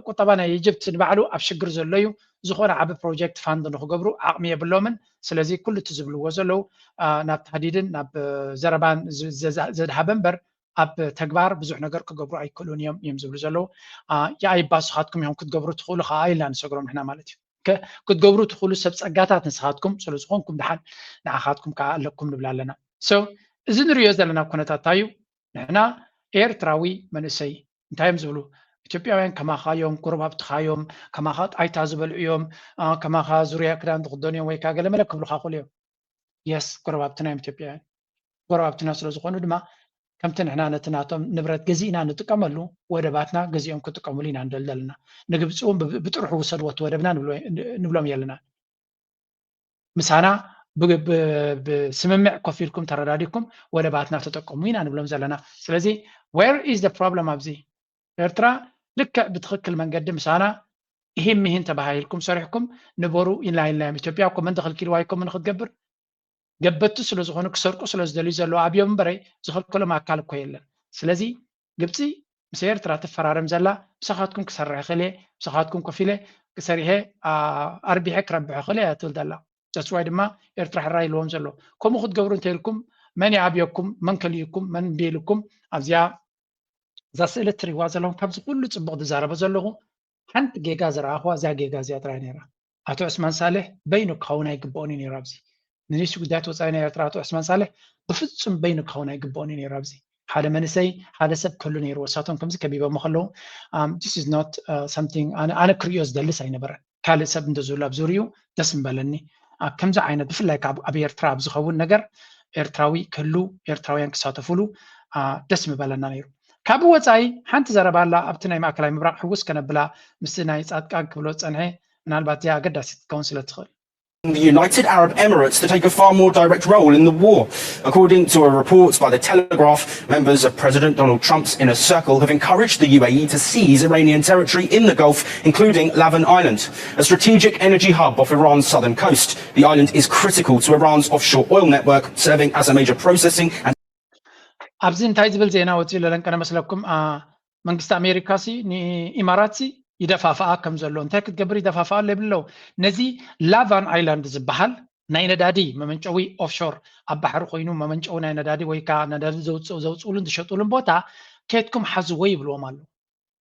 ቁጠባ ናይ ኢጅፕት ንባዕሉ ኣብ ሽግር ዘሎ እዩ። ዝኾነ ዓቢ ፕሮጀክት ፋንድ ንክገብሩ ዓቕሚ የብሎምን። ስለዚ ኩሉ እቲ ዝብልዎ ዘለዉ ናብ ታህዲድን ናብ ዘረባን ዘድሃበ እምበር ኣብ ተግባር ብዙሕ ነገር ክገብሩ ኣይክእሉን እዮም እዮም ዝብሉ ዘለዉ። ያኣይባ ንስኻትኩም ኢኹም ክትገብሩ ትኽእሉ ከዓ ኢልና ንሰግሮም ንሕና ማለት እዩ። ክትገብሩ ትኽእሉ ሰብ ፀጋታት ንስኻትኩም ስለ ዝኾንኩም ደሓን ንዓኻትኩም ከዓ ኣለኩም ንብል ኣለና። So እዚ ንሪኦ ዘለና ኩነታት እንታይ እዩ? ንሕና ኤርትራዊ መንእሰይ እንታይ እዮም ዝብሉ? ኢትዮጵያውያን ከማኻ እዮም፣ ጎረባብትኻ እዮም፣ ከማኻ ጣይታ ዝበልዑ እዮም፣ ከማኻ ዙርያ ክዳን ዝኽደኑ እዮም ወይ ከዓ ገለመለ ክብሉኻ ይኽእሉ እዮም። የስ ጎረባብትና እዮም ኢትዮጵያውያን። ጎረባብትና ስለ ዝኾኑ ድማ ከምቲ ንሕና ነቲ ናቶም ንብረት ገዚእና ንጥቀመሉ ወደባትና ገዚኦም ክጥቀምሉ ኢና ንደሊ ዘለና። ንግብፂ እውን ብጥርሑ ውሰድዎ እቲ ወደብና ንብሎም የለና። ምሳና ብስምምዕ ኮፍ ኢልኩም ተረዳዲኩም ወደባትና ተጠቀሙ ኢና ንብሎም ዘለና። ስለዚ where is the problem ኣብዚ? ኤርትራ ልክዕ ብትኽክል መንገዲ ምሳና ይህን ምሂን ተባሂልኩም ሰሪሕኩም ንበሩ ኢልና ኢልናዮም። ኢትዮጵያ እኮ መን ተኸልኪልዋ እዩ ከምኡ ንክትገብር? ገበትቲ ስለ ዝኾኑ ክሰርቁ ስለ ዝደልዩ ዘለዉ ኣብዮም እምበረይ ዝኸልከሎም ኣካል እኮ የለን። ስለዚ ግብፂ ምስ ኤርትራ ትፈራረም ዘላ ምሳኻትኩም ክሰርሕ እኽእል እየ፣ ምሳኻትኩም ኮፍ ኢለ ክሰሪሐ ኣርቢሐ ክረብሕ እኽእል እየ ትብል ዘላ። That's why ድማ ኤርትራ ሕራይ ኢልዎም ዘሎ። ከምኡ ክትገብሩ እንተኢልኩም መን ይኣብየኩም? መን ከልዩኩም? መን እምቢ ኢልኩም? ኣብዚኣ እዛ ስእሊ እትሪእዋ ዘለኹም ካብዚ ኩሉ ፅቡቕ ዝዛረበ ዘለኹ ሓንቲ ጌጋ ዝረኣኽዋ እዛ ጌጋ እዚኣ ጥራይ ነይራ። ኣቶ ዑስማን ሳልሕ በይኑ ክኸውን ኣይግብኦን እዩ ነይሩ ኣብዚ ንንእሽቱ ጉዳያት ወፃኢ ናይ ኤርትራ ኣቶ ዑስማን ሳልሕ ብፍፁም በይኑ ክኸውን ኣይግብኦን እዩ ነይሩ ኣብዚ ሓደ መንእሰይ ሓደ ሰብ ክህሉ ነይሩ ወሳቶም ከምዚ ከቢቦም ከለዉ this is not something ኣነ ክርእዮ ዝደልስ ኣይነበረን ካልእ ሰብ እንተዝህሉ ኣብ ዙሪኡ ደስ ምበለኒ ኣብ ከምዚ ዓይነት ብፍላይ ኣብ ኤርትራ ኣብ ዝኸውን ነገር ኤርትራዊ ክህሉ ኤርትራውያን ክሳተፉሉ ደስ ምበለና ነይሩ ካብ ወፃኢ ሓንቲ ዘረባ ኣላ ኣብቲ ናይ ማእከላይ ምብራቕ ሕውስ ከነብላ ምስቲ ናይ ፃድቃን ክብሎ ዝፀንሐ ምናልባት እዚኣ ኣገዳሲት ክትከውን ስለ ትኽእል the United Arab Emirates to take a far more direct role in the war. According to a report by The Telegraph, members of President Donald Trump's inner circle have encouraged the U A E to seize Iranian territory in the Gulf, including Lavan Island, a strategic energy hub off Iran's southern coast. The island is critical to Iran's offshore oil network, serving as a major processing and ኣብዚ እንታይ ዝብል ዜና ወፂኡ ለለንቀነ መስለኩም መንግስቲ ኣሜሪካ ሲ ንኢማራት ሲ ይደፋፍኣ ከም ዘሎ እንታይ ክትገብር ይደፋፍኣ ኣሎ ይብል ኣለዉ ነዚ ላቫን ኣይላንድ ዝበሃል ናይ ነዳዲ መመንጨዊ ኦፍሾር ኣብ ባሕሪ ኮይኑ መመንጨዊ ናይ ነዳዲ ወይ ከዓ ነዳዲ ዘውፅኡ ዘውፅኡሉን ዝሸጡሉን ቦታ ከየትኩም ሓዝዎ ይብልዎም ኣለዉ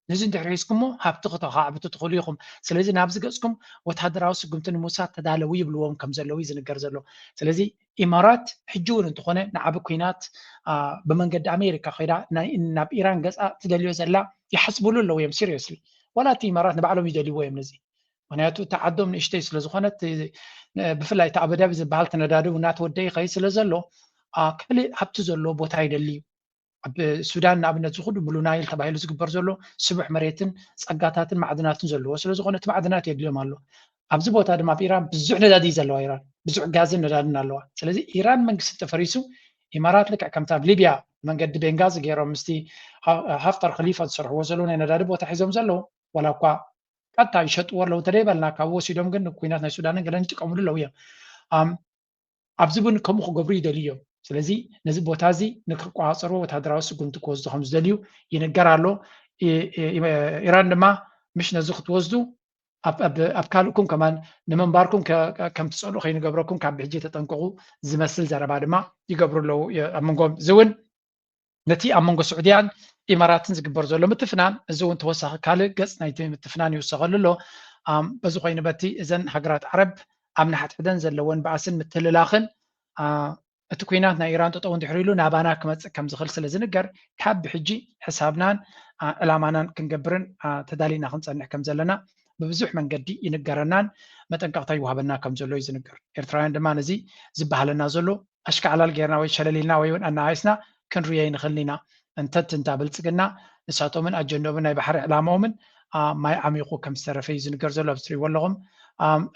ነዚ እንድሕር ሒዝኩሞ ሃብቲ ከተኻዕብቱ ትኽእሉ ኢኹም። ስለዚ ናብዚ ገጽኩም ወታደራዊ ስጉምቲ ንምውሳድ ተዳለዉ ይብልዎም ከም ዘለዉ እዩ ዝንገር ዘሎ። ስለዚ ኢማራት ሕጂ እውን እንተኾነ ንዓቢ ኲናት ብመንገዲ ኣሜሪካ ኮይዳ ናብ ኢራን ገጻ ትደልዮ ዘላ ይሓስብሉ ኣለዉ እዮም ሲሪየስሊ። ዋላ እቲ ኢማራት ንባዕሎም ይደልይዎ እዮም ነዚ። ምክንያቱ እቲ ዓዶም ንእሽተይ ስለዝኾነት፣ ብፍላይ እቲ ኣቡዳቢ ዝበሃል እቲ ነዳዲ እናተወደ ይኸይድ ስለ ዘሎ ካልእ ሃብቲ ዘለዎ ቦታ ይደሊ እዩ። ኣብ ሱዳን ንኣብነት ዝኹሉ ብሉ ናይል ተባሂሉ ዝግበር ዘሎ ስቡሕ መሬትን ጸጋታትን ማዕድናትን ዘለዎ ስለዝኾነ እቲ ማዕድናት የድልዮም ኣሎ። ኣብዚ ቦታ ድማ ኣብ ኢራን ብዙሕ ነዳዲ እዩ ዘለዋ ኢራን፣ ብዙሕ ጋዝን ነዳድን ኣለዋ። ስለዚ ኢራን መንግስቲ ተፈሪሱ ኢማራት ልክዕ ከምቲ ኣብ ሊብያ መንገዲ ቤንጋዚ ገይሮም ምስቲ ሃፍተር ከሊፋ ዝሰርሕዎ ዘለዉ ናይ ነዳዲ ቦታ ሒዞም ዘለዉ ዋላ እኳ ቀጥታ ይሸጥዎ ኣለዉ እንተደይበልና ካብ ወሲዶም ግን ንኩናት ናይ ሱዳንን ገለን ይጥቀምሉ ኣለዉ እዮም። ኣብዚ እውን ከምኡ ክገብሩ ይደልዩ እዮም። ስለዚ ነዚ ቦታ እዚ ንክቋፀርዎ ወታደራዊ ስጉምቲ ክወስዱ ከም ዝደልዩ ይንገር ኣሎ። ኢራን ድማ ምሽ ነዚ ክትወስዱ ኣብ ካልእኩም ከማን ንምንባርኩም ከም ትፀልኡ ከይንገብረኩም ካብ ብሕጂ ተጠንቀቑ ዝመስል ዘረባ ድማ ይገብሩ ኣለዉ ኣብ መንጎም። እዚ እውን ነቲ ኣብ መንጎ ስዑድያን ኢማራትን ዝግበር ዘሎ ምትፍናን እዚ እውን ተወሳኺ ካልእ ገፅ ናይቲ ምትፍናን ይውሰኸሉ ኣሎ። በዚ ኮይኑ በቲ እዘን ሃገራት ዓረብ ኣብ ንሓድሕደን ዘለወን ባእስን ምትልላኽን እቲ ኩናት ናይ ኢራን ጠጠው እንድሕር ኢሉ ናባና ክመፅእ ከም ዝኽእል ስለ ዝንገር ካብ ብሕጂ ሕሳብናን ዕላማናን ክንገብርን ተዳሊና ክንፀንሕ ከም ዘለና ብብዙሕ መንገዲ ይንገረናን መጠንቀቕታ ይወሃበና ከም ዘሎ እዩ ዝንገር። ኤርትራውያን ድማ ነዚ ዝበሃለና ዘሎ ኣሽካዕላል ጌርና ወይ ሸለል ኢልና ወይ እውን ኣነኣኢስና ክንርእዮ ኣይንኽእልን ኢና። እንተቲ እንታ ብልፅግና ንሳቶምን ኣጀንዶምን ናይ ባሕሪ ዕላማኦምን ማይ ዓሚቑ ከም ዝተረፈ እዩ ዝንገር ዘሎ ኣብዚ ትሪእዎ ኣለኹም።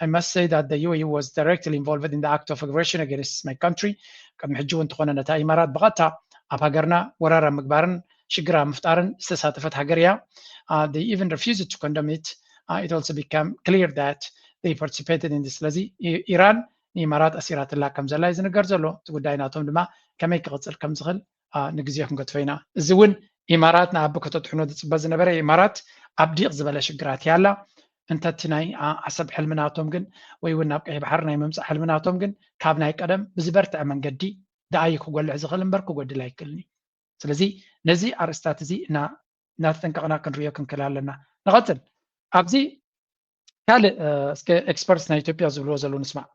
I must say that the U A E was directly involved in the act of aggression against my country. ቅድሚ ሕጂ እውን እንተኾነ ነታ ኢማራት ብቐጥታ ኣብ ሃገርና ወራር ኣብ ምግባርን ሽግር ኣብ ምፍጣርን ዝተሳተፈት ሃገር እያ። They even refused to condemn it. It also became clear that they participated in this. ስለዚ ኢራን ንኢማራት ኣሲራትላ ከም ዘላ እዩ ዝንገር ዘሎ። እቲ ጉዳይ ናቶም ድማ ከመይ ክቕፅል ከም ዝኽእል ንግዜ ክንገድፎ ኢና። እዚ እውን ኢማራት ንኣቢ ከተጥሕኖ ዝፅበ ዝነበረ ኢማራት ኣብ ዲቕ ዝበለ ሽግራት እያ ኣላ። እንተቲ ናይ ዓሰብ ሕልሚ ናቶም ግን ወይ እውን ናብ ቀይሕ ባሕሪ ናይ ምምፃእ ሕልሚ ናቶም ግን ካብ ናይ ቀደም ብዝበርትዐ መንገዲ ደኣ እዩ ክጎልሕ ዝኽእል እምበር ክጎድል ኣይክእልን እዩ። ስለዚ ነዚ ኣርእስታት እዚ እናተጠንቀቕና ክንሪኦ ክንክእል ኣለና። ንቐፅል ኣብዚ ካልእ እስከ ኤክስፐርትስ ናይ ኢትዮጵያ ዝብልዎ ዘለዉ ንስማዕ።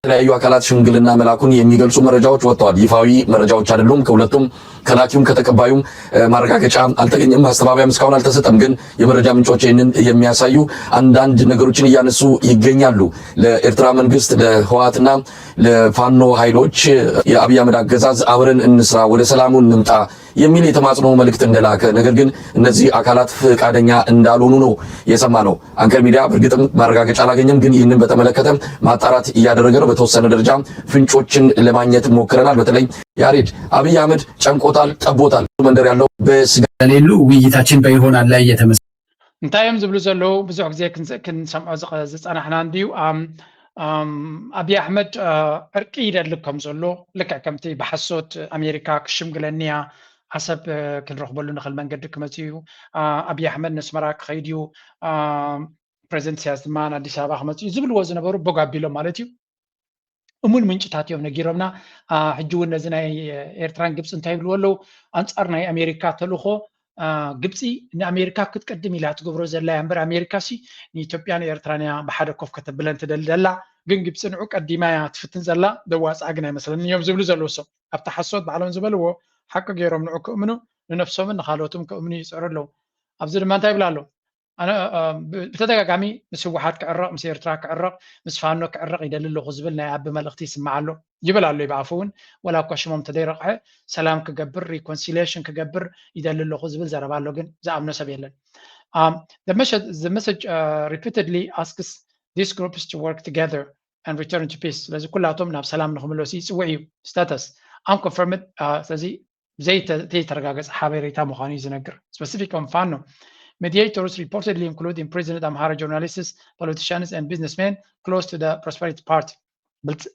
የተለያዩ አካላት ሽምግልና መላኩን የሚገልጹ መረጃዎች ወጥተዋል። ይፋዊ መረጃዎች አይደሉም። ከሁለቱም ከላኪውም ከተቀባዩም ማረጋገጫ አልተገኘም፣ ማስተባበያም እስካሁን አልተሰጠም። ግን የመረጃ ምንጮች ይህንን የሚያሳዩ አንዳንድ ነገሮችን እያነሱ ይገኛሉ። ለኤርትራ መንግስት፣ ለህወሓትና ለፋኖ ኃይሎች የአብይ አህመድ አገዛዝ አብረን እንስራ፣ ወደ ሰላሙ እንምጣ የሚል የተማጽኖ መልእክት እንደላከ፣ ነገር ግን እነዚህ አካላት ፈቃደኛ እንዳልሆኑ ነው የሰማነው። አንከር ሚዲያ በእርግጥም ማረጋገጫ አላገኘም፣ ግን ይህንን በተመለከተ ማጣራት እያደረገ ነው። በተወሰነ ደረጃ ፍንጮችን ለማግኘት ሞክረናል። በተለይ ያሬድ፣ አብይ አህመድ ጨንቆታል፣ ጠቦታል። መንደር ያለው በስጋ ከሌሉ ውይይታችን በይሆናል ላይ የተመሰ እንታይ እዮም ዝብሉ ዘለዉ ብዙሕ ግዜ ክንሰምዖ ዝፀናሕና እንድዩ። ኣብይ ኣሕመድ ዕርቂ ይደሊ ከም ዘሎ ልክዕ ከምቲ ብሓሶት ኣሜሪካ ክሽምግለኒ እያ ዓሰብ ክንረኽበሉ ንኽእል መንገዲ ክመፅእ እዩ። ኣብይ ኣሕመድ ነስመራ ክኸይድ እዩ፣ ፕሬዚደንት ኢሳያስ ድማ ንኣዲስ ኣበባ ክመፅእ እዩ ዝብልዎ ዝነበሩ ቦግ ኣቢሎም ማለት እዩ። እሙን ምንጭታት እዮም ነጊሮምና። ሕጂ እውን ነዚ ናይ ኤርትራን ግብፂ እንታይ ይብልዎ ኣለዉ? ኣንፃር ናይ ኣሜሪካ ተልእኾ ግብፂ ንኣሜሪካ ክትቀድም ኢላ ትገብሮ ዘላ እያ እምበር ኣሜሪካ ሲ ንኢትዮጵያን ኤርትራን እያ ብሓደ ኮፍ ከተብለን ትደሊ ዘላ። ግን ግብፂ ንዑ ቀዲማ እያ ትፍትን ዘላ፣ ደዋፅኣ ግን ኣይመስለንን እዮም ዝብሉ ዘለዉ ሰብ ኣብቲ ሓሶት ባዕሎም ዝበልዎ ሓቂ ገይሮም ንዑ ክእምኑ ንነፍሶምን ንካልኦትም ክእምኑ ይፅዕሩ ኣለዉ። ኣብዚ ድማ እንታይ ይብላ ኣለዉ? ኣነ ብተደጋጋሚ ምስ ህወሓት ክዕረቕ ምስ ኤርትራ ክዕረቕ ምስ ፋኖ ክዕረቕ ይደሊ ኣለኹ ዝብል ናይ ኣቢ መልእኽቲ ይስማዕ ኣሎ ይብል ኣሎ ብኣፉ እውን ወላ እኳ ሽሞም እንተደይረቕሐ ሰላም ክገብር reconciliation ክገብር ይደሊ ኣለኹ ዝብል ዘረባ ኣሎ ግን ዝኣምኖ ሰብ የለን። The message repeatedly asks these groups to work together and return to peace ስለዚ ኩላቶም ናብ ሰላም ንክምለሱ ይፅውዕ እዩ status unconfirmed ስለዚ ዘይተረጋገፀ ሓበሬታ ምዃኑ እዩ ዝነግር። Specific on ፋኖ mediators reportedly include imprisoned Amhara journalists, politicians and businessmen close to the Prosperity Party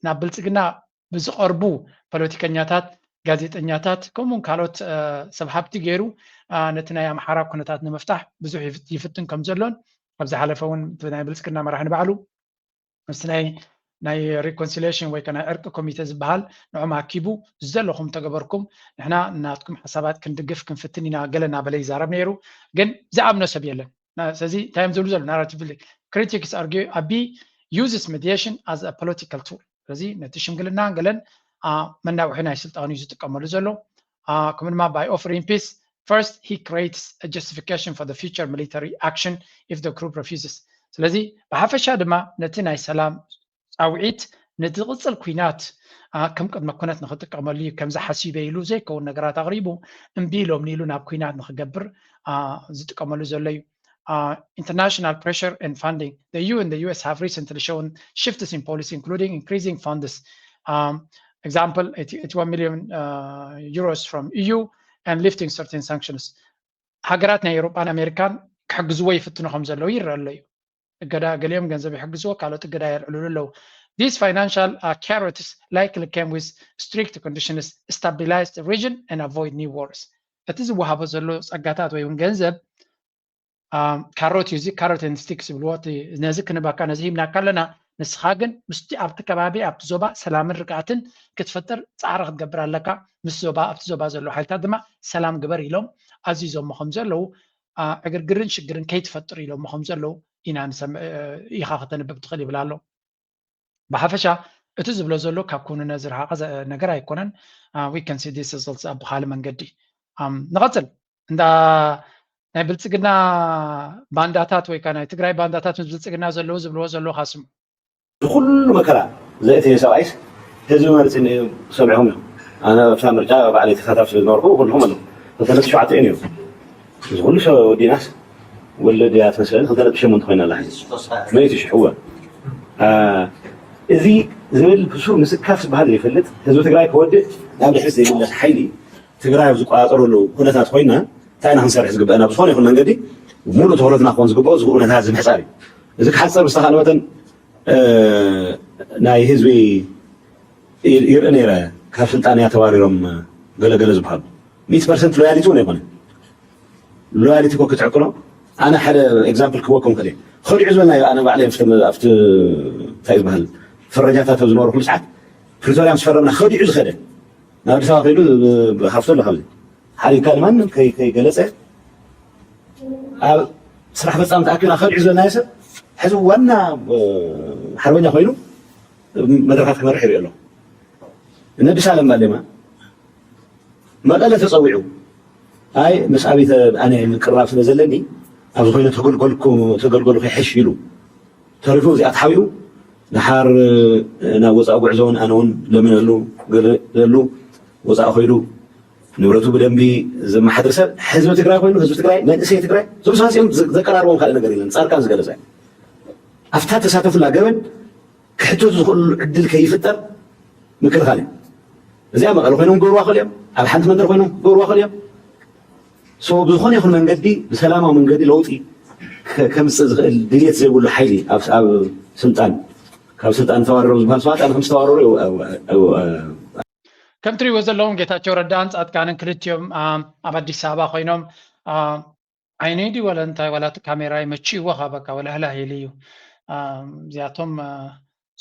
ናብ ብልፅግና ብዝቐርቡ ፖለቲከኛታት፣ ጋዜጠኛታት ከምኡውን ካልኦት ሰብ ሃብቲ ገይሩ ነቲ ናይ ኣምሓራ ኩነታት ንምፍታሕ ብዙሕ ይፍትን ከም ዘሎን ኣብ ዝሓለፈ እውን ናይ ብልፅግና መራሒ ንባዕሉ ምስቲ ናይ ናይ reconciliation ወይ ከ ናይ ዕርቂ ኮሚቴ ዝበሃል ንዖም ኣኪቡ ዘለኹም ተገበርኩም ንሕና ናትኩም ሓሳባት ክንድግፍ ክንፍትን ኢና ገለ እናበለ ይዛረብ ነይሩ። ግን ዝኣምኖ ሰብ የለን። ስለዚ እንታይ እዮም ዝብሉ ዘሎ ናራቲቭ critics argue ኣቢ uses mediation as a political tool። ስለዚ ነቲ ሽምግልና ገለን መናውሒ ናይ ስልጣኑ እዩ ዝጥቀመሉ ዘሎ። ከምኡ ድማ by offering peace first he creates a justification for the future military action if the group refuses። ስለዚ ብሓፈሻ ድማ ነቲ ናይ ሰላም ፃውዒት ንዝቕፅል ኩናት ከም ቅድመ ኩነት ንክጥቀመሉ እዩ። ከምዚ ሓሲበ ኢሉ ዘይከውን ነገራት ኣቕሪቡ እምቢ ኢሎም ንኢሉ ናብ ኩናት ንክገብር ዝጥቀመሉ ዘሎ እዩ። International pressure and funding. The E U and the U S have recently shown shifts in policy, including increasing funds. Um, example, eighty-one million uh, euros from E U and lifting certain sanctions. ሃገራት ናይ ኤውሮጳን ኣሜሪካን ክሕግዝዎ ይፍትኑ ከም ዘለዉ ይረአ ኣሎ እዩ። እገዳ ገሊኦም ገንዘብ ይሕግዝዎ፣ ካልኦት እገዳ የልዕሉሉ ኣለዉ። These financial uh, carrots likely came with strict conditions, stabilize the region and avoid new wars. እቲ ዝወሃቦ ዘሎ ጸጋታት ወይ እውን ገንዘብ ካሮት እዩ። እዚ ካሮት ኤንድ ስቲክስ ዝብልዎ ነዚ ክንባካ ነዚ ሂብናካ ኣለና። ንስኻ ግን ምስቲ ኣብቲ ከባቢ ኣብቲ ዞባ ሰላምን ርግኣትን ክትፈጥር ፃዕሪ ክትገብር ኣለካ። ምስ ዞባ ኣብቲ ዞባ ዘለዉ ሓይልታት ድማ ሰላም ግበር ኢሎም ኣዚዞሞ ከም ዘለዉ ዕግርግርን ሽግርን ከይትፈጥር ኢሎሞ ከም ዘለዉ ኢና ንሰምዕ ኢኻ ከተንብብ ትኽእል ይብል ኣሎ። ብሓፈሻ እቲ ዝብሎ ዘሎ ካብ ኩንነ ዝረሓቐ ነገር ኣይኮነን። We can see this results ኣብ ብኻሊ መንገዲ። ንቐፅል እንዳ ናይ ብልፅግና ባንዳታት ወይ ከዓ ናይ ትግራይ ባንዳታት ምስ ብልፅግና ዘለዉ ዝብልዎ ዘለዉ ካስሙ ብኩሉ መከራ ዘእተየ ሰብኣይስ ህዝቢ መርፅኒ ሰምዕኹም እዮም። ኣነ ኣብታ ምርጫ ባዕለይ ተሳታፍ ስለ ዝነበርኩ ኩልኹም ኣለኹም። ክልተ ነጥቢ ሸውዓተ እዮም። እዚ ኩሉ ሰብ ወዲናስ ወለድ እያ ትመስለኒ ክልተ ነጥቢ ሸሞንተ ኮይና ኣላ ሕዚ። መይት ሽሕ እወ እዚ ዝብል ብሱር ምስካፍ ዝበሃል ዘይፈልጥ ህዝቢ ትግራይ ክወድእ ናብ ድሕሪት ዘይምለስ ሓይሊ ትግራይ ኣብ ዝቆፃፀረሉ ኩነታት ኮይና እንታይ ኢና ክንሰርሕ ዝግበአና? ብዝኾነ ይኹን መንገዲ ሙሉእ ትኹረትና ክኾን ዝግበኦ እዚ ኩነታት እዚ ምሕፃር እዩ። እዚ ክሓፀር ብዝተኻለ መጠን ናይ ህዝቢ ይርኢ ነይረ። ካብ ስልጣን እያ ተባሪሮም ገለገለ ዝበሃሉ ሚእቲ ፐርሰንት ሎያሊቲ እውን ኣይኮነን። ሎያሊቲ እኮ ክትዕቅኖ ኣነ ሓደ ኤግዛምፕል ክህበኩም ክእል እየ። ከዲዑ ዝበልናዮ ኣነ ባዕለይ ኣብቲ እንታይ ዝበሃል ፍረኛታት ኣብ ዝነበርኩሉ ሰዓት ፕሪቶርያ ምስ ፈረምና ከዲዑ ዝኸደ ናብ ኣዲስ ኣበባ ከይዱ ሃፍቶ ኣሎ ካብዚ ሓሪካ ንማንም ከይገለፀ ኣብ ስራሕ ፈፃሚ ተኣኪብና ከዲዑ ዝበልናዮ ሰብ ሕዚ ዋና ሓርበኛ ኮይኑ መድረካት ክመርሕ ይርኢ ኣሎ። እነ ኣዲስ ኣለም ባሌማ መቐለ ተፀዊዑ ኣይ ምስ ኣብይ ኣነ ምቅርራብ ስለ ዘለኒ ኣብ ዝኾነ ተገልገልኩ ተገልገሉ ከይሕሽ ኢሉ ተሪፉ እዚኣ ተሓቢኡ ድሓር ናብ ወፃኢ ጉዕዞ እውን ኣነ እውን ለሚነሉ ገለሉ ወፃኢ ኮይዱ ንብረቱ ብደንቢ ዘመሓድር ሰብ ህዝቢ ትግራይ ኮይኑ ህዝቢ ትግራይ መንእሰይ ትግራይ እዞም ሰባት እዚኦም ዘቀራርቦም ካልእ ነገር የለን። ፃድቃን ዝገለፀ ኣብታ ተሳተፉላ ገበን ክሕተቱ ዝኽእሉ ዕድል ከይፍጠር ምክልኻል እዩ። እዚኣ መቐለ ኮይኖም ክገብርዋ ክእል እዮም፣ ኣብ ሓንቲ መንደር ኮይኖም ክገብርዋ ክእል እዮም። ብዝኾነ ይኹን መንገዲ ብሰላማዊ መንገዲ ለውጢ ከምፅእ ዝኽእል ድልየት ዘይብሉ ሓይሊ ኣብ ስልጣን ካብ ስልጣን ተዋረሮም ዝበሃል ሰባት ኣነ ከም ዝተዋረሩ ከም ትሪእዎ ዘለኹም ጌታቸው ረዳን ፃድቃንን ክልቲኦም ኣብ ኣዲስ ኣበባ ኮይኖም ዓይነይ ድዩ ዋላ እንታይ ዋላ እቲ ካሜራይ መቺእዎ ካብ በቃ ዋላ ህላህ ኢሉ እዩ። እዚኣቶም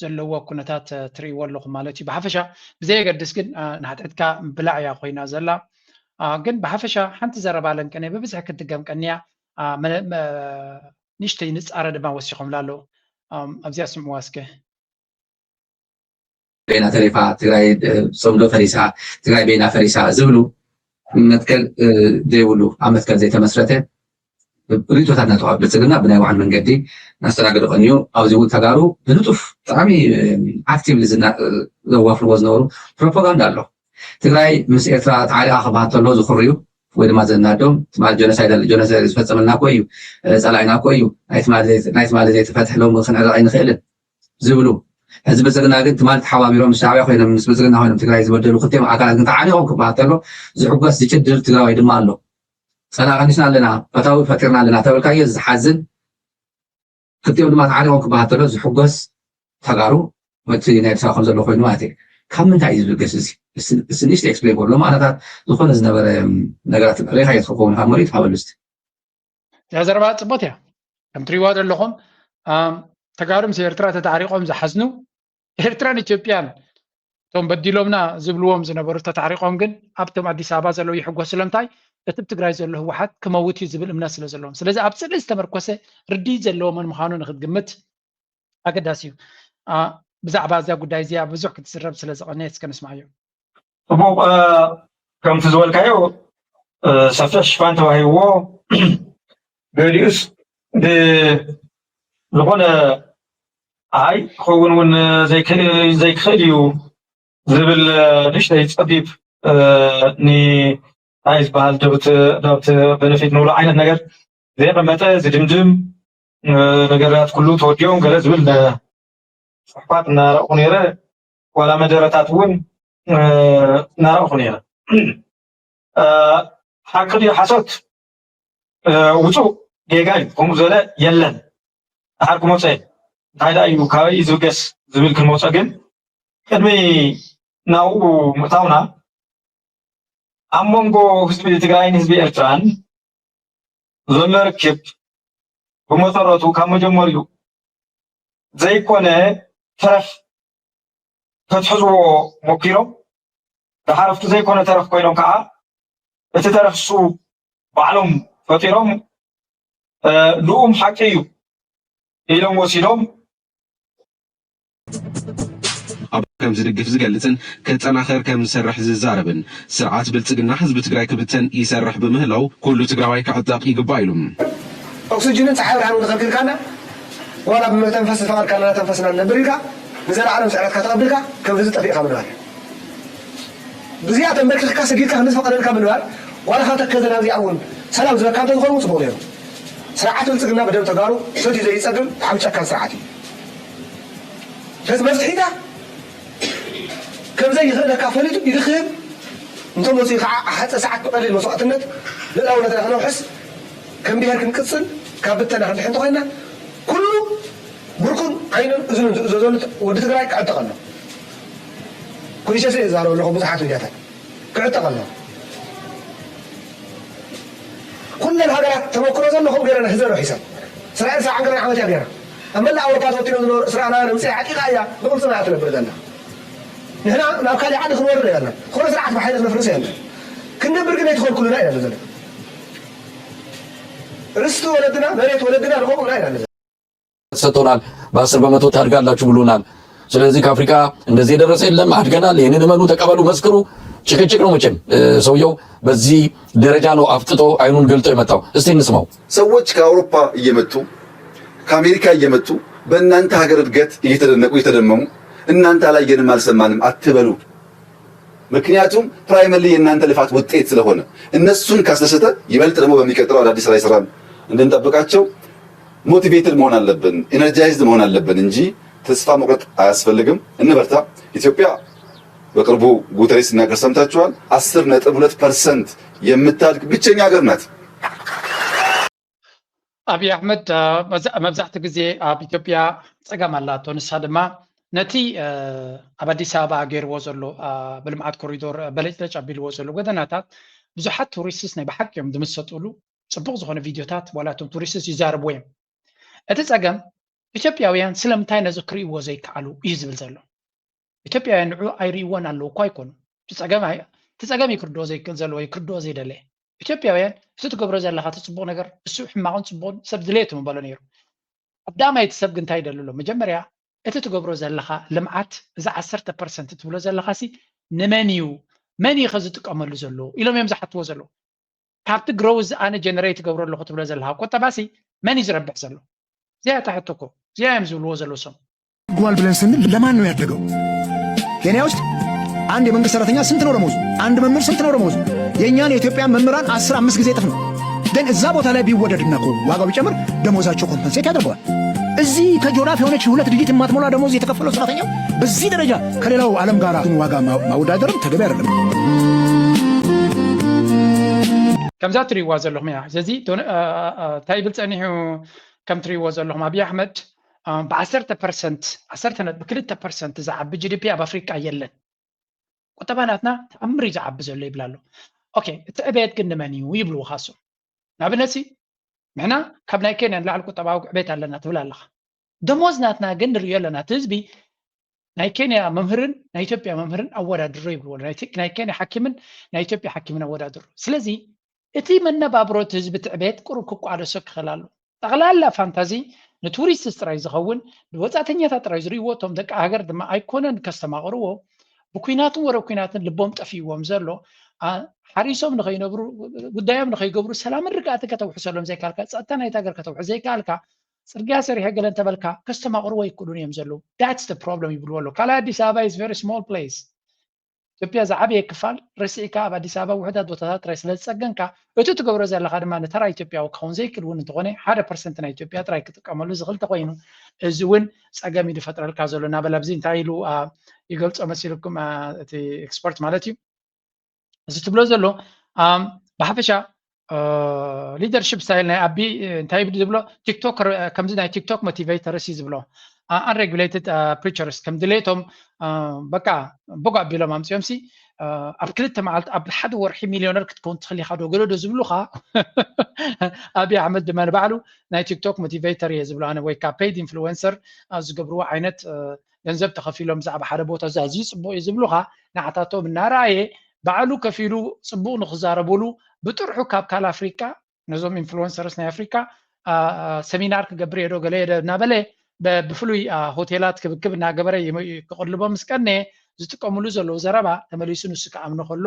ዘለዎ ኩነታት ትርእይዎ ኣለኹም ማለት እዩ። ብሓፈሻ ብዘየገድስ ግን ንሓትሕትካ ብላዕ እያ ኮይና ዘላ። ግን ብሓፈሻ ሓንቲ ዘረባ ለንቀነ ብብዝሒ ክትድገም ቀንያ ንእሽተይ ንፃረ ድማ ወሲኾምላ ኣለዉ። ኣብዚኣ ስምዕዋ እስከ። በይና ተሪፋ፣ ትግራይ ብፅምዶ ፈሪሳ፣ ትግራይ በይና ፈሪሳ ዝብሉ መትከል ዘይብሉ ኣብ መትከል ዘይተመስረተ ርእቶታት እናተዋብ ብልፅግና ብናይ ባዕሉ መንገዲ እናስተናገደ ቀንዩ ኣብዚ እውን ተጋሩ ብንጡፍ ብጣዕሚ ኣክቲቭሊ ዘዋፍርዎ ዝነበሩ ፕሮፓጋንዳ ኣሎ። ትግራይ ምስ ኤርትራ ተዓሪቓ ክበሃል ተሎ ዝኽርዩ ወይ ድማ ዘናዶም ትማሊ ጆኖሳይድ ጆኖሳይድ ዝፈፀመልና እኮ እዩ፣ ፀላኢና እኮ እዩ፣ ናይ ትማሊ ዘይተፈትሕ ሎሚ ክንዕረቕ ኣይንኽእልን ዝብሉ ሕዚ ብልፅግና ግን ትማሊ ተሓባቢሮም ምስ ሻዕብያ ኮይኖም ምስ ብልፅግና ኮይኖም ትግራይ ዝበደሉ ክልቲኦም ኣካላት ግን ተዓኒቖም ክበሃል ተሎ ዝሕጎስ ዝጭድር ትግራዋይ ድማ ኣሎ። ፀላኢ ቀኒስና ኣለና፣ ፈታዊ ፈጢርና ኣለና ተበልካዮ ዝሓዝን ክልቲኦም ድማ ተዓኒቖም ክበሃል ተሎ ዝሕጎስ ተጋሩ እቲ ናይ ኣዲስ ኣበባ ከም ዘሎ ኮይኑ ማለት እዩ። ካብ ምንታይ እዩ ዝብገስ እዚ? እስቲ ንእሽተይ ኤክስፕሌን በሉ። ሎማዓንታት ዝኾነ ዝነበረ ነገራት ርኢኻዮ ትኸውን ካብ መሪኡ ተሓበሉ እስቲ። እዚኣ ዘረባ ፅቡቅ እያ። ከም ትሪእዋ ዘለኹም ተጋሩ ምስ ኤርትራ ተታዕሪቆም ዝሓዝኑ ኤርትራን ኢትዮጵያን እቶም በዲሎምና ዝብልዎም ዝነበሩ ተታዕሪቆም ግን ኣብቶም ኣዲስ ኣበባ ዘለዉ ይሕጎሱ። ስለምንታይ? እቲ ኣብ ትግራይ ዘሎ ህወሓት ክመውት እዩ ዝብል እምነት ስለ ዘለዎም። ስለዚ ኣብ ጽልኢ ዝተመርኮሰ ርድኢት ዘለዎ መን ምዃኑ ንክትግምት ኣገዳሲ እዩ። ብዛዕባ እዚኣ ጉዳይ እዚኣ ብዙሕ ክትዝረብ ስለ ዝቐነየ እስከ ንስማዓዮ። ጽቡቕ። ከምቲ ዝበልካዮ ሰፊሕ ሽፋን ተዋሂብዎ፣ ገሊኡስ ዝኾነ ኣይ ክኸውን እውን ዘይክእል እዩ ዝብል ንእሽተይ ጸቢብ ንታይ ዝበሃል ደብት ደብት በነፊት ንብሎ ዓይነት ነገር ዘየቐመጠ ዝድምድም ነገራት ኩሉ ተወዲኦም ገለ ዝብል ጽሑፋት እናረእኹ ነይረ። ዋላ መደረታት እውን እናረእኹ ነይረ። ሓቂ ድዩ ሓሶት? ውፁእ ጌጋ እዩ። ከምኡ ዝበለ የለን። ድሓር ክመፆ እየ። እንታይ ደኣ እዩ፣ ካበይ እዩ ዝብገስ ዝብል ክንመፆ ግን ቅድሚ ናብኡ ምእታውና ኣብ መንጎ ህዝቢ ትግራይን ህዝቢ ኤርትራን ዘሎ ርክብ ብመሰረቱ ካብ መጀመሪኡ ዘይኮነ ተረፍ ከትሕዝዎ ሞኪሮም፣ ድሓር ኣብቲ ዘይኮነ ተረፍ ኮይኖም ከዓ እቲ ተረፍ እሱ ባዕሎም ፈጢሮም ልኡም ሓቂ እዩ ኢሎም ወሲዶም ኣብ ከም ዝድግፍ ዝገልጽን ክጠናኸር ከም ዝሰርሕ ዝዛረብን ስርዓት ብልጽግና ህዝቢ ትግራይ ክብተን ይሰርሕ ብምህላው ኩሉ ትግራዋይ ክዕጠቕ ይግባእ ኢሉ። ኦክስጅንን ፀሓይ ብርሃንን ከልኪልካና ዋላ ብመተንፈሲ ዝፈቐድካና ተንፈስና ንነብር ኢልካ ንዘለዓለም ስዕረትካ ተቐቢልካ ከም ህዝቢ ጠፊእካ ምንባር። ብዚኣ ተንበርኪኽካ ሰጊድካ ክንዲ ዝፈቐደልካ ምንባር ዋላ ካብ ተከዘ ናብዚኣ እውን ሰላም ዝበካ እንተዝኾን እውን ፅቡቕ ነይሩ። ስርዓት ብልፅግና ብደም ተጋሩ ሰትዩ ዘይፀግብ ብጣዕሚ ጨካን ስርዓት እዩ። ስለዚ መፍትሒታ ከምዘይኽእለካ ፈሊጡ ኢዱ ክህብ እንተመፅኡ ከዓ ሓፀ ሰዓት ብቐሊል መስዋእትነት ልእላውነትና ክነውሕስ ከም ብሄር ክንቅፅል ካብ ብተና ክንድሕን እንተኮይንና ኩሉ ብርኩን ዓይኑን እዝኑን ዝእዘዘሉ ወዲ ትግራይ ክዕጠቕ ኣሎ። ኮንሸስ እየ ዝዛረብ ኣለኹ ብዙሓት ሚድያታት ክዕጠቕ ኣሎ። ኩለን ሃገራት ተመክሮ ዘለኹም ገይረን ህዘሮ ሒሰን እስራኤል ሰብዓን ክልተን ዓመት እያ ገይራ ኣብ መላእ ኣውሮፓ ተበቲኖም ዝነበሩ እስራኤላውያን ምፅኣ ዓጢቓ እያ ብቕልፅማ እያ ትነብር ዘላ። ንሕና ናብ ካሊእ ዓዲ ክንወርድ የብልናን ዝኾነ ስርዓት ብሓይሊ ክነፍርስ የብልናን። ክንነብር ግን ኣይትኸልክሉና ኢና ዘለና። ርስቲ ወለድና መሬት ወለድና ንኸምኡና ኢና ዘለና። ሰጥቶናል። በአስር በመቶ ታድጋላችሁ ብሎናል። ስለዚህ ከአፍሪካ እንደዚህ የደረሰ የለም። አድገናል። ይህንን እመኑ፣ ተቀበሉ፣ መስክሩ። ጭቅጭቅ ነው መቼም። ሰውየው በዚህ ደረጃ ነው አፍጥጦ አይኑን ገልጦ የመጣው። እስቲ እንስማው። ሰዎች ከአውሮፓ እየመጡ ከአሜሪካ እየመጡ በእናንተ ሀገር እድገት እየተደነቁ እየተደመሙ እናንተ አላየንም አልሰማንም አትበሉ። ምክንያቱም primarily የእናንተ ልፋት ውጤት ስለሆነ እነሱን ካስደሰተ ይበልጥ ደግሞ በሚቀጥለው አዳዲስ ስራ እየሰራን እንድንጠብቃቸው motivated መሆን አለብን፣ energized መሆን አለብን እንጂ ተስፋ መቁረጥ አያስፈልግም። እንበርታ። ኢትዮጵያ በቅርቡ ጉተሬስ ሲናገር ሰምታችኋል። አስር ነጥብ ሁለት percent የምታድግ ብቸኛ ሀገር ናት። ኣብይ ኣሕመድ መብዛሕትኡ ግዜ ኣብ ኢትዮጵያ ፀገም ኣላቶ። ንሳ ድማ ነቲ ኣብ ኣዲስ ኣበባ ገይርዎ ዘሎ ብልምዓት ኮሪዶር በለጭለጭ ኣቢልዎ ዘሎ ጎደናታት ብዙሓት ቱሪስትስ ናይ ብሓቂ እዮም ዝምሰጥሉ። ፅቡቕ ዝኾነ ቪድዮታት ዋላ እቶም ቱሪስትስ ይዛረብዎ እዮም። እቲ ፀገም ኢትዮጵያውያን ስለምንታይ ነዚ ክርእይዎ ዘይከኣሉ እዩ ዝብል ዘሎ። ኢትዮጵያውያን ንዑ ኣይርእይዎን ኣለዉ እኮ ኣይኮኑ። እቲ ፀገም ይክርድኦ ዘይክእል ዘሎ ወይ ክርድኦ ዘይደለየ ኢትዮጵያውያን እቲ ትገብሮ ዘለኻ እቲ ፅቡቕ ነገር እሱ ሕማቕን ፅቡቕን ሰብ ድልየቱ ምበሎ ነይሩ። ቀዳማይ እቲ ሰብ ግን እንታይ ይደሊ ኣሎ? መጀመርያ እቲ ትገብሮ ዘለኻ ልምዓት እዚ ዓሰርተ ፐርሰንት ትብሎ ዘለኻ ሲ ንመን እዩ መን እዩ ከዝጥቀመሉ ዘለዎ ኢሎም እዮም ዝሓትዎ ዘለዉ። ካብቲ growth ኣነ generate ትገብሮ ኣለኹ ትብሎ ዘለኻ ቁጠባ ሲ መን እዩ ዝረብሕ ዘሎ? እዚኣ እታ ሕቶ እኮ እዚኣ እዮም ዝብልዎ ዘለዉ እሶም። ጓል ብለን ስንል ለማን ነው ያደገው? ኬንያ ውስጥ አንድ የመንግስት ሰራተኛ ስንት ነው ደሞዙ? አንድ መምህር ስንት ነው ደሞዙ? የእኛን የኢትዮጵያ መምህራን አስር አምስት ጊዜ እጥፍ ነው። ግን እዛ ቦታ ላይ ቢወደድና እኮ ዋጋው ቢጨምር ደሞዛቸው compensate ያደርገዋል። እዚህ ከጆራፍ የሆነች ሁለት digit የማትሞላ ደሞዝ የተከፈለው ሰራተኛው በዚህ ደረጃ ከሌላው ዓለም ጋር ዋጋ ማወዳደርም ተገቢ አይደለም። ከምዛ ትሪእዋ ዘለኹም እያ። ስለዚ እንታይ ይብል ጸኒሑ ከም ትሪእዎ ዘለኹም ኣብይ ኣሕመድ ብዓሰርተ ፐርሰንት ዓሰርተ ነጥቢ ክልተ ፐርሰንት ዝዓቢ ጂ ዲ ፒ ኣብ ኣፍሪቃ የለን። ቁጠባ ናትና ተኣምር እዩ ዝዓቢ ዘሎ ይብል ኣሎ። ኦኬ፣ እቲ ዕቤት ግን ንመን እዩ ይብልዎ ካሱ። ንኣብነት ሲ ንሕና ካብ ናይ ኬንያ ንላዕሊ ቁጠባዊ ዕቤት ኣለና ትብል ኣለኻ። ደሞዝ ናትና ግን ንርእዮ ኣለና። እቲ ህዝቢ ናይ ኬንያ መምህርን ናይ ኢትዮጵያ መምህርን ኣወዳድሮ ይብልዎ። ናይ ኬንያ ሓኪምን ናይ ኢትዮጵያ ሓኪምን ኣወዳድሮ። ስለዚ እቲ መነባብሮ እቲ ህዝቢ ትዕቤት ቁሩብ ክቋደሶ ክኽእል ኣሎ። ጠቕላላ ፋንታዚ ንቱሪስትስ ጥራይ ዝኸውን፣ ንወፃእተኛታት ጥራይ ዝርእይዎ፣ እቶም ደቂ ሃገር ድማ ኣይኮነን ከስተማቕርዎ። ብኩናትን ወረ ኩናትን ልቦም ጠፊእዎም ዘሎ፣ ሓሪሶም ንኸይነብሩ፣ ጉዳዮም ንኸይገብሩ፣ ሰላምን ርግኣትን ከተውሕሰሎም ዘይከኣልካ፣ ፀጥታ ናይቲ ሃገር ከተውሕስ ዘይከኣልካ፣ ፅርግያ ሰሪሐ ገለ እንተበልካ ከስተማቕርዎ ኣይክእሉን እዮም ዘለዉ። That's the problem ይብልዎ ኣለዉ። ካልኣይ ኣዲስ ኣበባ is very small place። ኢትዮጵያ ዝዓበየ ክፋል ረሲዕካ ኣብ ኣዲስ ኣበባ ውሕዳት ቦታታት ጥራይ ስለ ዝፀገንካ፣ እቲ ትገብሮ ዘለኻ ድማ ንተራ ኢትዮጵያዊ ክኸውን ዘይክእል እውን እንተኾነ፣ ሓደ ፐርሰንት ናይ ኢትዮጵያ ጥራይ ክጥቀመሉ ዝኽእል ተኾይኑ፣ እዚ እውን ፀገም እዩ ዝፈጥረልካ ዘሎ። ናበል ኣብዚ እንታይ ኢሉ ይገልፆ መሲልኩም፣ እቲ ኤክስፐርት ማለት እዩ። እዚ ትብሎ ዘሎ ብሓፈሻ ሊደርሽፕ ስታይል ናይ ኣቢ እንታይ ዝብሎ ቲክቶክ፣ ከምዚ ናይ ቲክቶክ ሞቲቬተርስ እዩ ዝብሎ። Unregulated preachers ከም ድሌቶም በቃ በጓ ኣቢሎም ኣምፅኦም ሲ ኣብ ክልተ መዓልቲ ኣብ ሓደ ወርሒ ሚሊዮነር ክትከውን ትኽእል ኢኻ ዶ ገለ ዶ ዝብሉኻ። ኣብይ ኣሕመድ ድማ ንባዕሉ ናይ ቲክቶክ ሞቲቬተር እየ ዝብሎ ኣነ ወይ ከዓ ፔይድ ኢንፍሉወንሰር ዝገብርዎ ዓይነት ገንዘብ ተኸፊሎም ብዛዕባ ሓደ ቦታ እዚ ኣዝዩ ፅቡቕ እዩ ዝብሉኻ ንዓታቶም እናረኣየ ባዕሉ ከፊሉ ፅቡቕ ንክዛረብሉ ብጥርሑ ካብ ካል ኣፍሪቃ ነዞም ኢንፍሉወንሰርስ ናይ ኣፍሪካ ሰሚናር ክገብር የዶ ገለ የደ እናበለ ብፍሉይ ሆቴላት ክብክብ እናገበረ ክቕልቦ ምስ ቀነየ ዝጥቀምሉ ዘለዉ ዘረባ ተመሊሱ ንሱ ክኣምኖ ከሎ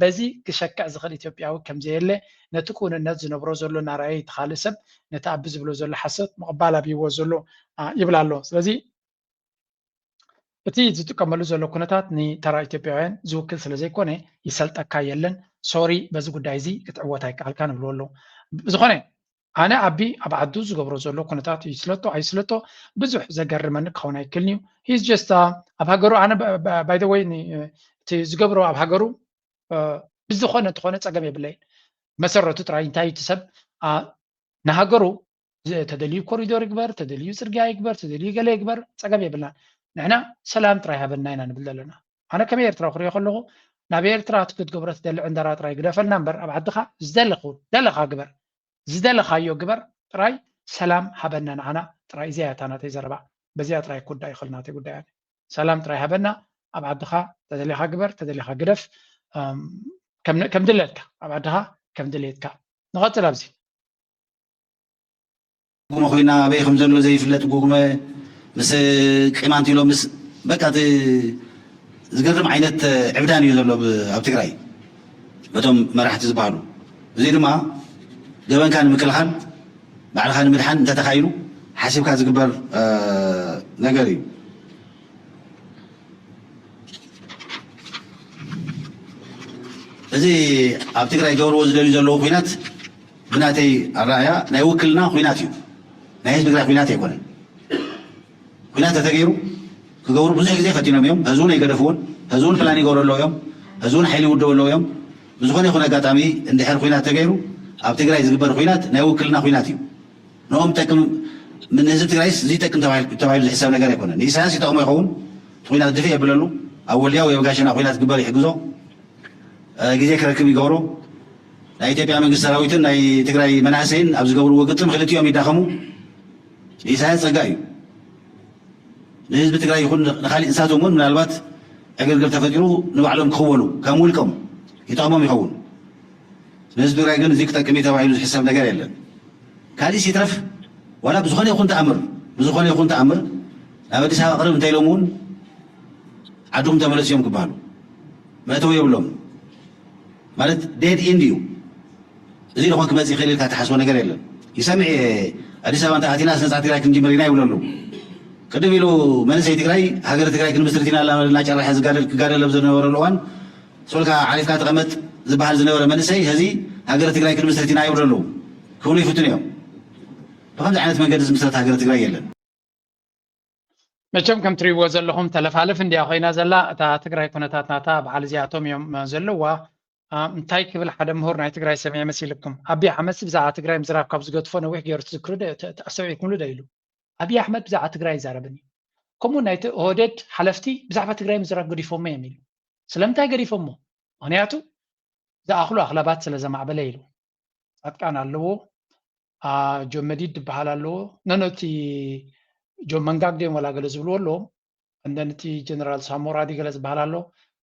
በዚ ክሸክዕ ዝኽእል ኢትዮጵያዊ ከምዘየለ ነቲ ክውንነት ዝነብሮ ዘሎ እናረኣየ እቲ ካልእ ሰብ ነቲ ኣቢ ዝብሎ ዘሎ ሓሰት ምቕባል ኣብይዎ ዘሎ ይብል ኣሎ። ስለዚ እቲ ዝጥቀመሉ ዘሎ ኩነታት ንተራ ኢትዮጵያውያን ዝውክል ስለ ዘይኮነ ይሰልጠካ የለን። ሶሪ በዚ ጉዳይ እዚ ክትዕወት ኣይከኣልካን ይብልዎ ኣለዉ። ብዝኾነ ኣነ ኣቢ ኣብ ዓዱ ዝገብሮ ዘሎ ኩነታት ይስለጦ ኣይስለጦ ብዙሕ ዘገርመኒ ክኸውን ኣይክልንዩ። He's just ኣብ ሃገሩ ኣነ by the way እቲ ዝገብሮ ኣብ ሃገሩ ብዝኾነ እንተኾነ ፀገም የብለይን። መሰረቱ ጥራይ እንታይ እቲ ሰብ ንሃገሩ ተደልዩ ኮሪዶር ይግበር፣ ተደልዩ ፅርግያ ይግበር፣ ተደልዩ ገለ ይግበር ፀገም የብልናን። ንሕና ሰላም ጥራይ ሃበና ኢና ንብል ዘለና። ኣነ ከም ኤርትራዊ ክሪኦ ከለኹ ናብ ኤርትራ እቲ ክትገብሮ ትደሊ ዕንደራ ጥራይ ግደፈልና እምበር ኣብ ዓድኻ ዝደለኹ ደለኻ ግበር ዝደለኻዮ ግበር ጥራይ ሰላም ሃበና ንዓና ጥራይ እዚኣ እያ እታ ናተይ ዘረባ። በዚኣ ጥራይ ክውዳእ ይኽእል ናተይ ጉዳይ ኣነ። ሰላም ጥራይ ሃበና ኣብ ዓድኻ ተደሊኻ ግበር ተደሊኻ ግደፍ ከም ድለትካ ኣብ ዓድኻ ከም ድሌትካ ንቐፅል ኣብዚ ጉግመ ኮይና ኣበይ ከም ዘሎ ዘይፍለጥ ጉግመ ምስ ቅማንት ኢሎም ምስ በቃ እቲ ዝገርም ዓይነት ዕብዳን እዩ ዘሎ ኣብ ትግራይ በቶም መራሕቲ ዝበሃሉ። እዚ ድማ ገበንካ ንምክልኻል ባዕልኻ ንምድሓን እንተተኻይሉ ሓሲብካ ዝግበር ነገር እዩ። እዚ ኣብ ትግራይ ገብርዎ ዝደልዩ ዘለዉ ኩናት ብናተይ ኣረኣያ ናይ ውክልና ኩናት እዩ። ናይ ህዝቢ ትግራይ ኩናት ኣይኮነን። ኩናት ተተገይሩ ክገብሩ ብዙሕ ግዜ ፈቲኖም እዮም። ህዝውን ኣይገደፍዎን። ህዝውን ፕላን ይገብሩ ኣለዉ እዮም። ህዝውን ሓይሊ ይውደቡ ኣለዉ እዮም። ብዝኾነ ይኹን ኣጋጣሚ እንድሕር ኩናት ተገይሩ ኣብ ትግራይ ዝግበር ኩናት ናይ ውክልና ኩናት እዩ። ንኦም ጠቅም ንህዝቢ ትግራይስ ዝይጠቅም ተባሂሉ ዝሕሰብ ነገር ኣይኮነን። ንኢሳያስ ይጠቕሞ ይኸውን ኩናት ድፍእ የብለሉ። ኣብ ወልድያ ወይ ኣብ ጋሸና ኩናት ግበር ይሕግዞ ግዜ ክረክብ ይገብሮ። ናይ ኢትዮጵያ መንግስቲ ሰራዊትን ናይ ትግራይ መናእሰይን ኣብ ዝገብርዎ ግጥም ክልቲኦም ይዳኸሙ። ንኢሳያስ ፀጋ እዩ። ንህዝቢ ትግራይ ይኹን ንካሊእ ንሳቶም እውን ምናልባት ዕግርግር ተፈጢሩ ንባዕሎም ክኽወሉ ከም ውልቆም ይጠቕሞም ይኸውን። ንህዝቢ ትግራይ ግን እዚ ክጠቅም እዩ ተባሂሉ ዝሕሰብ ነገር የለን። ካሊእስ ይትረፍ ዋላ ብዝኾነ ይኹን ተኣምር ብዝኾነ ይኹን ተኣምር ናብ ኣዲስ ኣበባ ቅርብ እንተኢሎም እውን ዓድኹም ተመለሱ እዮም ክበሃሉ መእተዊ የብሎም ማለት ዴድ ኢንድ እዩ። እዚ ዝኾን ክመፅእ ይኽእል ኢልካ ትሓስቦ ነገር የለን። ይሰምዕ እየ ኣዲስ ኣበባ እንተኣቲና ነፃ ትግራይ ክንጅምር ኢና ይብሉ ኣለዉ። ቅድም ኢሉ መንእሰይ ትግራይ ሃገረ ትግራይ ክንምስርት ኢና እናበለ እናጨረሐ ዝጋደል ክጋደል ኣብ ዝነበረሉ እዋን ሶልካ ዓሪፍካ ተቐመጥ ዝበሃል ዝነበረ መንእሰይ ሕዚ ሃገረ ትግራይ ክንምስርት ኢና ይብሉ ኣለዉ ክብሉ ይፍትኑ እዮም። ብኸምዚ ዓይነት መንገዲ ዝምስረት ሃገረ ትግራይ የለን። መቸም ከም ትሪእዎ ዘለኹም ተለፋልፍ እንድያ ኮይና ዘላ እታ ትግራይ ኩነታት ናታ በዓል እዚኣቶም እዮም ዘለዋ። እንታይ ክብል ሓደ ምሁር ናይ ትግራይ ሰሚዐ መሲልኩም? ኣብይ ኣሕመድሲ ብዛዕባ ትግራይ ምዝራብ ካብ ዝገድፎ ነዊሕ ገይሩ ትዝክሩ ዶ ኣስተውዒልኩምሉ ዶ ኢሉ። ኣብይ ኣሕመድ ብዛዕባ ትግራይ ይዛረብን እዩ። ከምኡ ናይቲ ኦህዴድ ሓለፍቲ ብዛዕባ ትግራይ ምዝራብ ገዲፎሞ እዮም ኢሉ። ስለምንታይ ገዲፎሞ? ምክንያቱ ዝኣኽሉ ኣኽላባት ስለ ዘማዕበለ ኢሉ። ፃድቃን ኣለዎ፣ ጆን መዲድ ዝበሃል ኣለዎ። ነኖቲ ጆን መንጋግ ድዮም ዋላ ገለ ዝብልዎ ኣለዎም። እንደንቲ ጀነራል ሳሞራ ዲገለ ዝበሃል ኣሎ፣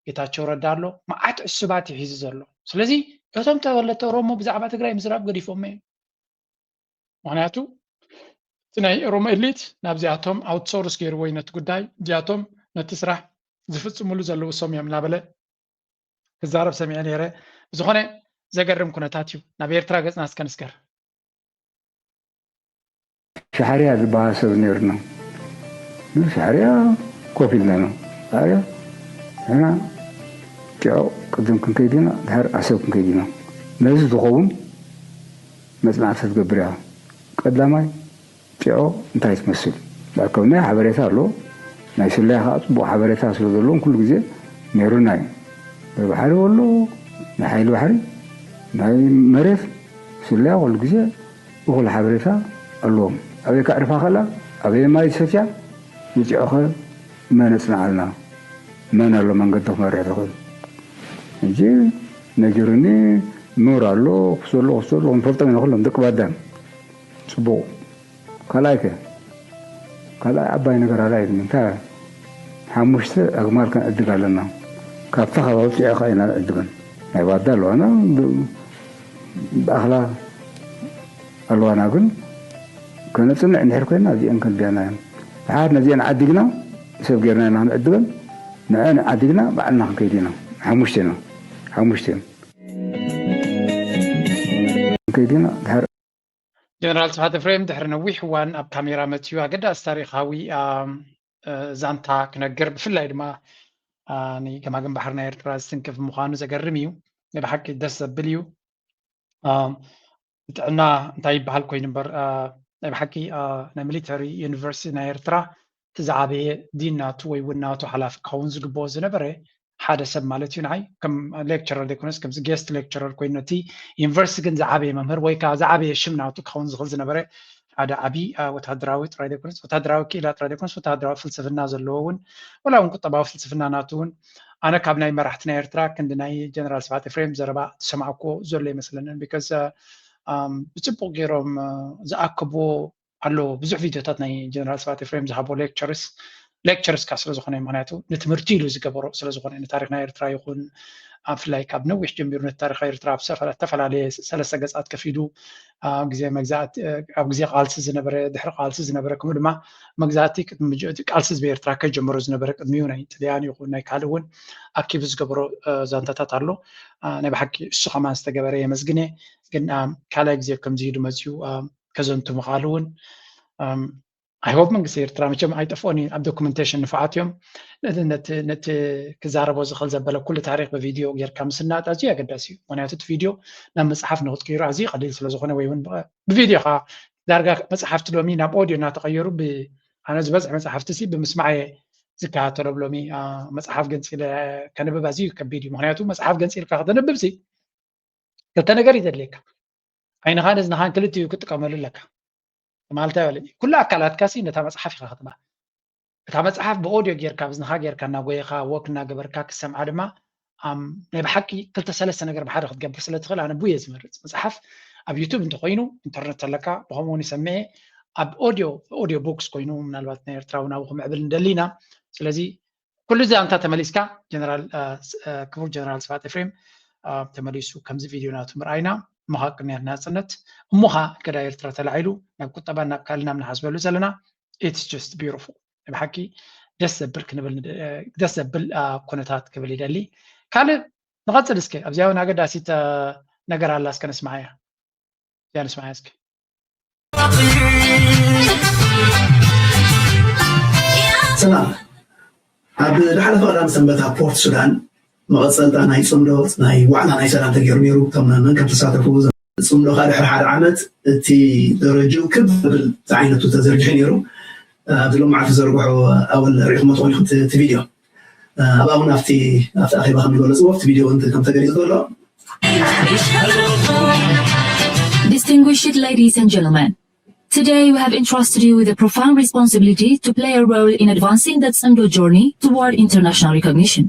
ጌታቸው ረዳ ኣሎ፣ መዓት ዕሱባት እዩ ሒዙ ዘሎ። ስለዚ እቶም ተወለድቲ ኦሮሞ ብዛዕባ ትግራይ ምዝራብ ገዲፎም እዮም። ምክንያቱ እቲ ናይ ኦሮሞ ኤሊት ናብዚኣቶም ኣውትሶርስ ገይርዎ እዩ ነቲ ጉዳይ፣ እዚኣቶም ነቲ ስራሕ ዝፍፅሙሉ ዘለዉ እሶም እዮም እናበለ ክዛረብ ሰሚዐ ነይረ። ብዝኾነ ዘገርም ኩነታት እዩ። ናብ ኤርትራ ገፅና እስከ ንስገር። ሻሕርያ ዝበሃል ሰብ ነይሩና። ሻሕርያ ኮፍ ኢልና ኢና። ሻሕርያ ንሕና ጢዖ ቅድም ክንከይድ ኢና፣ ድሓር ዓሰብ ክንከይድ ኢና። ነዚ ዝኸውን መጽናዕቲ ክትገብር ኢኻ። ቀዳማይ ጢዖ እንታይ ትመስል? መእከብ ናይ ሓበሬታ ኣሎ። ናይ ስለያ ከዓ ጽቡቕ ሓበሬታ ስለ ዘለዎም ኩሉ ግዜ ነይሩና እዩ። ናይ ባሕሪ ኣሎ፣ ናይ ሓይሊ ባሕሪ፣ ናይ መሬት ስለያ ኩሉ ግዜ እኹል ሓበሬታ ኣለዎም። ኣበይ ከዕርፋ ከላ፣ ኣበይ ማይ ትሰትያ፣ ንጢዖኸ መን ኣጽንዓልና? መን ኣሎ መንገዲ ክመርሕ ዝኽእል? ሕጂ ነጊሩኒ ኑር ኣሎ፣ ክሱ ኣሎ፣ ክሱ ኣሎ፣ ክንፈልጦም ኢና ኩሎም ደቂ ባዳም። ጽቡቕ። ካልኣይ ከ? ካልኣይ ዓባይ ነገር ኣላ ኢልኒ። እንታይ? ሓሙሽተ ኣግማል ከነዕድግ ኣለና። ካብታ ከባቢ ጢዖ ከኣ ኢና ንዕድገን። ናይ ባዳ ኣለዋና፣ ብ- ብኣኽላ ኣለዋና፣ ግን ከነጽንዕ እንድሕር ኮይና እዚአን ከልብያና እየን። ድሓር ነዚአን ዓዲግና ሰብ ጌርና ኢና ክንዕድገን። ንዐን ዓዲግና ባዕልና ክንከይድ ኢና። ሓሙሽተ ኢና። ሓሙሽተ እዮም። ክንከይድ ኢና። ድሓር ጀነራል ስብሓት ኤፍሬም ድሕሪ ነዊሕ እዋን ኣብ ካሜራ መፅዩ ኣገዳሲ ታሪኻዊ ዛንታ ክነግር፣ ብፍላይ ድማ ንገማግም ባሕሪ ናይ ኤርትራ ዝትንክፍ ምዃኑ ዘገርም እዩ። ናይ ብሓቂ ደስ ዘብል እዩ። ጥዕና እንታይ ይበሃል ኮይኑ እምበር፣ ናይ ብሓቂ ናይ ሚሊተሪ ዩኒቨርሲቲ ናይ ኤርትራ እቲ ዝዓበየ ዲን ናቱ ወይ እውን ናቱ ሓላፊ ክኸውን ዝግብኦ ዝነበረ ሓደ ሰብ ማለት እዩ። ንዓይ ከም ሌክቸረር ዘይኮነስ ከምዚ ጌስት ሌክቸረር ኮይኑ ነቲ ዩኒቨርሲቲ ግን ዝዓበየ መምህር ወይ ከዓ ዝዓበየ ሽም ናቱ ክኸውን ዝኽእል ዝነበረ ሓደ ዓብዪ ወታደራዊ ጥራይ ዘይኮነስ ወታደራዊ ክኢላ ጥራይ ዘይኮነስ ወታደራዊ ፍልስፍና ዘለዎ እውን ወላ እውን ቁጠባዊ ፍልስፍና ናቱ እውን ኣነ ካብ ናይ መራሕቲ ናይ ኤርትራ ክንዲ ናይ ጀነራል ስብሓት ኤፍሬም ዘረባ ዝሰማዕኩዎ ዘሎ ይመስለንን። ቢካዝ ብፅቡቅ ገይሮም ዝኣከብዎ ኣሎ ብዙሕ ቪድዮታት ናይ ጀነራል ስብሓት ኤፍሬም ዝሃቦ ሌክቸርስ ሌክቸርስ ካብ ስለዝኾነ ምክንያቱ ንትምህርቲ ኢሉ ዝገበሮ ስለዝኾነ ንታሪክ ናይ ኤርትራ ይኹን ብፍላይ ካብ ነዊሕ ጀሚሩ ነቲ ታሪክ ኤርትራ ኣብ ዝተፈላለየ ሰለስተ ገፃት ከፊሉ ኣብ ግዜ መግዛእቲ ኣብ ግዜ ቃልሲ ዝነበረ ድሕሪ ቃልሲ ዝነበረ ከምኡ ድማ መግዛእቲ ቃልሲ ህዝቢ ኤርትራ ከጀመሮ ዝነበረ ቅድሚኡ ናይ ጥልያን ይኹን ናይ ካልእ እውን ኣኪቡ ዝገበሮ ዛንታታት ኣሎ። ናይ ብሓቂ እሱ ከማን ዝተገበረ የመስግነ። ግን ካልኣይ ግዜ ከምዚ ኢሉ መፅዩ ከዘንቱ ምኽኣሉ እውን ኣይሆፕ መንግስቲ ኤርትራ መቸም ኣይጠፍኦን እዩ። ኣብ ዶኩመንቴሽን ንፉዓት እዮም። ነቲ ክዛረቦ ዝኽእል ዘበለ ኩሉ ታሪክ ብቪድዮ ጌርካ ምስናጥ ኣዝዩ ኣገዳሲ እዩ። ምክንያቱ እቲ ቪድዮ ናብ መፅሓፍ ንክትቅይሮ ኣዝዩ ቀሊል ስለዝኾነ ወይ እውን ብቪድዮ ካ ዳርጋ መፅሓፍቲ ሎሚ ናብ ኦድዮ እናተቀየሩ ኣነ ዝበዝሕ መፅሓፍቲ ሲ ብምስማዕ እየ ዝከታተሎም። ሎሚ መፅሓፍ ገንፂለ ከንብብ ኣዝዩ ከቢድ እዩ። ምክንያቱ መፅሓፍ ገንፂልካ ከተንብብ ሲ ክልተ ነገር እዩ ዘድልየካ። ዓይንኻን እዝንኻን ክልቲኡ ክጥቀመሉ ኣለካ። ማለት ኣይበለ ኩሉ ኣካላትካ ሲ ነታ መፅሓፍ ኢኻ ክትባ እታ መፅሓፍ ብኦድዮ ጌርካ ብዝንኻ ጌርካ እናጎየኻ ወክ እናገበርካ ክሰምዓ ድማ ናይ ብሓቂ ክልተ ሰለስተ ነገር ብሓደ ክትገብር ስለ ትኽእል ኣነ ቡየ ዝመርፅ። መፅሓፍ ኣብ ዩቱብ እንተኮይኑ ኢንተርነት ተለካ ብከምኡውን ይሰምዐ ኣብ ኦድዮ ኦድዮ ቡክስ ኮይኑ ምናልባት ናይ ኤርትራ እውን ኣብኡ ክምዕብል ንደሊ ኢና። ስለዚ ኩሉ እዚ ኣንታ ተመሊስካ ጀነራል ክቡር ጀነራል ስብሓት ኤፍሬም ተመሊሱ ከምዚ ቪድዮ ናቱ ምርኣይና እሞኻ ቅንያት ናፅነት እሞኻ እገዳ ኤርትራ ተላዒሉ ናብ ቁጠባ ናብ ካልእ ናብ ንሓስበሉ ዘለና it's just beautiful። ብሓቂ ደስ ዘብል ክንብል ደስ ዘብል ኩነታት ክብል ይደሊ። ካልእ ንቐፅል እስከ ኣብዚኣ እውን ኣገዳሲት ነገር ኣላ እስከ ንስማዓያ። እዚኣ ንስማዓያ እስከ። ሰላም። ኣብ ዝሓለፈ ቀዳም ሰንበት ኣብ ፖርት ሱዳን መቐፀልታ ናይ ፅምዶ ናይ ዋዕላ ናይ ሰላም ተገይሩ ነይሩ። እቶም መን ከም ተሳተፉ ፅምዶ ከዓ ድሕሪ ሓደ ዓመት እቲ ደረጅኡ ክብ ዝብል ዝዓይነቱ ተዘርጊሑ ነይሩ። ኣብዚ ሎም መዓልቲ ዘርግሖ ኣወል ሪኢኹሞ ትኾን ኢኹም እቲ ቪድዮ። ኣብ ኣሁን ኣብቲ ኣብቲ ኣኼባ ከም ዝገለፅዎ ኣብቲ ቪድዮ እውን ከም ተገሊፁ ዘሎ Distinguished ladies and gentlemen, today we have entrusted you with a profound responsibility to play a role in advancing the Tsimdo journey toward international recognition.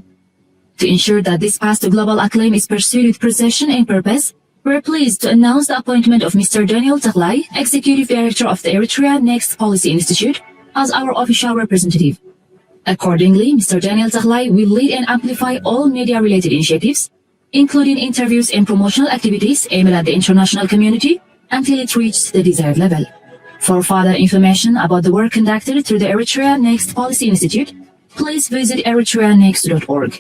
To ensure that this path to global acclaim is pursued with precision and purpose, we're pleased to announce the appointment of Mister Daniel Taklai, Executive Director of the Eritrea Next Policy Institute, as our official representative. Accordingly, Mister Daniel Taklai will lead and amplify all media-related initiatives, including interviews and promotional activities aimed at the international community, until it reaches the desired level. For further information about the work conducted through the Eritrea Next Policy Institute, please visit eritreanext dot org.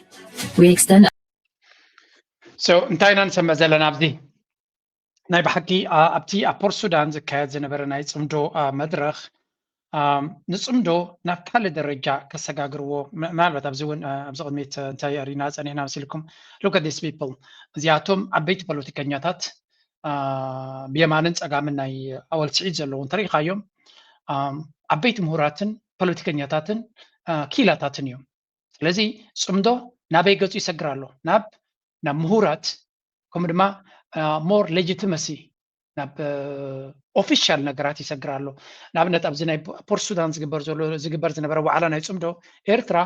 We extend So እንታይ ኢና ንሰምዕ ዘለና ኣብዚ? ናይ ብሓቂ ኣብቲ ኣብ ፖርት ሱዳን ዝካየድ ዝነበረ ናይ ፅምዶ መድረኽ ንፅምዶ ናብ ካልእ ደረጃ ከሰጋግርዎ፣ ምናልባት ኣብዚ እውን ኣብዚ ቅድሚት እንታይ ሪና ፀኒሕና መሲልኩም፣ look at these people፣ እዚኣቶም ዓበይቲ ፖለቲከኛታት ብየማንን ፀጋምን ናይ ኣወል ስዒድ ዘለዉ እንተሪኢኻዮም ዓበይቲ ምሁራትን ፖለቲከኛታትን ክኢላታትን እዮም። ስለዚ ፅምዶ ናበይ ገፁ ይሰግር ኣሎ? ናብ ናብ ምሁራት ከምኡ ድማ more legitimacy ናብ ኦፊሻል ነገራት ይሰግር ኣሎ። ንኣብነት ኣብዚ ናይ ፖርት ሱዳን ዝግበር ዘሎ ዝግበር ዝነበረ ዋዕላ ናይ ፅምዶ ኤርትራ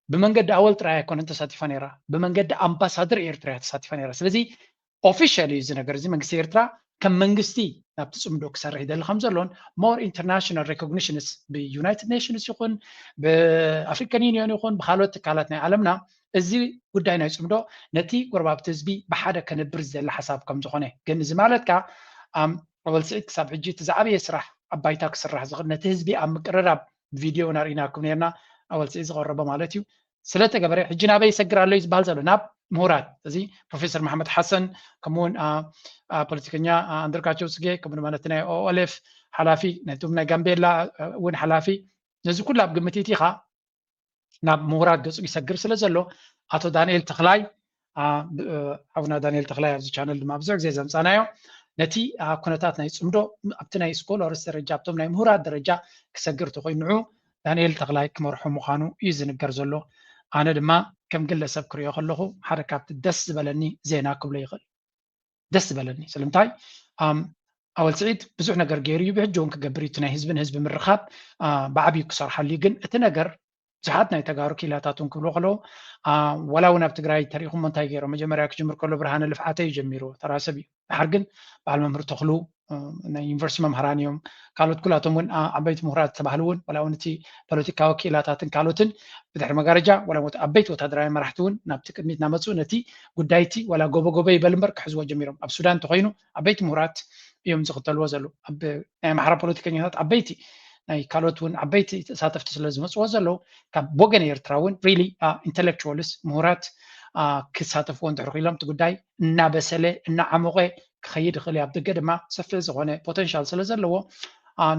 ብመንገዲ ኣወል ጥራይ ኣይኮነን ተሳቲፋ ነይራ፣ ብመንገዲ ኣምባሳደር ኤርትራ እያ ተሳቲፋ ነይራ። ስለዚ ኦፊሻል እዩ እዚ ነገር እዚ። መንግስቲ ኤርትራ ከም መንግስቲ ናብቲ ፅምዶ ክሰርሕ ይደሊ ከም ዘሎን more international recognitions ብዩናይትድ ኔሽንስ ይኹን ብኣፍሪካን ዩኒዮን ይኹን ብካልኦት ትካላት ናይ ዓለምና እዚ ጉዳይ ናይ ፅምዶ ነቲ ጎረባብቲ ህዝቢ ብሓደ ከነብር ዝደሊ ሓሳብ ከም ዝኾነ። ግን እዚ ማለት ከኣ ኣወል ስዒድ ክሳብ ሕጂ እቲ ዝዓበየ ስራሕ ኣብ ባይታ ክስራሕ ዝኽእል ነቲ ህዝቢ ኣብ ምቅርራብ ቪድዮ ኢና ርኢናኩም ነርና። ኣወል ስዒድ ዝቐረቦ ማለት እዩ። ስለተገበረ ሕጂ ናበይ ይሰግር ኣሎ እዩ ዝበሃል ዘሎ? ናብ ምሁራት። እዚ ፕሮፌሰር መሓመድ ሓሰን ከምኡውን ፖለቲከኛ ኣንድርጋቸው ጽጌ ከምኡ ድማ ነቲ ናይ ኦኤልኤፍ ሓላፊ ነቶም ናይ ጋምቤላ እውን ሓላፊ ነዚ ኩሉ ኣብ ግምት ኢኻ ናብ ምሁራት ገጹ ይሰግር ስለ ዘሎ ኣቶ ዳንኤል ተኽላይ ሓውና ዳንኤል ተኽላይ ኣብዚ ቻነል ድማ ብዙሕ ግዜ ዘምጻናዮ ነቲ ኩነታት ናይ ጽምዶ ኣብቲ ናይ ስኮላርስ ደረጃ ኣብቶም ናይ ምሁራት ደረጃ ክሰግር ተኮይኑ ንዑ ዳንኤል ተኽላይ ክመርሖ ምዃኑ እዩ ዝንገር ዘሎ። ኣነ ድማ ከም ግለሰብ ክሪኦ ከለኹ ሓደ ካብቲ ደስ ዝበለኒ ዜና ክብሎ ይኽእል። ደስ ዝበለኒ ስለምንታይ ኣወል ስዒድ ብዙሕ ነገር ገይሩ እዩ፣ ብሕጂ እውን ክገብር እዩ። እቲ ናይ ህዝቢ ንህዝቢ ምርኻብ ብዓብዩ ክሰርሓሉ እዩ። ግን እቲ ነገር ብዙሓት ናይ ተጋሩ ክኢላታት እውን ክብሎ ከለዉ ዋላ እውን ኣብ ትግራይ ተሪኢኹሞ እንታይ ገይሮም መጀመርያ ክጅምር ከሎ ብርሃነ ልፍዓተ እዩ ጀሚርዎ፣ ተራ ሰብ እዩ። ድሓር ግን በዓል መምህር ተኽሉ ናይ ዩኒቨርሲቲ መምሃራን እዮም። ካልኦት ኩላቶም እውን ዓበይቲ ምሁራት ዝተባህሉ እውን ዋላ እውን እቲ ፖለቲካዊ ክኢላታትን ካልኦትን ብድሕሪ መጋረጃ ዋላ እውን ዓበይቲ ወታደራውያን መራሕቲ እውን ናብቲ ቅድሚት እናመፁ ነቲ ጉዳይቲ ዋላ ጎበ ጎበ ይበል እምበር ክሕዝዎ ጀሚሮም። ኣብ ሱዳን እንተኮይኑ ዓበይቲ ምሁራት እዮም ዝኽተልዎ ዘለዉ። ኣብ ናይ ኣምሓራ ፖለቲከኛታት ዓበይቲ ናይ ካልኦት እውን ዓበይቲ ተሳተፍቲ ስለ ዝመፅዎ ዘለዉ ካብ ወገን ኤርትራ እውን really intellectuals ምሁራት ክሳተፍዎ እንድሕር ክኢሎም እቲ ጉዳይ እናበሰለ እናዓሞቐ ክኸይድ ይኽእል እዩ። ኣብ ደገ ድማ ሰፊሕ ዝኾነ ፖተንሻል ስለ ዘለዎ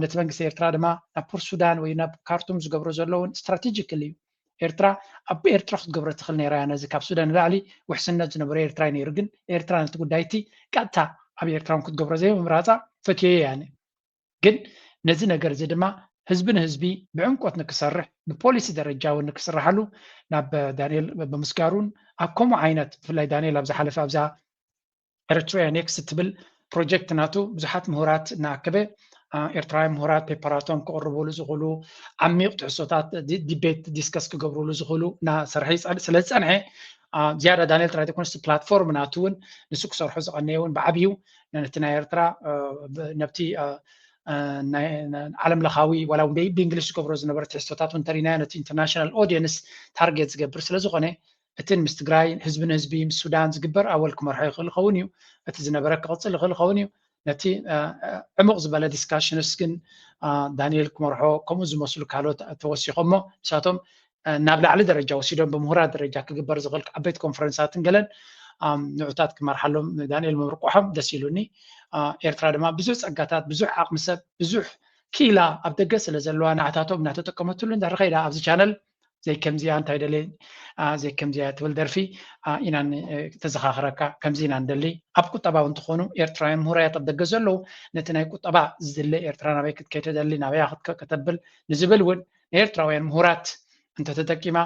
ነቲ መንግስቲ ኤርትራ ድማ ናብ ፖርት ሱዳን ወይ ናብ ካርቱም ዝገብሮ ዘለውን ስትራቴጂካሊ እዩ። ኤርትራ ኣብ ኤርትራ ክትገብሮ ትኽእል ነይራ እያ። ነዚ ካብ ሱዳን ንላዕሊ ውሕስነት ዝነበሮ ኤርትራ እዩ ነይሩ። ግን ኤርትራ ነቲ ጉዳይ እቲ ቀጥታ ኣብ ኤርትራ እውን ክትገብሮ ዘይምምራፃ ፈትየዮ እየ ኣነ። ግን ነዚ ነገር እዚ ድማ ህዝቢ ንህዝቢ ብዕምቆት ንክሰርሕ ብፖሊሲ ደረጃ እውን ንክስርሓሉ ናብ ዳንኤል ብምስጋሩን ኣብ ከምኡ ዓይነት ብፍላይ ዳንኤል ኣብ ዝሓለፈ ኣብዛ ኤሪትሪያ ኔክስት እትብል ፕሮጀክት ናቱ ብዙሓት ምሁራት እናኣከበ ኤርትራውያን ምሁራት ፔፐራቶም ክቕርብሉ ዝኽእሉ ዓሚቕ ትሕዝቶታት ዲቤት ዲስከስ ክገብርሉ ዝኽእሉ እናሰርሐ ስለ ዝፀንሐ ዝያዳ ዳንኤል ጥራይ ዘይኮነስ ፕላትፎርም ናቱ እውን ንሱ ክሰርሖ ዝቐነየ እውን ብዓብዩ ነቲ ናይ ኤርትራ ነብቲ ዓለም ለኻዊ ዋላ እውን ብእንግሊሽ ዝገብሮ ዝነበረ ትሕዝቶታት እውን እንተሪናዮ ነቲ ኢንተርናሽናል ኦዲየንስ ታርጌት ዝገብር ስለ ዝኾነ እትን ምስ ትግራይ ህዝቢ ንህዝቢ ምስ ሱዳን ዝግበር ኣወል ክመርሖ ይኽእል ይኸውን እዩ። እቲ ዝነበረ ክቕፅል ይኽእል ይኸውን እዩ። ነቲ ዕሙቕ ዝበለ ዲስካሽንስ ግን ዳንኤል ክመርሖ ከምኡ ዝመስሉ ካልኦት ተወሲኾሞ ንሳቶም ናብ ላዕሊ ደረጃ ወሲዶም ብምሁራት ደረጃ ክግበር ዝኽእል ዓበይቲ ኮንፈረንሳትን ገለን ንዑታት ክመርሓሎም ንዳንኤል ምምርቋሖም ደስ ኢሉኒ። ኤርትራ ድማ ብዙሕ ፀጋታት ብዙሕ ዓቕሚ ሰብ ብዙሕ ክኢላ ኣብ ደገ ስለ ዘለዋ ንዓታቶም እናተጠቀመትሉ እንድሕር ከይዳ ኣብዚ ቻነል ዘይከምዚያ እንታይ ደልየ ዘይከምዚያ ትብል ደርፊ ኢና ተዘኻኽረካ ከምዚ ኢና ንደሊ ኣብ ቁጠባ እውን ትኾኑ ኤርትራውያን ምሁራያት ኣብ ደገ ዘለዉ ነቲ ናይ ቁጠባ ዝድለ ኤርትራ ናበይ ክትከይ ተደሊ ናበያ ክትከ ከተብል ንዝብል እውን ንኤርትራውያን ምሁራት እንተተጠቂማ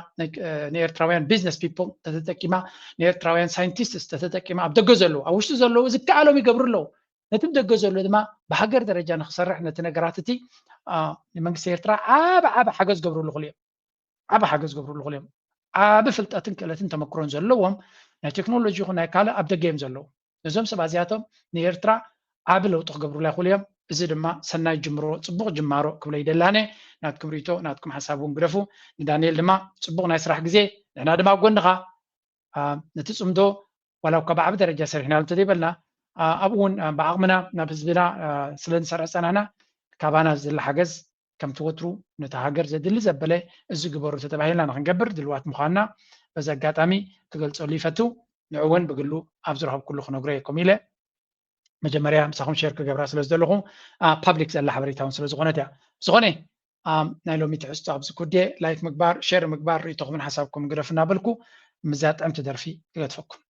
ንኤርትራውያን ቢዝነስ ፒፕል እንተተጠቂማ ንኤርትራውያን ሳይንቲስትስ እንተተጠቂማ ኣብ ደገ ዘለዉ ኣብ ውሽጢ ዘለዉ ዝከኣሎም ይገብሩ ኣለዉ ነቲ ደገ ዘሎ ድማ ብሃገር ደረጃ ንክሰርሕ ነቲ ነገራት እቲ ንመንግስቲ ኤርትራ ዓብ ዓብ ሓገዝ ገብርሉ ክልኦም ዓብ ሓገዝ ገብርሉ ክልኦም ዓብ ፍልጠትን ክእለትን ተመክሮን ዘለዎም ናይ ቴክኖሎጂ ይኹን ናይ ካልእ ኣብ ደገ እዮም ዘለዉ ነዞም ሰባት እዚኣቶም ንኤርትራ ዓብ ለውጢ ክገብሩላ ይኽእሉ እዮም እዚ ድማ ሰናይ ጅምሮ ፅቡቕ ጅማሮ ክብሎ ይደላነ ናትኩም ርእቶ፣ ናትኩም ሓሳብ እውን ግደፉ። ንዳንኤል ድማ ጽቡቕ ናይ ስራሕ ግዜ፣ ንሕና ድማ ኣብ ጎንኻ። ነቲ ጽምዶ ዋላ እኳ ብዓቢ ደረጃ ሰሪሕናሉ እንተዘይበልና፣ ኣብኡ እውን ብዓቕምና ናብ ህዝብና ስለ ንሰርዕ ጸናሕና፣ ካባና ዝድለ ሓገዝ ከምቲ ወትሩ ነቲ ሃገር ዘድሊ ዘበለ እዚ ግበሩ ተተባሂልና ንክንገብር ድልዋት ምዃንና በዚ ኣጋጣሚ ክገልጸሉ ይፈቱ። ንዑ እውን ብግሉ ኣብ ዝረኸብኩሉ ክነግሮ እየ። ከምኡ ኢለ መጀመርያ ምሳኹም ሸር ክገብራ ስለ ዝደለኹ፣ ፓብሊክ ዘላ ሓበሬታ እውን ስለ ዝኾነት እያ። ዝኾነ ናይ ሎሚ ትሕዝቶ ኣብዚ ኩዴ ላይክ ምግባር፣ ሸር ምግባር፣ ርእይቶኹምን ሓሳብኩም ግደፉ እናበልኩ ምዛ ጥዕምቲ ደርፊ ክገድፈኩም።